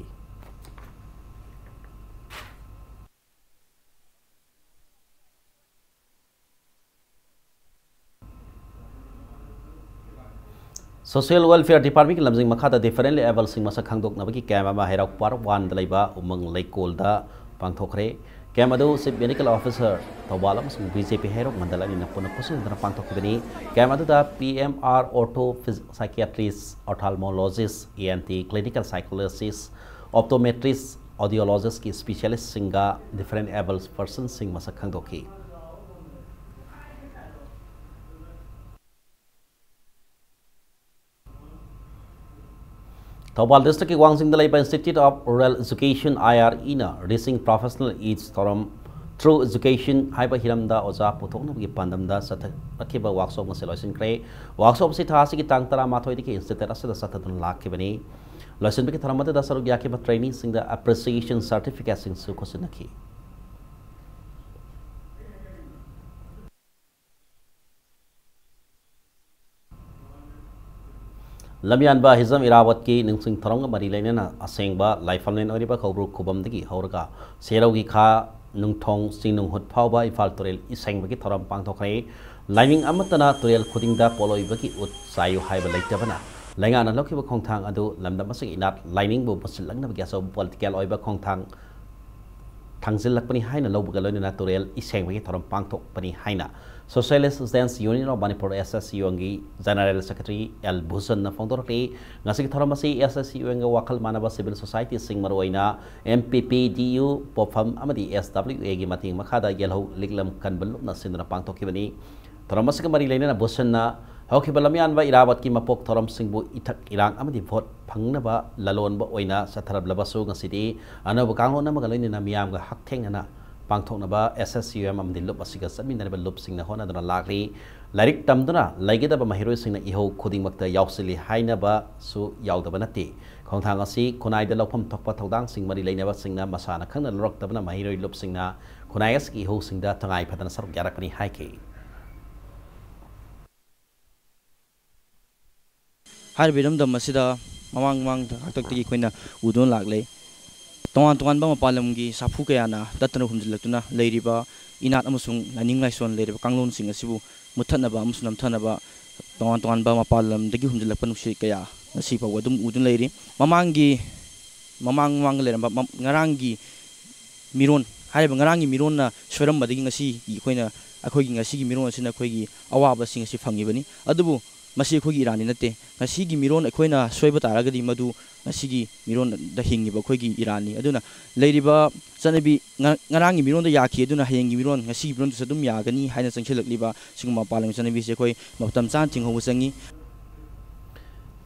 Social Welfare Departmentꯀꯤ ꯂꯝꯖꯤꯡ ꯃꯈꯥꯗ differently abledꯁꯤꯡ ꯃꯁꯛ ꯈꯪꯗꯣꯛꯅꯕꯒꯤ camp ꯑꯃ ꯍꯩꯔꯥꯎ Park Oneꯗ ꯂꯩꯕ ꯎꯃꯪ ꯂꯩꯀꯣꯜꯗ ꯄꯥꯡꯊꯣꯛꯈ꯭ꯔꯦ꯫ Camp ꯑꯗꯨ Chief Medical Officer ꯊꯧꯕꯥꯜ ꯑꯃꯁꯨꯡ BJP ꯍꯩꯔꯣꯛ ꯃꯟꯗꯜ ꯑꯅꯤꯅ ꯄꯨꯟꯅ ꯈꯨꯠꯁꯝꯅꯗꯨꯅ ꯄꯥꯡꯊꯣꯛꯈꯤꯕꯅꯤ꯫ Camp ꯑꯗꯨꯗ P M R ortho, phys-, psychiatrist, ophthalmologist, E N T, clinical psychologist, optometrist, audiologistꯀꯤ specialistꯁꯤꯡꯒ different abled personꯁꯤꯡ ꯃꯁꯛ ꯈꯪꯗꯣꯛꯈꯤ꯫ ꯊꯧꯕꯥꯜ districtꯀꯤ ꯋꯥꯡꯖꯤꯡꯗ ꯂꯩꯕ Institute of Rural Education, IREꯅ Reaching Professional Age ꯊꯧꯔꯝ Through Education ꯍꯥꯏꯕ ꯍꯤꯔꯝꯗ ꯑꯣꯖꯥ ꯄꯨꯊꯣꯛꯅꯕꯒꯤ ꯄꯥꯟꯗꯝꯗ ꯆꯠꯊꯔꯛꯈꯤꯕ workshop ꯉꯁꯤ ꯂꯣꯏꯁꯤꯟꯈ꯭ꯔꯦ꯫ Workshop ꯑꯁꯤ ꯊꯥ ꯑꯁꯤꯒꯤ ꯇꯥꯡ ꯇꯔꯥꯃꯥꯊꯣꯏꯗꯒꯤ institute ꯑꯁꯤꯗ ꯆꯠꯊꯗꯨꯅ ꯂꯥꯛꯈꯤꯕꯅꯤ꯫ ꯂꯣꯏꯁꯤꯟꯕꯒꯤ ꯊꯧꯔꯝ ꯑꯗꯨꯗ ꯁꯔꯨꯛ ꯌꯥꯈꯤꯕ traineeꯁꯤꯡꯗ appreciation certificateꯁꯤꯡꯁꯨ ꯈꯨꯠꯁꯤꯟꯅꯈꯤ꯫ ꯂꯝꯌꯥꯟꯕ ꯍꯤꯖꯝ ꯏꯔꯥꯕꯣꯠꯀꯤ ꯅꯤꯡꯁꯤꯡ ꯊꯧꯔꯝꯒ ꯃꯔꯤ ꯂꯩꯅꯅ ꯑꯁꯦꯡꯕ ꯂꯥꯏꯐꯝꯂꯦꯟ ꯑꯣꯏꯔꯤꯕ ꯀꯧꯕ꯭ꯔꯨ ꯈꯨꯕꯝꯗꯒꯤ ꯍꯧꯔꯒ ꯁꯦꯔꯧꯒꯤ ꯈꯥ ꯅꯨꯡꯊꯣꯡ ꯆꯤꯡꯅꯨꯡꯍꯨꯠ ꯐꯥꯎꯕ ꯏꯝꯐꯥꯜ ꯇꯨꯔꯦꯜ ꯏꯁꯩꯕꯒꯤ ꯊꯧꯔꯝ ꯄꯥꯡꯊꯣꯛꯈ꯭ꯔꯦ꯫ ꯂꯥꯏꯅꯤꯡ ꯑꯃꯠꯇꯅ ꯇꯨꯔꯦꯜ ꯈꯨꯗꯤꯡꯗ ꯄꯣꯠꯂꯣꯏꯕꯒꯤ ꯎꯠ ꯆꯥꯏꯌꯨ ꯍꯥꯏꯕ ꯂꯩꯇꯕꯅ ꯂꯩꯉꯥꯛꯅ ꯂꯧꯈꯤꯕ ꯈꯣꯡꯊꯥꯡ ꯑꯗꯨ ꯂꯝꯗꯝ ꯑꯁꯤꯒꯤ ꯏꯅꯥꯠ ꯂꯥꯏꯅꯤꯡꯕꯨ ꯃꯨꯠꯁꯤꯜꯂꯛꯅꯕꯒꯤ ꯑꯆꯧꯕ political ꯑꯣꯏꯕ ꯈꯣꯡꯊꯥꯡ ꯊꯥꯡꯖꯤꯜꯂꯛꯄꯅꯤ ꯍꯥꯏꯅ ꯂꯧꯕꯒ ꯂꯣꯏꯅꯅ ꯇꯨꯔꯦꯜ ꯏꯁꯩꯕꯒꯤ ꯊꯧꯔꯝ ꯄꯥꯡꯊꯣꯛꯄꯅꯤ ꯍꯥꯏꯅ Socialist Students Union of Manipur, SSUNꯒꯤ General Secretary ꯑꯦꯜ ꯚꯨꯁꯟꯅ ꯐꯣꯡꯗꯣꯔꯛꯂꯤ꯫ ꯉꯁꯤꯒꯤ ꯊꯧꯔꯝ ꯑꯁꯤ SSUNꯒ ꯋꯥꯈꯜ ꯃꯥꯟꯅꯕ civil societyꯁꯤꯡ, ꯃꯔꯨꯑꯣꯏꯅ MPPDU, ꯄꯣꯠꯐꯝ ꯑꯃꯗꯤ SWAꯒꯤ ꯃꯇꯦꯡ ꯃꯈꯥꯗ ꯌꯦꯜꯍꯧ ꯂꯤꯛꯂꯝ ꯀꯟꯕ ꯂꯨꯞꯅ ꯁꯤꯟꯗꯨꯅ ꯄꯥꯡꯊꯣꯛꯈꯤꯕꯅꯤ꯫ ꯊꯧꯔꯝ ꯑꯁꯤꯒ ꯃꯔꯤ ꯂꯩꯅꯅ ꯚꯨꯁꯟꯅ ꯍꯧꯈꯤꯕ ꯂꯝꯌꯥꯟꯕ ꯏꯔꯥꯕꯣꯠꯀꯤ ꯃꯄꯣꯛ ꯊꯧꯔꯝꯁꯤꯡꯕꯨ ꯏꯊꯛ ꯏꯔꯥꯡ ꯑꯃꯗꯤ ꯚꯣꯠ ꯐꯪꯅꯕ ꯂꯂꯣꯟꯕ ꯑꯣꯏꯅ ꯆꯠꯊꯔꯕꯁꯨ, ꯉꯁꯤꯗꯤ ꯑꯅꯧꯕ ꯀꯥꯡꯂꯣꯟ ꯑꯃꯒ ꯂꯣꯏꯅꯅ ꯃꯤꯌꯥꯝꯒ ꯍꯛꯊꯦꯡꯅꯅ ꯄꯥꯡꯊꯣꯛꯅꯕ S S C U M ꯑꯃꯗꯤ ꯂꯨꯞ ꯑꯁꯤꯒ ꯆꯠꯃꯤꯟꯅꯔꯤꯕ ꯂꯨꯞꯁꯤꯡꯅ ꯍꯣꯠꯅꯗꯨꯅ ꯂꯥꯛꯂꯤ꯫ ꯂꯥꯏꯔꯤꯛ ꯇꯝꯗꯨꯅ ꯂꯩꯒꯗꯕ ꯃꯍꯩꯔꯣꯏꯁꯤꯡꯅ ꯏꯍꯧ ꯈꯨꯗꯤꯡꯃꯛꯇ ꯌꯥꯎꯁꯤꯜꯂꯤ ꯍꯥꯏꯅꯕꯁꯨ ꯌꯥꯎꯗꯕ ꯅꯠꯇꯦ꯫ ꯈꯣꯡꯊꯥꯡ ꯑꯁꯤ ꯈꯨꯟꯅꯥꯏꯗ ꯂꯧꯐꯝ ꯊꯣꯛꯄ ꯊꯧꯗꯥꯡꯁꯤꯡ ꯃꯔꯤ ꯂꯩꯅꯕꯁꯤꯡꯅ ꯃꯁꯥꯅ ꯈꯪꯅ ꯂꯧꯔꯛꯇꯕꯅ ꯃꯍꯩꯔꯣꯏ ꯂꯨꯞꯁꯤꯡꯅ ꯈꯨꯟꯅꯥꯏ ꯑꯁꯤꯒꯤ ꯏꯍꯧꯁꯤꯡꯗ ꯇꯉꯥꯏ ꯐꯗꯅ ꯁꯔꯨꯛ ꯌꯥꯔꯛꯄꯅꯤ ꯍꯥꯏꯈꯤ꯫ ꯍꯥꯏꯔꯤꯕ ꯏꯔꯝꯗꯝ ꯑꯁꯤꯗ ꯃꯃꯥꯡ ꯃꯃꯥꯡꯗ ꯍꯥꯛꯇꯛꯇꯒꯤ ꯑꯩꯈꯣꯏꯅ ꯎꯗꯨꯅ ꯂꯥꯛꯂꯦ꯫ ꯇꯣꯉꯥꯟ ꯇꯣꯉꯥꯟꯕ ꯃꯄꯥꯟ ꯂꯝꯒꯤ ꯁꯥꯐꯨ ꯀꯌꯥꯅ ꯇꯠꯇꯅ ꯍꯨꯝꯖꯤꯜꯂꯛꯇꯨꯅ ꯂꯩꯔꯤꯕ ꯏꯅꯥꯠ ꯑꯃꯁꯨꯡ ꯂꯥꯏꯅꯤꯡ ꯂꯥꯏꯁꯣꯟ ꯂꯩꯔꯤꯕ ꯀꯥꯡꯂꯣꯟꯁꯤꯡ ꯑꯁꯤꯕꯨ ꯃꯨꯠꯊꯠꯅꯕ ꯑꯃꯁꯨꯡ ꯅꯝꯊꯅꯕ ꯇꯣꯉꯥꯟ ꯇꯣꯉꯥꯟꯕ ꯃꯄꯥꯟ ꯂꯝꯗꯒꯤ ꯍꯨꯝꯖꯤꯜꯂꯛꯄ ꯅꯨꯡꯁꯤꯠ ꯀꯌꯥ ꯉꯁꯤ ꯐꯥꯎꯕ ꯑꯗꯨꯝ ꯎꯗꯨꯅ ꯂꯩꯔꯤ꯫ ꯃꯃꯥꯡꯒꯤ, ꯃꯃꯥꯡ ꯃꯃꯥꯡꯗ ꯂꯩꯔꯝꯕ ꯃ-, ꯉꯔꯥꯡꯒꯤ ꯃꯤꯔꯣꯟ, ꯍꯥꯏꯔꯤꯕ ꯉꯔꯥꯡꯒꯤ ꯃꯤꯔꯣꯟꯅ ꯁꯣꯏꯔꯝꯕꯗꯒꯤ ꯉꯁꯤ ꯑꯩꯈꯣꯏꯅ, ꯑꯩꯈꯣꯏꯒꯤ ꯉꯁꯤꯒꯤ ꯃꯤꯔꯣꯟ ꯑꯁꯤꯅ ꯑꯩꯈꯣꯏꯒꯤ ꯑꯋꯥꯕꯁꯤꯡ ꯑꯁꯤ ꯐꯪꯉꯤꯕꯅꯤ꯫ ꯑꯗꯨꯕꯨ ꯃꯁꯤ ꯑꯩꯈꯣꯏꯒꯤ ꯏꯔꯥꯟꯗꯤ ꯅꯠꯇꯦ꯫ ꯉꯁꯤꯒꯤ ꯃꯤꯔꯣꯟ ꯑꯩꯈꯣꯏꯅ ꯁꯣꯏꯕ ꯇꯥꯔꯒꯗꯤ ꯃꯗꯨ ꯉꯁꯤꯒꯤ ꯃꯤꯔꯣꯟꯗ ꯍꯤꯡꯉꯤꯕ ꯑꯩꯈꯣꯏꯒꯤ ꯏꯔꯥꯟꯅꯤ꯫ ꯑꯗꯨꯅ ꯂꯩꯔꯤꯕ ꯆꯠꯅꯕꯤ ꯉ-, ꯉꯔꯥꯡꯒꯤ ꯃꯤꯔꯣꯟꯗ ꯌꯥꯈꯤ, ꯑꯗꯨꯅ ꯍꯌꯦꯡꯒꯤ ꯃꯤꯔꯣꯟ ꯉꯁꯤꯒꯤ ꯃꯤꯔꯣꯟꯗꯁꯨ ꯑꯗꯨꯝ ꯌꯥꯒꯅꯤ ꯍꯥꯏꯅ ꯆꯪꯁꯤꯜꯂꯛꯂꯤꯕ ꯁꯤꯒꯨꯝꯕ ꯃꯄꯥꯟ ꯂꯝꯒꯤ ꯆꯠꯅꯕꯤꯁꯦ ꯑꯩꯈꯣꯏ ꯃꯇꯝ ꯆꯥꯅ ꯊꯤꯡꯍꯧꯕ ꯆꯪꯉꯤ꯫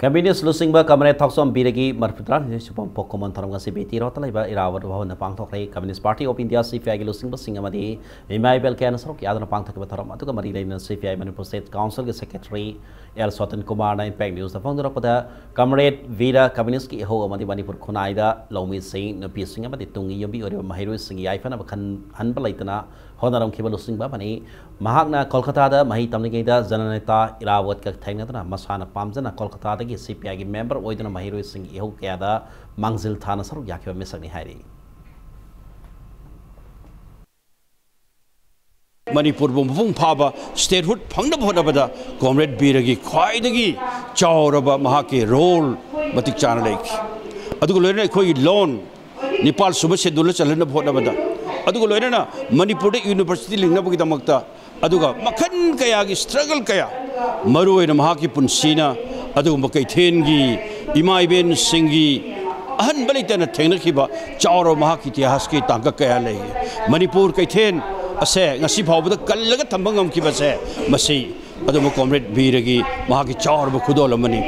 ꯀꯝꯃ꯭ꯌꯨꯅꯤꯁ ꯂꯨꯆꯤꯡꯕ ꯀꯝꯔꯦꯗ ꯊꯥꯎꯁꯣꯝ ꯕꯤꯔꯒꯤ ꯃꯔꯤꯐꯨ ꯇꯔꯥꯅꯤꯊꯣꯏ ꯁꯨꯕ ꯄꯣꯛ ꯀꯨꯝꯑꯣꯟ ꯊꯧꯔꯝ ꯉꯁꯤ ꯕꯤ ꯇꯤ ꯔꯣꯗꯇ ꯂꯩꯕ ꯏꯔꯥꯕꯣꯠ ꯚꯕꯟꯗ ꯄꯥꯡꯊꯣꯛꯈ꯭ꯔꯦ꯫ Communist party of India, C P I ꯒꯤ ꯂꯨꯆꯤꯡꯕꯁꯤꯡ ꯑꯃꯗꯤ ꯃꯤꯃꯥꯏꯕꯦꯜ ꯀꯌꯥꯅ ꯁꯔꯨꯛ ꯌꯥꯗꯨꯅ ꯄꯥꯡꯊꯣꯛꯈꯤꯕ ꯊꯧꯔꯝ ꯑꯗꯨꯒ ꯃꯔꯤ ꯂꯩꯅꯅ C P I Manipur state ꯀꯥꯎꯟꯁꯤꯜꯒꯤ ꯁꯦꯀ꯭ꯔꯦꯇꯔꯤ ꯑꯦꯜ ꯁꯣꯇꯟ ꯀꯨꯃꯥꯔꯅ ꯏꯝꯄꯦꯛ ꯅ꯭ꯌꯨꯁꯇ ꯐꯣꯡꯗꯣꯔꯛꯄꯗ, ꯀꯝꯔꯦꯗ ꯕꯤꯔ ꯀꯝꯃ꯭ꯌꯨꯅꯤꯁꯀꯤ ꯏꯍꯧ ꯑꯃꯗꯤ ꯃꯅꯤꯄꯨꯔ ꯈꯨꯟꯅꯥꯏꯗ ꯂꯧꯃꯤꯁꯤꯡ, ꯅꯨꯄꯤꯁꯤꯡ ꯑꯃꯗꯤ ꯇꯨꯡꯒꯤ ꯌꯨꯝꯕꯤ ꯑꯣꯏꯔꯤꯕ ꯃꯍꯩꯔꯣꯏꯁꯤꯡꯒꯤ ꯌꯥꯏꯐꯅꯕ ꯈꯟ-, ꯍꯟꯕ ꯂꯩꯇꯅ ꯍꯣꯠꯅꯔꯝꯈꯤꯕ ꯂꯨꯆꯤꯡꯕ ꯑꯃꯅꯤ꯫ ꯃꯍꯥꯛꯅ ꯀꯣꯜꯀꯇꯥꯗ ꯃꯍꯩ ꯇꯝꯂꯤꯉꯩꯗ ꯖꯅꯅꯦꯇꯥ ꯏꯔꯥꯕꯣꯠꯀ ꯊꯦꯡꯅꯗꯨꯅ ꯃꯁꯥꯅ ꯄꯥꯝꯖꯅ ꯀꯣꯜꯀꯇꯥꯗꯒꯤ C P I ꯒꯤ ꯃꯦꯝꯕꯔ ꯑꯣꯏꯗꯨꯅ ꯃꯍꯩꯔꯣꯏꯁꯤꯡꯒꯤ ꯏꯍꯧ ꯀꯌꯥꯗ ꯃꯥꯡꯖꯤꯜ ꯊꯥꯅ ꯁꯔꯨꯛ ꯌꯥꯈꯤꯕ ꯃꯤꯁꯛꯅꯤ ꯍꯥꯏꯔꯤ꯫ ꯃꯅꯤꯄꯨꯔꯕꯨ ꯃꯄꯨꯡ ꯐꯥꯕ ꯁ꯭ꯇꯦꯠꯍꯨꯗ ꯐꯪꯅꯕ ꯍꯣꯠꯅꯕꯗ ꯀꯣꯝꯔꯦꯗ ꯕꯤꯔꯒꯤ ꯈ꯭ꯋꯥꯏꯗꯒꯤ ꯆꯥꯎꯔꯕ ꯃꯍꯥꯛꯀꯤ ꯔꯣꯜ ꯃꯇꯤꯛ ꯆꯥꯅ ꯂꯩꯈꯤ꯫ ꯑꯗꯨꯒ ꯂꯣꯏꯅꯅ ꯑꯩꯈꯣꯏꯒꯤ ꯂꯣꯟ ꯅꯤꯄꯥꯜ ꯁꯨꯕ ꯁꯦꯗꯨꯜꯗ ꯆꯜꯍꯟꯅꯕ ꯍꯣꯠꯅꯕꯗ, ꯑꯗꯨꯒ ꯂꯣꯏꯅꯅ ꯃꯅꯤꯄꯨꯔꯗ ꯌꯨꯅꯤꯚꯔꯁꯤꯇꯤ ꯂꯤꯡꯅꯕꯒꯤꯗꯃꯛꯇ, ꯑꯗꯨꯒ ꯃꯈꯜ ꯀꯌꯥꯒꯤ ꯁ꯭ꯇ꯭ꯔꯒꯜ ꯀꯌꯥ, ꯃꯔꯨꯑꯣꯏꯅ ꯃꯍꯥꯛꯀꯤ ꯄꯨꯟꯁꯤꯅ ꯑꯗꯨꯒꯨꯝꯕ ꯀꯩꯊꯦꯜꯒꯤ ꯏꯃꯥ ꯏꯕꯦꯟꯁꯤꯡꯒꯤ ꯑꯍꯟꯕ ꯂꯩꯇꯅ ꯊꯦꯡꯅꯈꯤꯕ ꯆꯥꯎꯔꯕ ꯃꯍꯥꯛꯀꯤ ꯏꯇꯤꯍꯥꯁꯀꯤ ꯇꯥꯡꯀꯛ ꯀꯌꯥ ꯂꯩ꯫ ꯃꯅꯤꯄꯨꯔ ꯀꯩꯊꯦꯜ ꯑꯁꯦ ꯉꯁꯤ ꯐꯥꯎꯕꯗ ꯀꯜꯂꯒ ꯊꯝꯕ ꯉꯝꯈꯤꯕꯁꯦ, ꯃꯁꯤ ꯑꯗꯨꯕꯨ ꯀꯣꯝꯔꯦꯗ ꯕꯤꯔꯒꯤ ꯃꯍꯥꯛꯀꯤ ꯆꯥꯎꯔꯕ ꯈꯨꯗꯣꯜ ꯑꯃꯅꯤ꯫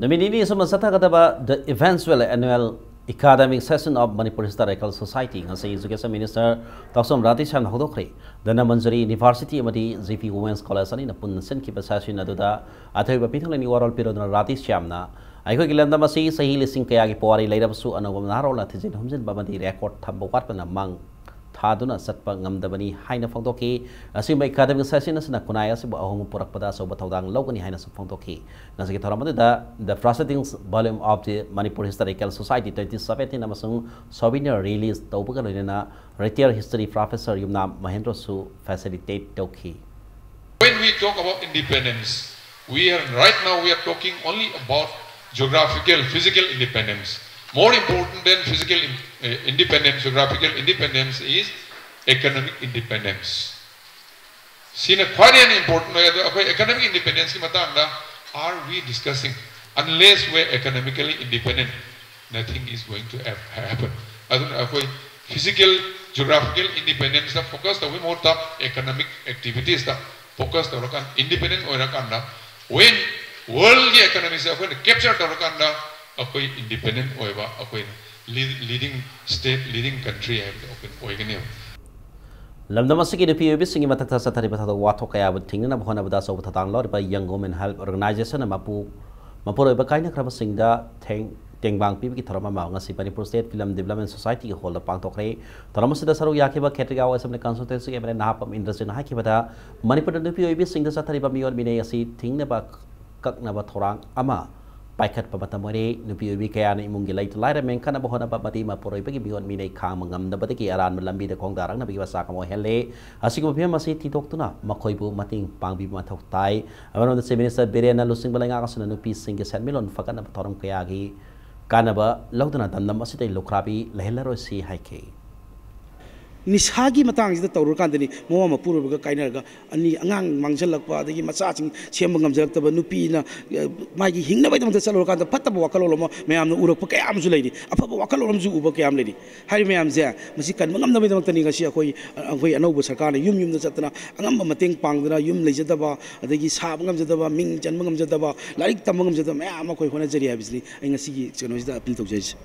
ꯅꯨꯃꯤꯠ ꯅꯤꯅꯤ ꯑꯁꯨꯝꯅ ꯆꯠꯊꯒꯗꯕ The Evansville Annual Academic Session of Manipur Historical Society ꯉꯁꯤ Education Minister ꯇꯥꯎꯁꯣꯝ ꯔꯥꯙꯦꯁ꯭ꯌꯥꯝꯅ ꯍꯧꯗꯣꯛꯈ꯭ꯔꯦ꯫ ꯙꯅꯃꯟꯖꯨꯔꯤ University ꯑꯃꯗꯤ G P Women's College ꯑꯅꯤꯅ ꯄꯨꯟꯅ ꯁꯤꯟꯈꯤꯕ session ꯑꯗꯨꯗ ꯑꯊꯣꯏꯕ ꯄꯤꯊꯪꯂꯦꯟꯒꯤ ꯋꯥꯔꯣꯜ ꯄꯤꯔꯗꯨꯅ ꯔꯥꯙꯦꯁ꯭ꯌꯥꯝꯅ ꯑꯩꯈꯣꯏꯒꯤ ꯂꯝꯗꯝ ꯑꯁꯤ ꯆꯍꯤ ꯂꯤꯁꯤꯡ ꯀꯌꯥꯒꯤ ꯄꯨꯋꯥꯔꯤ ꯂꯩꯔꯕꯁꯨ ꯑꯅꯧꯕ ꯅꯍꯥꯔꯣꯜꯅ ꯊꯤꯖꯤꯟ ꯍꯨꯝꯖꯤꯟꯕ ꯑꯃꯗꯤ record ꯊꯝꯕ ꯋꯥꯠꯄꯅ ꯃꯥꯡ ꯊꯥꯗꯨꯅ ꯆꯠꯄ ꯉꯝꯗꯕꯅꯤ ꯍꯥꯏꯅ ꯐꯣꯡꯗꯣꯛꯈꯤ꯫ ꯑꯁꯤꯒꯨꯝꯕ academic session ꯑꯁꯤꯅ ꯈꯨꯟꯅꯥꯏ ꯑꯁꯤꯕꯨ ꯑꯍꯣꯡꯕ ꯄꯨꯔꯛꯄꯗ ꯑꯆꯧꯕ ꯊꯧꯗꯥꯡ ꯂꯧꯒꯅꯤ ꯍꯥꯏꯅꯁꯨ ꯐꯣꯡꯗꯣꯛꯈꯤ꯫ ꯉꯁꯤꯒꯤ ꯊꯧꯔꯝ ꯑꯗꯨꯗ The Proceedings Volume of the Manipur Historical Society twenty seventeen ꯑꯃꯁꯨꯡ Souvenir release ꯇꯧꯕꯒ ꯂꯣꯏꯅꯅ Retired History Professor ꯌꯨꯝꯅꯥꯝ ꯃꯍꯦꯟꯗ꯭ꯔꯁꯨ facilitate ꯇꯧꯈꯤ꯫ When we talk about independence, we are right now we are talking only about geographical, physical independence. More important than physical in- uh, independence, geographical independence is economic independence. ꯁꯤꯅ ꯈ꯭ꯋꯥꯏꯗꯒꯤ ꯍꯦꯟꯅ important ꯑꯣꯏ꯫ ꯑꯗꯣ ꯑꯩꯈꯣꯏ economic independence ꯀꯤ ꯃꯇꯥꯡꯗ are we discussing? Unless we are economically independent, nothing is going to hap- happen. ꯑꯗꯨꯅ ꯑꯩꯈꯣꯏ physical, geographical independence ꯇ focus ꯇꯧꯕꯒꯤ ꯃꯍꯨꯠꯇ economic activities ꯇ focus ꯇꯧꯔꯀꯥꯟꯗ, independent ꯑꯣꯏꯔꯀꯥꯟꯗ, when world ꯒꯤ economy ꯁꯦ ꯑꯩꯈꯣꯏꯅ capture ꯇꯧꯔꯀꯥꯟꯗ ꯑꯩꯈꯣꯏ independent ꯑꯣꯏꯕ, ꯑꯩꯈꯣꯏꯅ lead- leading state, leading country ꯍꯥꯏꯕꯗꯣ ꯑꯩꯈꯣꯏꯅ ꯑꯣꯏꯒꯅꯦꯕ꯫ ꯂꯝꯗꯝ ꯑꯁꯤꯒꯤ ꯅꯨꯄꯤ ꯑꯣꯏꯕꯤꯁꯤꯡꯒꯤ ꯃꯊꯛꯇ ꯆꯠꯊꯔꯤꯕ ꯊꯧꯗꯣꯛ ꯋꯥꯊꯣꯛ ꯀꯌꯥꯕꯨ ꯊꯤꯡꯅꯅꯕ ꯍꯣꯠꯅꯕꯗ ꯑꯆꯧꯕ ꯊꯧꯗꯥꯡ ꯂꯧꯔꯤꯕ Young Women Help Organization ꯅ ꯃꯄꯨ ꯃꯄꯨꯔꯣꯏꯕ ꯀꯥꯏꯅꯈ꯭ꯔꯕꯁꯤꯡꯗ ꯊꯦꯡ ꯇꯦꯡꯕꯥꯡ ꯄꯤꯕꯒꯤ ꯊꯧꯔꯝ ꯑꯃ ꯉꯁꯤ Manipur State Film Development Society ꯒꯤ hall ꯗ ꯄꯥꯡꯊꯣꯛꯈ꯭ꯔꯦ꯫ ꯊꯧꯔꯝ ꯑꯁꯤꯗ ꯁꯔꯨꯛ ꯌꯥꯈꯤꯕ ꯈꯦꯇ꯭ꯔꯤꯒꯥꯎ Assembly Constituency ꯒꯤ M L A ꯅꯍꯥꯄꯝ ꯏꯟꯗ꯭ꯔꯖꯤꯠꯅ ꯍꯥꯏꯈꯤꯕꯗ, ꯃꯅꯤꯄꯨꯔꯗ ꯅꯨꯄꯤ ꯑꯣꯏꯕꯤꯁꯤꯡꯗ ꯆꯠꯊꯔꯤꯕ ꯃꯤꯑꯣꯠ ꯃꯤꯅꯩ ꯑꯁꯤ ꯊꯤꯡꯅꯕ ꯀꯛꯅꯕ ꯊꯧꯔꯥꯡ ꯑꯃ ꯄꯥꯏꯈꯠꯄ ꯃꯇꯝ ꯑꯣꯏꯔꯦ꯫ ꯅꯨꯄꯤ ꯑꯣꯏꯕꯤ ꯀꯌꯥꯅ ꯏꯃꯨꯡꯒꯤ ꯂꯩꯇ ꯂꯥꯏꯔ ꯃꯦꯟꯈꯠꯅꯕ ꯍꯣꯠꯅꯕ ꯑꯃꯗꯤ ꯃꯄꯨꯔꯣꯏꯕꯒꯤ ꯃꯤꯑꯣꯠ ꯃꯤꯅꯩ ꯈꯥꯡꯕ ꯉꯝꯗꯕꯗꯒꯤ ꯑꯔꯥꯟꯕ ꯂꯝꯕꯤꯗ ꯈꯣꯡꯗꯥꯔꯛꯅꯕꯒꯤ ꯃꯆꯥꯛ ꯑꯃ ꯑꯣꯏꯍꯜꯂꯦ꯫ ꯑꯁꯤꯒꯨꯝꯕ ꯐꯤꯕꯝ ꯑꯁꯤ ꯊꯤꯗꯣꯛꯇꯨꯅ ꯃꯈꯣꯏꯕꯨ ꯃꯇꯦꯡ ꯄꯥꯡꯕꯤꯕ ꯃꯊꯧ ꯇꯥꯏ꯫ ꯑꯃꯔꯣꯝꯗ Chief Minister ꯕꯤꯔꯦꯟꯅ ꯂꯨꯆꯤꯡꯕ ꯂꯩꯉꯥꯛ ꯑꯁꯤꯅ ꯅꯨꯄꯤꯁꯤꯡꯒꯤ ꯁꯦꯟꯃꯤꯠꯂꯣꯟ ꯐꯒꯠꯅꯕ ꯊꯧꯔꯝ ꯀꯌꯥꯒꯤ ꯀꯥꯟꯅꯕ ꯂꯧꯗꯨꯅ ꯂꯝꯗꯝ ꯑꯁꯤꯗ ꯂꯨꯈ꯭ꯔꯥꯕꯤ ꯂꯩꯍꯜꯂꯔꯣꯏꯁꯤ ꯍꯥꯏꯈꯤ꯫ ꯅꯤꯁꯥꯒꯤ ꯃꯇꯥꯡꯁꯤꯗ ꯇꯧꯔꯨꯔꯀꯥꯟꯗꯅꯤ ꯃꯃꯥ ꯃꯄꯨꯔꯣꯏꯕꯒ ꯀꯥꯏꯅꯔꯒ ꯑꯅꯤ ꯑꯉꯥꯡ ꯃꯥꯡꯁꯤꯜꯂꯛꯄ, ꯑꯗꯒꯤ ꯃꯆꯥꯁꯤꯡ ꯁꯦꯝꯕ ꯉꯝꯖꯔꯛꯇꯕ, ꯅꯨꯄꯤꯅ, ꯑ, ꯃꯥꯒꯤ ꯍꯤꯡꯅꯕꯒꯤꯗꯃꯛꯇ ꯆꯠꯂꯨꯔꯀꯥꯟꯗ ꯐꯠꯇꯕ ꯋꯥꯈꯜꯂꯣꯟ ꯑꯃ ꯃꯌꯥꯝꯅ ꯎꯔꯛꯄ ꯀꯌꯥ ꯑꯃꯁꯨ ꯂꯩꯔꯤ, ꯑꯐꯕ ꯋꯥꯈꯜꯂꯣꯟ ꯑꯃꯁꯨ ꯎꯕ ꯀꯌꯥ ꯑꯃ ꯂꯩꯔꯤ꯫ ꯍꯥꯏꯔꯤꯕ ꯃꯌꯥꯝꯁꯦ, ꯃꯁꯤ ꯀꯟꯕ ꯉꯝꯅꯕꯒꯤꯗꯃꯛꯇꯅꯤ ꯉꯁꯤ ꯑꯩꯈꯣꯏ, ꯑꯩꯈꯣꯏ ꯑꯅꯧꯕ ꯁꯔꯀꯥꯔꯅ ꯌꯨꯝ ꯌꯨꯝꯗ ꯆꯠꯇꯅ ꯑꯉꯝꯕ ꯃꯇꯦꯡ ꯄꯥꯡꯗꯅ, ꯌꯨꯝ ꯂꯩꯖꯗꯕ, ꯑꯗꯒꯤ ꯁꯥꯕ ꯉꯝꯖꯗꯕ, ꯃꯤꯡ ꯆꯟꯕ ꯉꯝꯖꯗꯕ, ꯂꯥꯏꯔꯤꯛ ꯇꯝꯕ ꯉꯝꯖꯗꯕ ꯃꯌꯥꯝ ꯑꯃ ꯑꯩꯈꯣꯏ ꯍꯣꯠꯅꯖꯔꯤ ꯍꯥꯏꯕꯁꯤꯅꯤ ꯑꯩ ꯉꯁꯤꯒꯤ ꯀꯩꯅꯣꯁꯤꯗ ꯑꯄꯤꯜ ꯇꯧꯖꯔꯤꯁꯦ꯫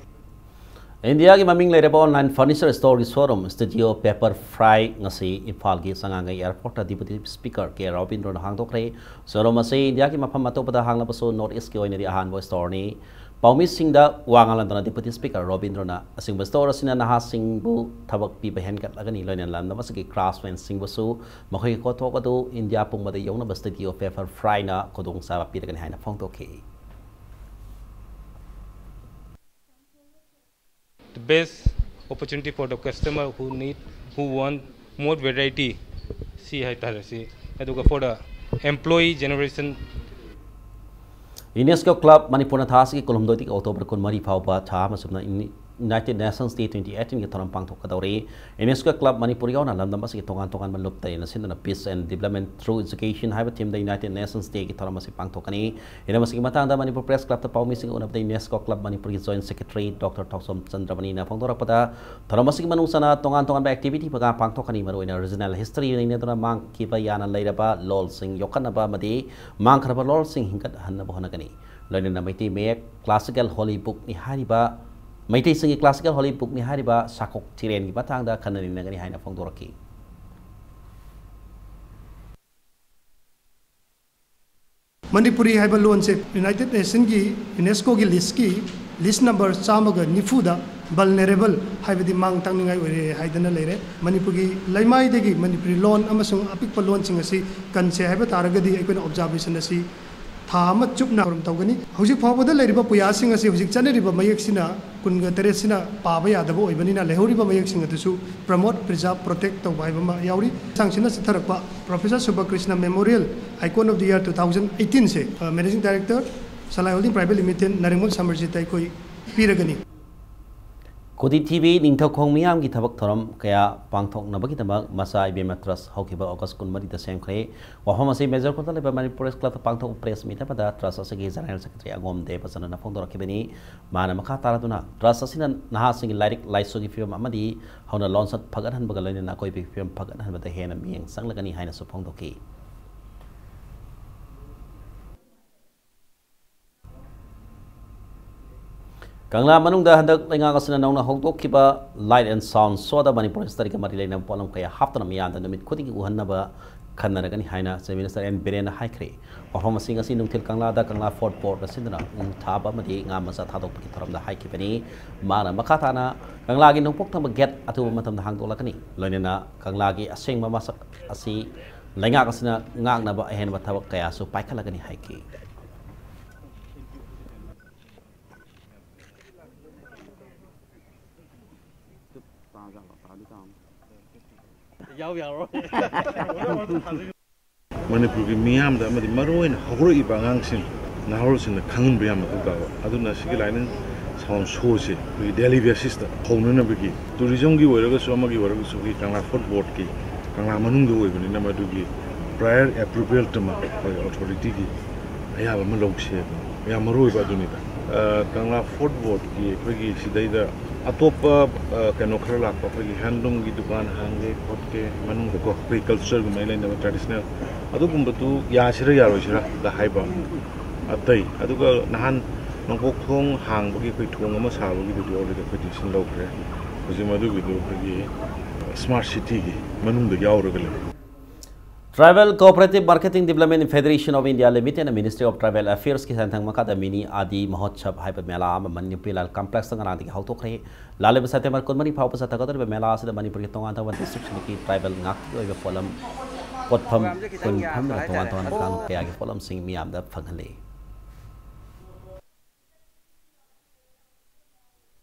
ꯏꯟꯗꯤꯌꯥꯒꯤ ꯃꯃꯤꯡ ꯂꯩꯔꯕ online furniture storeꯒꯤ showroom Studio Paper Fry ꯉꯁꯤ ꯏꯝꯐꯥꯜꯒꯤ ꯆꯉꯥꯡꯒꯩ airportꯇ Deputy Speaker ꯀꯦ ꯔꯕꯤꯟꯗ꯭ꯔꯣꯅ ꯍꯥꯡꯗꯣꯛꯈ꯭ꯔꯦ꯫ Showroom ꯑꯁꯤ ꯏꯟꯗꯤꯌꯥꯒꯤ ꯃꯐꯝ ꯑꯇꯣꯞꯄꯗ ꯍꯥꯡꯂꯕꯁꯨ North Eastꯀꯤ ꯑꯣꯏꯅꯗꯤ ꯑꯍꯥꯟꯕ storeꯅꯤ꯫ ꯄꯥꯎꯃꯤꯁꯤꯡꯗ ꯋꯥ ꯉꯥꯡꯂꯗꯨꯅ Deputy Speaker ꯔꯕꯤꯟꯗ꯭ꯔꯣꯅ ꯑꯁꯤꯒꯨꯝꯕ store ꯑꯁꯤꯅ ꯅꯍꯥꯁꯤꯡꯕꯨ ꯊꯕꯛ ꯄꯤꯕ ꯍꯦꯟꯒꯠꯂꯒꯅꯤ, ꯂꯣꯏꯅ ꯂꯝꯗꯝ ꯑꯁꯤꯒꯤ craftsmanꯁꯤꯡꯕꯨꯁꯨ ꯃꯈꯣꯏꯒꯤ ꯄꯣꯠꯊꯣꯛ ꯑꯗꯨ ꯏꯟꯗꯤꯌꯥ ꯄꯨꯝꯕꯗ ꯌꯧꯅꯕ Studio Paper Fryꯅ ꯈꯨꯗꯣꯡꯆꯥꯕ ꯄꯤꯔꯒꯅꯤ ꯍꯥꯏꯅ ꯐꯣꯡꯗꯣꯛꯈꯤ꯫ The best opportunity for the customer who need, who want more variety, ꯁꯤ ꯍꯥꯏꯇꯥꯔꯦ꯫ ꯁꯤ ꯑꯗꯨꯒ for the employee generation. UNESCO Club ꯃꯅꯤꯄꯨꯔꯅ ꯊꯥ ꯑꯁꯤꯒꯤ ꯀꯨꯟꯍꯨꯝꯗꯣꯏꯗꯒꯤ ꯑꯣꯛꯇꯣꯕꯔ ꯀꯨꯟꯃꯔꯤ ꯐꯥꯎꯕ ꯊꯥ ꯑꯃ ꯆꯨꯞꯅ United Nations Day twenty eighteenꯒꯤ ꯊꯧꯔꯝ ꯄꯥꯡꯊꯣꯛꯀꯗꯧꯔꯤ꯫ UNESCO Club ꯃꯅꯤꯄꯨꯔ ꯌꯥꯎꯅ ꯂꯝꯗꯝ ꯑꯁꯤꯒꯤ ꯇꯣꯉꯥꯟ ꯇꯣꯉꯥꯟꯕ ꯂꯨꯞ ꯇꯔꯦꯠꯅ ꯁꯤꯟꯗꯨꯅ Peace and Development Through Education ꯍꯥꯏꯕ themeꯗ United Nations Dayꯒꯤ ꯊꯧꯔꯝ ꯑꯁꯤ ꯄꯥꯡꯊꯣꯛꯀꯅꯤ꯫ ꯍꯤꯔꯝ ꯑꯁꯤꯒꯤ ꯃꯇꯥꯡꯗ ꯃꯅꯤꯄꯨꯔ Press Clubꯇ ꯄꯥꯎꯃꯤꯁꯤꯡꯒ ꯎꯅꯕꯗ UNESCO Club ꯃꯅꯤꯄꯨꯔꯒꯤ Joint Secretary Dr ꯊꯣꯛꯆꯣꯝ ꯆꯟꯗ꯭ꯔꯃꯅꯤꯅ ꯐꯣꯡꯗꯣꯔꯛꯄꯗ, ꯊꯧꯔꯝ ꯑꯁꯤꯒꯤ ꯃꯅꯨꯡ ꯆꯟꯅ ꯇꯣꯉꯥꯟ ꯇꯣꯉꯥꯟꯕ activity ꯃꯉꯥ ꯄꯥꯡꯊꯣꯛꯀꯅꯤ꯫ ꯃꯔꯨꯑꯣꯏꯅ regional history ꯅꯩꯅꯗꯨꯅ ꯃꯥꯡꯈꯤꯕ ꯌꯥꯅ ꯂꯩꯔꯕ ꯂꯣꯜꯁꯤꯡ ꯌꯣꯛꯈꯠꯅꯕ ꯑꯃꯗꯤ ꯃꯥꯡꯈ꯭ꯔꯕ ꯂꯣꯜꯁꯤꯡ ꯍꯤꯡꯒꯠꯍꯟꯅꯕ ꯍꯣꯠꯅꯒꯅꯤ꯫ ꯂꯣꯏꯅꯅ ꯃꯩꯇꯩ ꯃꯌꯦꯛ, classical holy bookꯅꯤ ꯍꯥꯏꯔꯤꯕ, ꯃꯩꯇꯩꯁꯤꯡꯒꯤ classical holy bookꯅꯤ ꯍꯥꯏꯔꯤꯕ ꯁꯥꯀꯣꯛ ꯆꯤꯔꯦꯟꯒꯤ ꯃꯇꯥꯡꯗ ꯈꯟꯅ ꯅꯩꯅꯒꯅꯤ ꯍꯥꯏꯅ ꯐꯣꯡꯗꯣꯔꯛꯈꯤ꯫ ꯃꯅꯤꯄꯨꯔꯤ ꯍꯥꯏꯕ ꯂꯣꯟꯁꯦ United Nationꯒꯤ UNESCOꯒꯤ listꯀꯤ list number ꯆꯥꯝꯃꯒ ꯅꯤꯐꯨꯗ vulnerable ꯍꯥꯏꯕꯗꯤ ꯃꯥꯡ ꯇꯥꯛꯅꯤꯡꯉꯥꯏ ꯑꯣꯏꯔꯦ ꯍꯥꯏꯗꯅ ꯂꯩꯔꯦ꯫ ꯃꯅꯤꯄꯨꯔꯒꯤ ꯂꯩꯃꯥꯏꯗꯒꯤ ꯃꯅꯤꯄꯨꯔꯤ ꯂꯣꯟ ꯑꯃꯁꯨꯡ ꯑꯄꯤꯛꯄ ꯂꯣꯟꯁꯤꯡ ꯑꯁꯤ ꯀꯟꯁꯦ ꯍꯥꯏꯕ ꯇꯥꯔꯒꯗꯤ ꯑꯩꯈꯣꯏꯅ observation ꯑꯁꯤ ꯊꯥ ꯑꯃ ꯆꯨꯞꯅ ꯊꯧꯔꯝ ꯇꯧꯒꯅꯤ꯫ ꯍꯧꯖꯤꯛ ꯐꯥꯎꯕꯗ ꯂꯩꯔꯤꯕ ꯄꯨꯌꯥꯁꯤꯡ ꯑꯁꯤ ꯍꯧꯖꯤꯛ ꯆꯠꯅꯔꯤꯕ ꯃꯌꯦꯛꯁꯤꯅ ꯀꯨꯟꯒ ꯇꯔꯦꯠꯁꯤꯅ ꯄꯥꯕ ꯌꯥꯗꯕ ꯑꯣꯏꯕꯅꯤꯅ ꯂꯩꯍꯧꯔꯤꯕ ꯃꯌꯦꯛꯁꯤꯡ ꯑꯗꯨꯁꯨ promote, preserve, protect ꯇꯧꯕ ꯍꯥꯏꯕ ꯑꯃ ꯌꯥꯎꯔꯤ꯫ ꯃꯇꯥꯡꯁꯤꯅ ꯆꯠꯊꯔꯛꯄ Professor Subhakrishna Memorial Icon of the Year two thousand eighteenꯁꯦ, ꯑ, Managing Director, Salai Holding Private Limited, ꯅꯥꯔꯤꯡꯕꯝ ꯁꯃꯔꯖꯤꯠꯇ ꯑꯩꯈꯣꯏ ꯄꯤꯔꯒꯅꯤ꯫ ꯀꯣꯇꯤ ꯊꯤꯕꯤ ꯅꯤꯡꯊꯧꯈꯣꯡ ꯃꯤꯌꯥꯝꯒꯤ ꯊꯕꯛ ꯊꯧꯔꯝ ꯀꯌꯥ ꯄꯥꯡꯊꯣꯛꯅꯕꯒꯤꯗꯃꯛ ꯃꯆꯥ ꯏꯕꯦꯝꯃ ꯇ꯭ꯔꯁ ꯍꯧꯈꯤꯕ ꯑꯣꯒꯁ ꯀꯨꯟꯃꯔꯤꯗ ꯁꯦꯝꯈ꯭ꯔꯦ꯫ ꯋꯥꯐꯝ ꯑꯁꯤ ꯃꯦꯖꯔ ꯀꯣꯔꯠꯇ ꯂꯩꯕ ꯃꯅꯤꯄꯨꯔ ꯄ꯭ꯔꯦꯁ ꯀ꯭ꯂꯕꯇ ꯄꯥꯡꯊꯣꯛꯄ ꯄ꯭ꯔꯦꯁ ꯃꯤꯠ ꯑꯃꯗ ꯇ꯭ꯔꯁ ꯑꯁꯤꯒꯤ ꯖꯦꯅꯔꯦꯜ ꯁꯦꯀ꯭ꯔꯦꯇꯔꯤ ꯑꯒꯣꯝ ꯗꯦꯕꯆꯟꯗ꯭ꯔꯅ ꯐꯣꯡꯗꯣꯔꯛꯈꯤꯕꯅꯤ꯫ ꯃꯥꯅ ꯃꯈꯥ ꯇꯥꯔꯗꯨꯅ ꯇ꯭ꯔꯁ ꯑꯁꯤꯅ ꯅꯍꯥꯁꯤꯡꯒꯤ ꯂꯥꯏꯔꯤꯛ ꯂꯥꯏꯁꯨꯒꯤ ꯐꯤꯕꯝ ꯑꯃꯗꯤ ꯍꯧꯅ ꯂꯣꯟꯆꯠ ꯐꯒꯠꯍꯟꯕꯒ ꯂꯣꯏꯅꯅ ꯑꯀꯣꯏꯕꯒꯤ ꯐꯤꯕꯝ ꯐꯒꯠꯍꯟꯕꯗ ꯍꯦꯟꯅ ꯃꯤꯠꯌꯦꯡ ꯆꯪꯂꯒꯅꯤ ꯍꯥꯏꯅꯁꯨ ꯐꯣꯡꯗꯣꯛꯈꯤ꯫ ꯀꯪꯂꯥ ꯃꯅꯨꯡꯗ ꯍꯟꯗꯛ ꯂꯩꯉꯥꯛ ꯑꯁꯤꯅ ꯅꯧꯅ ꯍꯧꯗꯣꯛꯈꯤꯕ Light and Sound Showꯗ ꯃꯅꯤꯄꯨꯔ ꯍꯤꯁꯇꯔꯤꯒ ꯃꯔꯤ ꯂꯩꯅꯕ ꯄꯣꯠꯂꯝ ꯀꯌꯥ ꯍꯥꯞꯇꯨꯅ ꯃꯤꯌꯥꯝꯗ ꯅꯨꯃꯤꯠ ꯈꯨꯗꯤꯡꯒꯤ ꯎꯍꯟꯅꯕ ꯈꯟꯅꯔꯒꯅꯤ ꯍꯥꯏꯅ Chief Minister ꯑꯦꯟ ꯕꯤꯔꯦꯟꯅ ꯍꯥꯏꯈ꯭ꯔꯦ꯫ ꯋꯥꯐꯝ ꯑꯁꯤꯡ ꯑꯁꯤ ꯅꯨꯡꯊꯤꯜ ꯀꯪꯂꯥꯗ ꯀꯪꯂꯥ ꯐꯣꯔꯠ ꯕꯣꯔꯗꯅ ꯁꯤꯟꯗꯨꯅ ꯎ ꯊꯥꯕ ꯑꯃꯗꯤ ꯉꯥ ꯃꯆꯥ ꯊꯥꯗꯣꯛꯄꯒꯤ ꯊꯧꯔꯝꯗ ꯍꯥꯏꯈꯤꯕꯅꯤ꯫ ꯃꯥꯅ ꯃꯈꯥ ꯇꯥꯅ ꯀꯪꯂꯥꯒꯤ ꯅꯣꯡꯄꯣꯛ ꯊꯪꯕ ꯒꯦꯠ ꯑꯊꯨꯕ ꯃꯇꯝꯗ ꯍꯥꯡꯗꯣꯛꯂꯛꯀꯅꯤ, ꯂꯣꯏꯅꯅ ꯀꯪꯂꯥꯒꯤ ꯑꯁꯦꯡꯕ ꯃꯁꯛ ꯑꯁꯤ ꯂꯩꯉꯥꯛ ꯑꯁꯤꯅ ꯉꯥꯛꯅꯕ ꯑꯍꯦꯟꯕ ꯊꯕꯛ ꯀꯌꯥꯁꯨ ꯄꯥꯏꯈꯠꯂꯒꯅꯤ ꯍꯥꯏꯈꯤ꯫ ꯃꯅꯤꯄꯨꯔꯒꯤ ꯃꯤꯌꯥꯝꯗ ꯑꯃꯗꯤ ꯃꯔꯨꯑꯣꯏꯅ ꯍꯧꯒꯠꯂꯛꯏꯕ ꯑꯉꯥꯡꯁꯤꯡ, ꯅꯍꯥꯔꯣꯜꯁꯤꯡꯗ ꯈꯪꯍꯟꯕ ꯌꯥꯝ ꯃꯊꯧ ꯇꯥꯕ꯫ ꯑꯗꯨꯅ ꯁꯤꯒꯤ Light and Sound Showꯁꯦ ꯑꯩꯈꯣꯏꯒꯤ daily basisꯇ ꯍꯧꯅꯅꯕꯒꯤ, tourismꯒꯤ ꯑꯣꯏꯔꯒꯁꯨ ꯑꯃꯒꯤ ꯑꯣꯏꯔꯒꯁꯨ ꯑꯩꯈꯣꯏꯒꯤ ꯀꯪꯂꯥ ꯐꯣꯔꯠ ꯕꯣꯔꯗꯀꯤ ꯀꯪꯂꯥ ꯃꯅꯨꯡꯗ ꯑꯣꯏꯕꯅꯤꯅ ꯃꯗꯨꯒꯤ prior approvalꯗꯨꯃ ꯑꯩꯈꯣꯏ authorityꯒꯤ ꯑꯌꯥꯕ ꯑꯃ ꯂꯧꯁꯦ꯫ ꯌꯥꯝ ꯃꯔꯨ ꯑꯣꯏꯕ ꯑꯗꯨꯅꯤꯗ꯫ ꯑ, ꯀꯪꯂꯥ ꯐꯣꯔꯠ ꯕꯣꯔꯗꯀꯤ ꯑꯩꯈꯣꯏꯒꯤ ꯁꯤꯗꯩꯗ ꯑꯇꯣꯞꯄ, ꯑ, ꯀꯩꯅꯣ ꯈꯔ ꯂꯥꯛꯄ, ꯑꯩꯈꯣꯏꯒꯤ handloomꯒꯤ ꯗꯨꯀꯥꯟ ꯍꯥꯡꯒꯦ ꯈꯣꯠꯀꯦ, ꯃꯅꯨꯡꯗꯀꯣ ꯑꯩꯈꯣꯏ cultureꯒꯤ ꯃꯔꯤ ꯂꯩꯅꯕ traditional, ꯑꯗꯨꯒꯨꯝꯕꯗꯨ ꯌꯥꯁꯤꯔ ꯌꯥꯔꯣꯏꯁꯤꯔ ꯗ ꯍꯥꯏꯕ꯫ ꯑꯇꯩ, ꯑꯗꯨꯒ ꯅꯍꯥꯟ ꯅꯣꯡꯄꯣꯛ ꯊꯣꯡ ꯍꯥꯡꯕꯒꯤ ꯑꯩꯈꯣꯏ ꯊꯣꯡ ꯑꯃ ꯁꯥꯕꯒꯤꯗꯨꯗꯤ already ꯑꯩꯈꯣꯏ decision ꯂꯧꯈ꯭ꯔꯦ꯫ ꯍꯧꯖꯤꯛ ꯃꯗꯨꯒꯤꯗꯨ ꯑꯩꯈꯣꯏꯒꯤ smart cityꯒꯤ ꯃꯅꯨꯡꯗ ꯌꯥꯎꯔꯒ ꯂꯩ꯫ Tribal Cooperative Marketing Development Federation of India Limitedꯅ Ministry of Tribal Affairsꯀꯤ ꯁꯦꯟꯊꯪ ꯃꯈꯥꯗ ꯃꯤꯅꯤ ꯑꯥꯗꯤ ꯃꯍꯣꯠꯁꯕ ꯍꯥꯏꯕ ꯃꯦꯂꯥ ꯑꯃ ꯃꯅꯤꯄꯨꯔ ꯂꯥꯜ ꯀꯝꯄ꯭ꯂꯦꯛꯁꯇ ꯉꯔꯥꯡꯗꯒꯤ ꯍꯧꯗꯣꯛꯈ꯭ꯔꯦ꯫ ꯂꯥꯛꯂꯤꯕ ꯁꯦꯞꯇꯦꯝꯕꯔ ꯀꯨꯟꯃꯔꯤ ꯐꯥꯎꯕ ꯆꯠꯊꯒꯗꯧꯔꯤꯕ ꯃꯦꯂꯥ ꯑꯁꯤꯗ ꯃꯅꯤꯄꯨꯔꯒꯤ ꯇꯣꯉꯥꯟ ꯇꯣꯉꯥꯟꯕ districtꯁꯤꯡꯗꯒꯤ tribal ꯉꯥꯛꯀꯤ ꯑꯣꯏꯕ ꯄꯣꯠꯂꯝ, ꯄꯣꯠꯐꯝ ꯀꯨꯟ ꯐꯝꯗꯨꯅ ꯇꯣꯉꯥꯟ ꯇꯣꯉꯥꯟꯕ ꯀꯥꯡꯂꯨꯞ ꯀꯌꯥꯒꯤ ꯄꯣꯠꯂꯝꯁꯤꯡ ꯃꯤꯌꯥꯝꯗ ꯐꯪꯍꯜꯂꯤ꯫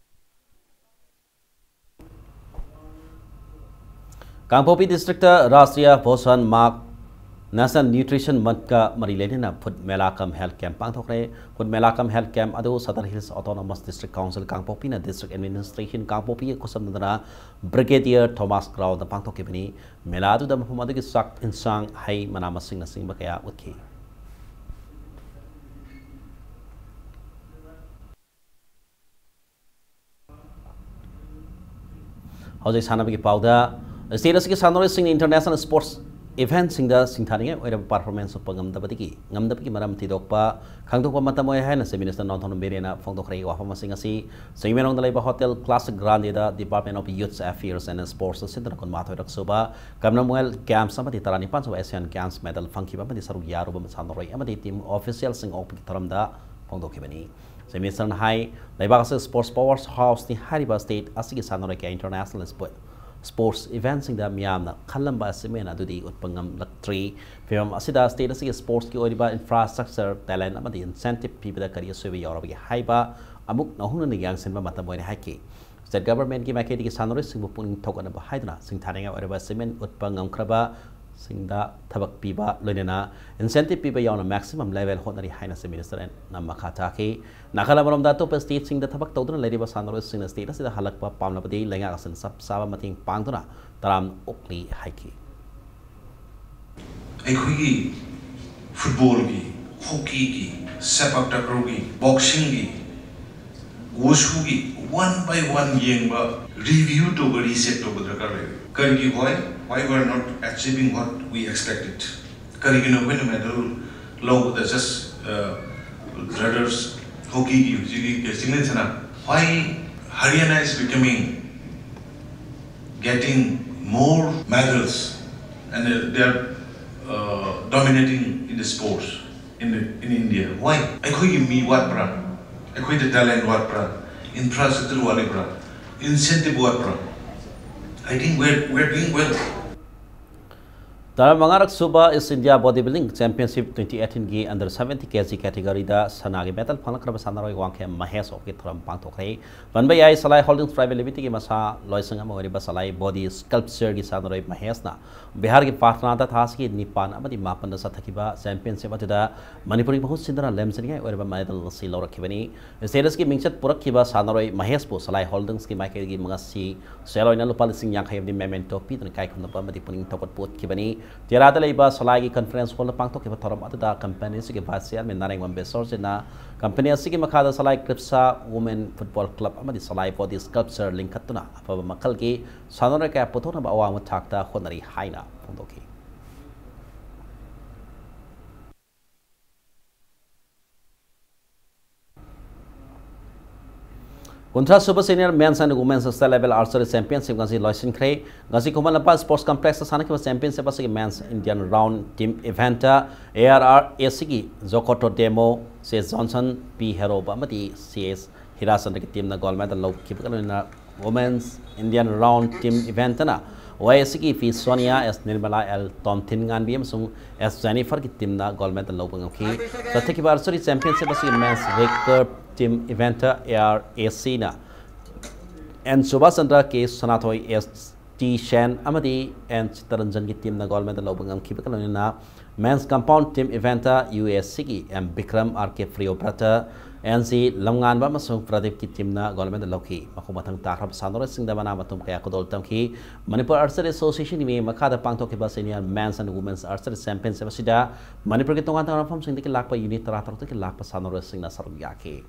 ꯀꯥꯡꯄꯣꯛꯄꯤ districtꯇ ꯔꯥꯁꯇ꯭ꯔꯤꯌꯥ ꯄꯣꯁꯟ ꯃꯥꯍ National Nutrition Monthꯀ ꯃꯔꯤ ꯂꯩꯅꯅ Food Mela cum Health Camp ꯄꯥꯡꯊꯣꯛꯈ꯭ꯔꯦ꯫ Food Mela cum Health Camp ꯑꯗꯨ Sadar Hills Autonomous District Council ꯀꯥꯡꯄꯣꯛꯄꯤꯅ District Administration ꯀꯥꯡꯄꯣꯛꯄꯤꯒ ꯈꯨꯠꯁꯝꯅꯗꯨꯅ Brigadier Thomas Groundꯗ ꯄꯥꯡꯊꯣꯛꯈꯤꯕꯅꯤ꯫ ꯃꯦꯂꯥ ꯑꯗꯨꯗ ꯃꯐꯝ ꯑꯗꯨꯒꯤ ꯆꯥꯛ, ꯏꯟꯁꯥꯡ, ꯍꯩ, ꯃꯅꯥ ꯃꯁꯤꯡꯅꯆꯤꯡꯕ ꯀꯌꯥ ꯎꯠꯈꯤ꯫ ꯍꯧꯖꯤꯛ ꯁꯥꯟꯅꯕꯒꯤ ꯄꯥꯎꯗ, state ꯑꯁꯤꯒꯤ ꯁꯥꯟꯅꯔꯣꯏꯁꯤꯡꯅ international sports eventꯁꯤꯡꯗ ꯁꯤꯡꯊꯥꯅꯤꯡꯉꯥꯏ ꯑꯣꯏꯔꯕ performance ꯎꯠꯄ ꯉꯝꯗꯕꯗꯒꯤ, ꯉꯝꯗꯕꯒꯤ ꯃꯔꯝ ꯊꯤꯗꯣꯛꯄ ꯈꯪꯗꯣꯛꯄ ꯃꯇꯝ ꯑꯣꯏ ꯍꯥꯏꯅ Chief Minister ꯅꯣꯡꯊꯣꯝꯕꯝ ꯕꯤꯔꯦꯟꯅ ꯐꯣꯡꯗꯣꯛꯈ꯭ꯔꯦ꯫ ꯋꯥꯐꯝ ꯑꯁꯤꯡ ꯑꯁꯤ ꯆꯤꯡꯃꯩꯔꯣꯡꯗ ꯂꯩꯕ Hotel Classic Grandeꯗ Department of Youth Affairs and Sports ꯁꯤꯟꯗꯨꯅ ꯀꯨꯟꯃꯥꯊꯣꯏꯔꯛ ꯁꯨꯕ Commonwealth Games ꯑꯃꯗꯤ ꯇꯔꯥꯅꯤꯄꯥꯟ ꯁꯨꯕ Asian Games medal ꯐꯪꯈꯤꯕ ꯑꯃꯗꯤ ꯁꯔꯨꯛ ꯌꯥꯔꯨꯕ ꯁꯥꯟꯅꯔꯣꯏ ꯑꯃꯗꯤ team officialꯁꯤꯡ ꯑꯣꯛꯄꯒꯤ ꯊꯧꯔꯝꯗ ꯐꯣꯡꯗꯣꯛꯈꯤꯕꯅꯤ꯫ Chief Ministerꯅ ꯍꯥꯏ, ꯂꯩꯕꯥꯛ ꯑꯁꯤ sports power houseꯅꯤ ꯍꯥꯏꯔꯤꯕ state ꯑꯁꯤꯒꯤ ꯁꯥꯟꯅꯔꯣꯏ ꯀꯌꯥ international sport-, sports eventꯁꯤꯡꯗ ꯃꯤꯌꯥꯝꯅ ꯈꯜꯂꯝꯕ achievement ꯑꯗꯨꯗꯤ ꯎꯠꯄ ꯉꯝꯂꯛꯇ꯭ꯔꯤ꯫ ꯐꯤꯚꯝ ꯑꯁꯤꯗ state ꯑꯁꯤꯒꯤ sportsꯀꯤ ꯑꯣꯏꯔꯤꯕ infrastructure, talent ꯑꯃꯗꯤ incentive ꯄꯤꯕꯗ ꯀꯔꯤ ꯑꯁꯣꯏꯕ ꯌꯥꯎꯔꯕꯒꯦ ꯍꯥꯏꯕ ꯑꯃꯨꯛ ꯅꯧꯍꯧꯅꯅ ꯌꯦꯡꯁꯤꯟꯕ ꯃꯇꯝ ꯑꯣꯏꯔꯦ ꯍꯥꯏꯈꯤ꯫ State governmentꯀꯤ ꯃꯥꯏꯀꯩꯗꯒꯤ ꯁꯥꯟꯅꯔꯣꯏꯁꯤꯡꯕꯨ ꯄꯨꯛꯅꯤꯡ ꯊꯧꯒꯠꯅꯕ ꯍꯥꯏꯗꯨꯅ ꯁꯤꯡꯊꯥꯅꯤꯡꯉꯥꯏ ꯑꯣꯏꯔꯕ achievement ꯎꯠꯄ ꯉꯝꯈ꯭ꯔꯕꯁꯤꯡꯗ ꯊꯕꯛ ꯄꯤꯕ, ꯂꯣꯏꯅꯅ incentive ꯄꯤꯕ ꯌꯥꯎꯅ maximum level ꯍꯣꯠꯅꯔꯤ ꯍꯥꯏꯅ Chief Ministerꯅ ꯃꯈꯥ ꯇꯥꯈꯤ꯫ ꯅꯥꯀꯜ ꯑꯃꯔꯣꯝꯗ, ꯑꯇꯣꯞꯄ stateꯁꯤꯡꯗ ꯊꯕꯛ ꯇꯧꯗꯨꯅ ꯂꯩꯔꯤꯕ ꯁꯥꯟꯅꯔꯣꯏꯁꯤꯡꯅ state ꯑꯁꯤꯗ ꯍꯜꯂꯛꯄ ꯄꯥꯝꯂꯕꯗꯤ ꯂꯩꯉꯥꯛ ꯑꯁꯤꯅ ꯆꯞ ꯆꯥꯕ ꯃꯇꯦꯡ ꯄꯥꯡꯗꯨꯅ ꯇꯔꯥꯝꯅ ꯑꯣꯛꯂꯤ ꯍꯥꯏꯈꯤ꯫ ꯑꯩꯈꯣꯏꯒꯤ footballꯒꯤ, hockeyꯒꯤ, sepak takraoꯒꯤ, boxingꯒꯤ, wushugꯤ one by one ꯌꯦꯡꯕ, review ꯇꯧꯕ, reset ꯇꯧꯕ ꯗꯔꯀꯥꯔ ꯂꯩ꯫ ꯀꯔꯤꯒꯤ why? Why we are not achieving what we expected? ꯀꯔꯤꯒꯤꯅꯣ ꯑꯩꯈꯣꯏꯅ medal ꯂꯧꯕꯗ just, uh, rudders, hockeyꯒꯤ ꯍꯧꯖꯤꯛꯀꯤ ꯆꯤꯡꯂꯦꯟ ꯁꯅꯥ? Why Haryana is becoming, getting more medals and, uh, they are, uh, dominating in the sports in the, in India? Why? ꯑꯩꯈꯣꯏꯒꯤ ꯃꯤ ꯋꯥꯠꯄ꯭ꯔꯥ? ꯑꯩꯈꯣꯏꯗ talent ꯋꯥꯠꯄ꯭ꯔꯥ? Infrastructure ꯋꯥꯠꯂꯤꯕ꯭ꯔꯥ? Incentive ꯋꯥꯠꯄ꯭ꯔꯥ? I think we're, we're doing well. ꯇꯔꯥ ꯃꯉꯥꯔꯛ ꯁꯨꯕ East India Body Building Championship twenty eighteen ꯒꯤ under seventy K G category ꯗ ꯁꯅꯥꯒꯤ medal ꯐꯪꯂꯛꯈ꯭ꯔꯕ ꯁꯥꯟꯅꯔꯣꯏ ꯋꯥꯡꯈꯦꯝ ꯃꯍꯦꯁ ꯑꯣꯛꯀꯤ ꯊꯧꯔꯝ ꯄꯥꯡꯊꯣꯛꯈ꯭ꯔꯦ꯫ ꯄꯟꯕ ꯌꯥꯏ, ꯁꯂꯥꯏ Holdings Private Limited ꯀꯤ ꯃꯁꯥ ꯂꯣꯏꯁꯪ ꯑꯃ ꯑꯣꯏꯔꯤꯕ ꯁꯂꯥꯏ body sculpture ꯒꯤ ꯁꯥꯟꯅꯔꯣꯏ ꯃꯍꯦꯁꯅ ꯕꯤꯍꯥꯔꯒꯤ ꯄꯥꯠꯅꯥꯗ ꯊꯥ ꯑꯁꯤꯒꯤ ꯅꯤꯄꯥꯟ ꯑꯃꯗꯤ ꯃꯥꯄꯟꯗ ꯆꯠꯊꯈꯤꯕ championship ꯑꯗꯨꯗ ꯃꯅꯤꯄꯨꯔꯒꯤ ꯃꯍꯨꯠ ꯁꯤꯟꯗꯨꯅ ꯂꯦꯝꯖꯅꯤꯡꯉꯥꯏ ꯑꯣꯏꯔꯕ medal ꯑꯁꯤ ꯂꯧꯔꯛꯈꯤꯕꯅꯤ꯫ State ꯑꯁꯤꯒꯤ ꯃꯤꯡꯆꯠ ꯄꯨꯔꯛꯈꯤꯕ ꯁꯥꯟꯅꯔꯣꯏ ꯃꯍꯦꯁꯄꯨ ꯁꯂꯥꯏ Holdings ꯀꯤ ꯃꯥꯏꯀꯩꯗꯒꯤ ꯉꯁꯤ ꯁꯦꯜ ꯑꯣꯏꯅ ꯂꯨꯄꯥ ꯂꯤꯁꯤꯡ ꯌꯥꯡꯈꯩ ꯑꯃꯗꯤ memento ꯄꯤꯗꯨꯅ ꯏꯀꯥꯏ ꯈꯨꯝꯅꯕ ꯑꯃꯗꯤ ꯄꯨꯛꯅꯤꯡ ꯊꯧꯒꯠꯄ ꯎꯠꯈꯤꯕꯅꯤ꯫ ꯇꯦꯔꯥꯗ ꯂꯩꯕ ꯁꯂꯥꯏꯒꯤ conference hall ꯗ ꯄꯥꯡꯊꯣꯛꯈꯤꯕ ꯊꯧꯔꯝ ꯑꯗꯨꯗ company ꯑꯁꯤꯒꯤ vice chairman ꯅꯥꯔꯦꯡꯕꯝ ꯕꯦꯁꯣꯔꯖꯤꯠꯅ company ꯑꯁꯤꯒꯤ ꯃꯈꯥꯗ ꯁꯂꯥꯏ ꯀ꯭ꯔꯤꯞꯁꯥ Women Football Club ꯑꯃꯗꯤ ꯁꯂꯥꯏ body sculpture ꯂꯤꯡꯈꯠꯇꯨꯅ ꯑꯐꯕ ꯃꯈꯜꯒꯤ ꯁꯥꯟꯅꯔꯣꯏ ꯀꯌꯥ ꯄꯨꯊꯣꯛꯅꯕ ꯑꯋꯥꯡꯕ ꯊꯥꯛꯇ ꯍꯣꯠꯅꯔꯤ ꯍꯥꯏꯅ ꯐꯣꯡꯗꯣꯛꯈꯤ꯫ ꯀꯨꯟꯊ꯭ꯔꯥ ꯁꯨꯕ Senior Men's and Women's State Level Archery Championship ꯉꯁꯤ ꯂꯣꯏꯁꯤꯟꯈ꯭ꯔꯦ꯫ ꯉꯁꯤ ꯈꯨꯃꯟ ꯂꯝꯄꯥꯛ Sports Complex ꯇ ꯁꯥꯟꯅꯈꯤꯕ championship ꯑꯁꯤꯒꯤ men's Indian round team event ꯇ A R R A C ꯒꯤ ꯖꯣꯀꯣꯇꯣ ꯗꯦꯃꯣ, ꯁꯤ ꯑꯦꯁ ꯖꯣꯟꯁꯟ, ꯄꯤ ꯍꯦꯔꯣꯕ ꯑꯃꯗꯤ ꯁꯤ ꯑꯦꯁ ꯍꯤꯔꯥꯆꯟꯗ꯭ꯔꯒꯤ team ꯅ gold medal ꯂꯧꯈꯤꯕꯒ ꯂꯣꯏꯅꯅ Women's Indian Round Team Event ꯇꯅ ꯋꯥꯏ ꯑꯦꯁ ꯁꯤꯒꯤ ꯄꯤ ꯁꯣꯅꯤꯌꯥ, ꯑꯦꯁ ꯅꯤꯔꯃꯂꯥ, ꯑꯦꯜ ꯇꯣꯝꯊꯤꯟ ꯉꯥꯟꯕꯤ ꯑꯃꯁꯨꯡ ꯑꯦꯁ ꯖꯦꯅꯤꯐꯔꯒꯤ team ꯅ gold medal ꯂꯧꯕ ꯉꯝꯈꯤ꯫ ꯆꯠꯊꯈꯤꯕ archery championship ꯑꯁꯤꯒꯤ men's recurve team event ꯇ A R A C ꯅ N Subash Chandra, K Sanathoi, S T Sen ꯑꯃꯗꯤ ꯑꯦꯟ ꯆꯤꯠꯇꯔꯟꯖꯟꯒꯤ team ꯅ gold medal ꯂꯧꯕ ꯉꯝꯈꯤꯕꯒ ꯂꯣꯏꯅꯅ men's compound team event ꯇ ꯌꯨ ꯑꯦꯁ ꯁꯤꯒꯤ M Bikram, R K Priyobrat, N G Lamnganba ꯑꯃꯁꯨꯡ ꯄ꯭ꯔꯗꯤꯞꯀꯤ team ꯅ gold medal ꯂꯧꯈꯤ꯫ ꯃꯈꯣꯡ ꯃꯊꯪ ꯇꯥꯈ꯭ꯔꯕ ꯁꯥꯟꯅꯔꯣꯏꯁꯤꯡꯗ ꯃꯅꯥ ꯃꯊꯨꯝ ꯀꯌꯥ ꯈꯨꯗꯣꯜ ꯇꯝꯈꯤ꯫ ꯃꯅꯤꯄꯨꯔ Archery Association ꯒꯤ ꯃꯤꯠꯌꯦꯡ ꯃꯈꯥꯗ ꯄꯥꯡꯊꯣꯛꯈꯤꯕ Senior Men's and Women's Archery Championship ꯑꯁꯤꯗ ꯃꯅꯤꯄꯨꯔꯒꯤ ꯇꯣꯉꯥꯟ ꯇꯣꯉꯥꯟꯕ ꯃꯐꯝꯁꯤꯡꯗꯒꯤ ꯂꯥꯛꯄ unit ꯇꯔꯥ ꯇꯔꯨꯛꯇꯒꯤ ꯂꯥꯛꯄ ꯁꯥꯟꯅꯔꯣꯏꯁꯤꯡꯅ ꯁꯔꯨꯛ ꯌꯥꯈꯤ꯫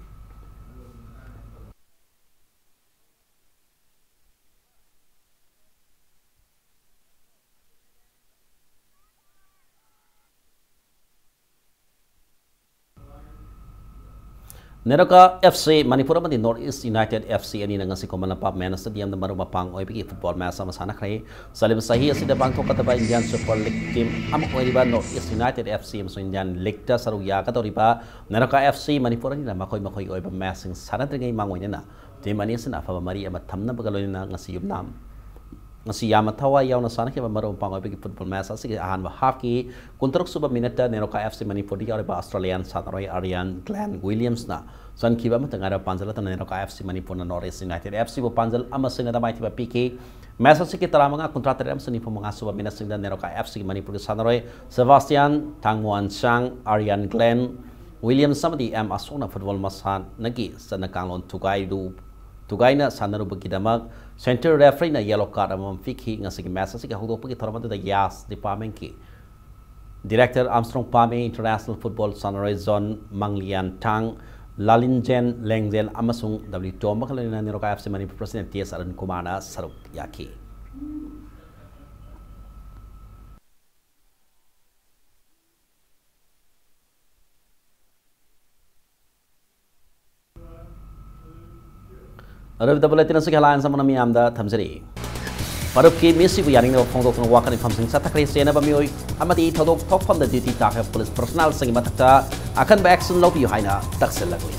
ꯅꯦꯔꯣꯀꯥ ꯑꯦꯐ ꯁꯤ ꯃꯅꯤꯄꯨꯔ ꯑꯃꯗꯤ North East United F C ꯑꯅꯤꯅ ꯉꯁꯤ ꯈꯨꯃꯟ ꯂꯝꯄꯥꯛ ꯃꯦꯟ ꯁ꯭ꯇꯦꯗꯤꯌꯝꯗ ꯃꯔꯨꯞ ꯃꯄꯥꯡ ꯑꯣꯏꯕꯒꯤ football match ꯑꯃ ꯁꯥꯟꯅꯈ꯭ꯔꯦ꯫ ꯆꯠꯂꯤꯕ ꯆꯍꯤ ꯑꯁꯤꯗ ꯄꯥꯡꯊꯣꯛꯀꯗꯕ Indian Super League team ꯑꯃ ꯑꯣꯏꯔꯤꯕ North East United F C ꯑꯃꯁꯨꯡ Indian League ꯇ ꯁꯔꯨꯛ ꯌꯥꯒꯗꯧꯔꯤꯕ ꯅꯦꯔꯣꯀꯥ ꯑꯦꯐ ꯁꯤ ꯃꯅꯤꯄꯨꯔ ꯑꯅꯤꯅ ꯃꯈꯣꯏ ꯃꯈꯣꯏꯒꯤ ꯑꯣꯏꯕ matchꯁꯤꯡ ꯁꯥꯟꯅꯗ꯭ꯔꯤꯉꯩ ꯃꯥꯡꯑꯣꯏꯅꯅ team ꯑꯅꯤ ꯑꯁꯤꯅ ꯑꯐꯕ ꯃꯔꯤ ꯑꯃ ꯊꯝꯅꯕꯒ ꯂꯣꯏꯅꯅ ꯉꯁꯤ ꯌꯨꯝꯅꯥꯝ ꯉꯁꯤ ꯌꯥꯝꯅ ꯊꯋꯥꯏ ꯌꯥꯎꯅ ꯁꯥꯟꯅꯈꯤꯕ ꯃꯔꯨꯞ ꯃꯄꯥꯡ ꯑꯣꯏꯕꯒꯤ ꯐꯨꯠꯕꯣꯜ ꯃꯦꯆ ꯑꯁꯤꯒꯤ ꯑꯍꯥꯟꯕ ꯍꯥꯐꯀꯤ ꯀꯨꯟꯇꯔꯨꯛ ꯁꯨꯕ ꯃꯤꯅꯠꯇ ꯅꯦꯔꯣꯀꯥ ꯑꯦꯐ ꯁꯤ ꯃꯅꯤꯄꯨꯔꯗꯒꯤ ꯌꯥꯎꯔꯤꯕ ꯑꯁꯇ꯭ꯔꯦꯂꯤꯌꯥꯟ ꯁꯥꯟꯅꯔꯣꯏ ꯑꯥꯔꯤꯌꯥꯟ ꯒ꯭ꯂꯦꯟ ꯋꯤꯂꯤꯌꯝꯁꯅ ꯆꯟꯈꯤꯕ ꯑꯃꯠꯇ ꯉꯥꯏꯔꯕ ꯄꯥꯟꯖꯜ ꯑꯗꯨꯅ ꯅꯦꯔꯣꯀꯥ ꯑꯦꯐ ꯁꯤ ꯃꯅꯤꯄꯨꯔꯅ ꯅꯣꯔꯠ ꯏꯁ ꯌꯨꯅꯥꯏꯇꯦꯗ ꯑꯦꯐ ꯁꯤꯕꯨ ꯄꯥꯟꯖꯜ ꯑꯃ ꯁꯤꯅꯣꯗ ꯃꯥꯏꯊꯤꯕ ꯄꯤꯈꯤ꯫ ꯃꯦꯆ ꯑꯁꯤꯒꯤ ꯇꯔꯥꯃꯉꯥ, ꯀꯨꯟꯊ꯭ꯔꯥ ꯇꯔꯦꯠ ꯑꯃꯁꯨꯡ ꯅꯤꯐꯨ ꯃꯉꯥ ꯁꯨꯕ ꯃꯤꯅꯠꯁꯤꯡꯗ ꯅꯦꯔꯣꯀꯥ ꯑꯦꯐ ꯁꯤꯒꯤ ꯃꯅꯤꯄꯨꯔꯒꯤ ꯁꯥꯟꯅꯔꯣꯏ ꯁꯦꯕꯥꯁꯇꯤꯌꯥꯟ ꯊꯥꯡꯃꯣꯟꯁꯥꯡ, ꯑꯥꯔꯤꯌꯥꯟ ꯒ꯭ꯂꯦꯟ ꯋꯤꯂꯤꯌꯝꯁ ꯑꯃꯗꯤ ꯑꯦꯝ ꯑꯁꯣꯛꯅ ꯐꯨꯠꯕꯣꯜ ꯃꯁꯥꯟꯅꯒꯤ ꯆꯠꯅ ꯀꯥꯡꯂꯣꯟ ꯊꯨꯒꯥꯏꯔꯨ ꯊꯨꯒꯥꯏꯅ ꯁꯥꯟꯅꯔꯨꯕꯒꯤꯗꯃꯛ ꯁꯦꯟꯇꯔ ꯔꯦꯐ꯭ꯔꯤꯅ ꯌꯦꯂꯣ ꯀꯥꯔꯗ ꯑꯃꯃꯝ ꯄꯤꯈꯤ꯫ ꯉꯁꯤꯒꯤ ꯃꯦꯆ ꯑꯁꯤꯒꯤ ꯍꯧꯗꯣꯛꯄꯒꯤ ꯊꯧꯔꯝ ꯑꯗꯨꯗ ꯌꯥꯁ ꯗꯤꯄꯥꯔꯠꯃꯦꯟꯒꯤ ꯗꯤꯔꯦꯛꯇꯔ ꯑꯥꯔꯝꯁꯇ꯭ꯔꯣꯡ ꯄꯥꯃꯦ, ꯏꯟꯇꯔꯅꯦꯁꯅꯦꯜ ꯐꯨꯠꯕꯣꯜ ꯁꯥꯟꯅꯔꯣꯏ ꯖꯣꯟ ꯃꯪꯂꯤꯌꯥꯟ ꯊꯥꯡ, ꯂꯥꯂꯤꯟꯖꯦꯟ ꯂꯦꯡꯖꯦꯟ ꯑꯃꯁꯨꯡ ꯗꯕ꯭ꯂꯤꯎ ꯇꯣꯝꯕꯒ ꯂꯣꯏꯅꯅ Neroka F C Manipur president T S Arun ꯀꯨꯃꯥꯔꯅ ꯁꯔꯨꯛ ꯌꯥꯈꯤ꯫ ꯑꯔꯣꯏꯕꯗ ꯕꯨꯂꯦꯇꯤꯟ ꯑꯁꯤꯒꯤ ꯍꯦꯗꯂꯥꯏꯟꯁ ꯑꯃꯅ ꯃꯤꯌꯥꯝꯗ ꯊꯝꯖꯔꯤ꯫ ꯐꯥꯔꯨꯛꯀꯤ ꯃꯤꯁꯤꯕꯨ ꯌꯥꯅꯤꯡꯗꯕ ꯐꯣꯡꯗꯣꯛꯇꯨꯅ ꯋꯥꯈꯜ ꯃꯤꯐꯝꯁꯤꯡ ꯆꯠꯊꯈ꯭ꯔꯦ꯫ ꯆꯦꯟꯅꯕ ꯃꯤꯑꯣꯏ ꯑꯃꯗꯤ ꯊꯧꯗꯣꯛ ꯊꯣꯛꯐꯝꯗ ꯗ꯭ꯌꯨꯇꯤ ꯇꯥꯈ꯭ꯔꯕ ꯄꯨꯂꯤꯁ ꯄꯔꯁꯣꯅꯦꯜꯁꯤꯡꯒꯤ ꯃꯊꯛꯇ ꯑꯀꯟꯕ ꯑꯦꯛꯁꯟ ꯂꯧꯕꯤꯌꯨ ꯍꯥꯏꯅ ꯇꯛꯁꯤꯜꯂꯛꯂꯤ꯫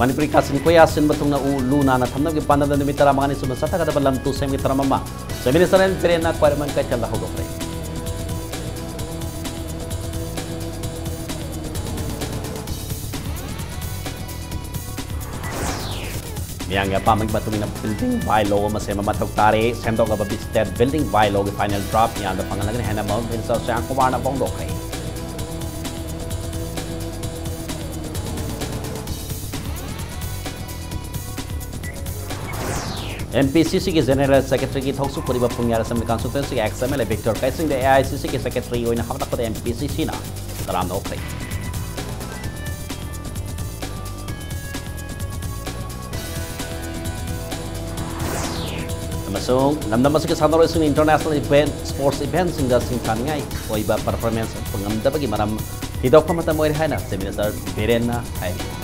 ꯃꯅꯤꯄꯨꯔꯤ ꯀꯥꯆꯤꯟ ꯀꯣꯏꯌꯥ ꯁꯤꯟꯕ ꯊꯨꯡꯅ ꯎ ꯂꯨ ꯅꯥꯟꯅ ꯊꯝꯅꯕꯒꯤ ꯄꯥꯟꯗꯝꯗ ꯅꯨꯃꯤꯠ ꯇꯔꯥꯃꯉꯥꯅꯤ ꯆꯨꯞꯅ ꯆꯠꯊꯒꯗꯕ ꯂꯝ ꯇꯨ ꯁꯦꯝꯒꯤ ꯊꯧꯔꯝ ꯑꯃ ꯆꯤꯐ ꯃꯤꯅꯤꯁꯇꯔ ꯑꯦꯟ ꯕꯤꯔꯦꯟꯅ ꯈ꯭ꯋꯥꯏꯔꯝꯕꯟ ꯀꯩꯊꯦꯜꯗ ꯍꯧꯗꯣꯛꯈ꯭ꯔꯦ꯫ ꯃꯤꯌꯥꯝꯒꯤ ꯑꯄꯥꯝꯕꯒꯤ ꯃꯇꯨꯡ ꯏꯟꯅ building by law ꯑꯃ ꯁꯦꯝꯕ ꯃꯊꯧ ꯇꯥꯔꯦ꯫ ꯁꯦꯝꯗꯣꯛꯂꯕ state building by lawꯒꯤ final draft ꯃꯤꯌꯥꯝꯗ ꯐꯪꯍꯜꯂꯒꯅꯤ ꯍꯥꯏꯅ ꯃꯍꯨꯠ ꯃꯤꯅꯤꯁꯇꯔ ꯁ꯭ꯌꯥꯝ ꯀꯨꯃꯥꯔꯅ ꯐꯣꯡꯗꯣꯛꯈ꯭ꯔꯦ꯫ ꯑꯦꯝ ꯄꯤ ꯁꯤ ꯁꯤꯒꯤ ꯖꯦꯅꯦꯔꯦꯜ ꯁꯦꯀ꯭ꯔꯦꯇꯔꯤꯒꯤ ꯊꯧꯁꯨ ꯄꯨꯔꯤꯕ ꯄꯨꯡꯌꯥꯔ ꯑꯦꯁꯦꯝꯕ꯭ꯂꯤ ꯀꯟꯁꯇꯤꯇ꯭ꯌꯨꯟꯁꯤꯒꯤ ex M L A Victor ꯀꯩꯁꯤꯡꯗ ꯑꯦ ꯑꯥꯏ ꯁꯤ ꯁꯤꯒꯤ ꯁꯦꯀ꯭ꯔꯦꯇꯔꯤ ꯑꯣꯏꯅ ꯍꯥꯞꯀꯠꯂꯛꯄꯗ ꯑꯦꯝ ꯄꯤ ꯁꯤ ꯁꯤꯅ ꯇꯔꯥꯝꯅ ꯑꯣꯛꯈ꯭ꯔꯦ꯫ ꯑꯃꯁꯨꯡ ꯂꯝꯗꯝ ꯑꯁꯤꯒꯤ ꯁꯥꯟꯅꯔꯣꯏꯁꯤꯡꯅ ꯏꯟꯇꯔꯅꯦꯁꯅꯦꯜ ꯏꯚꯦꯟꯠ, ꯁ꯭ꯄꯣꯔꯠꯁ ꯏꯚꯦꯟꯠꯁꯤꯡꯗ ꯁꯤꯡꯊꯥꯅꯤꯡꯉꯥꯏ ꯑꯣꯏꯕ ꯄꯔꯐꯣꯔꯃꯦꯟꯁ ꯎꯠꯄ ꯉꯝꯗꯕꯒꯤ ꯃꯔꯝ ꯊꯤꯗꯣꯛꯄ ꯃꯇꯝ ꯑꯣꯏꯔꯦ ꯍꯥꯏꯅ ꯆꯤꯐ ꯃꯤꯅꯤꯁꯇꯔ ꯕꯤꯔꯦꯟꯅ ꯍꯥꯏꯔꯤ꯫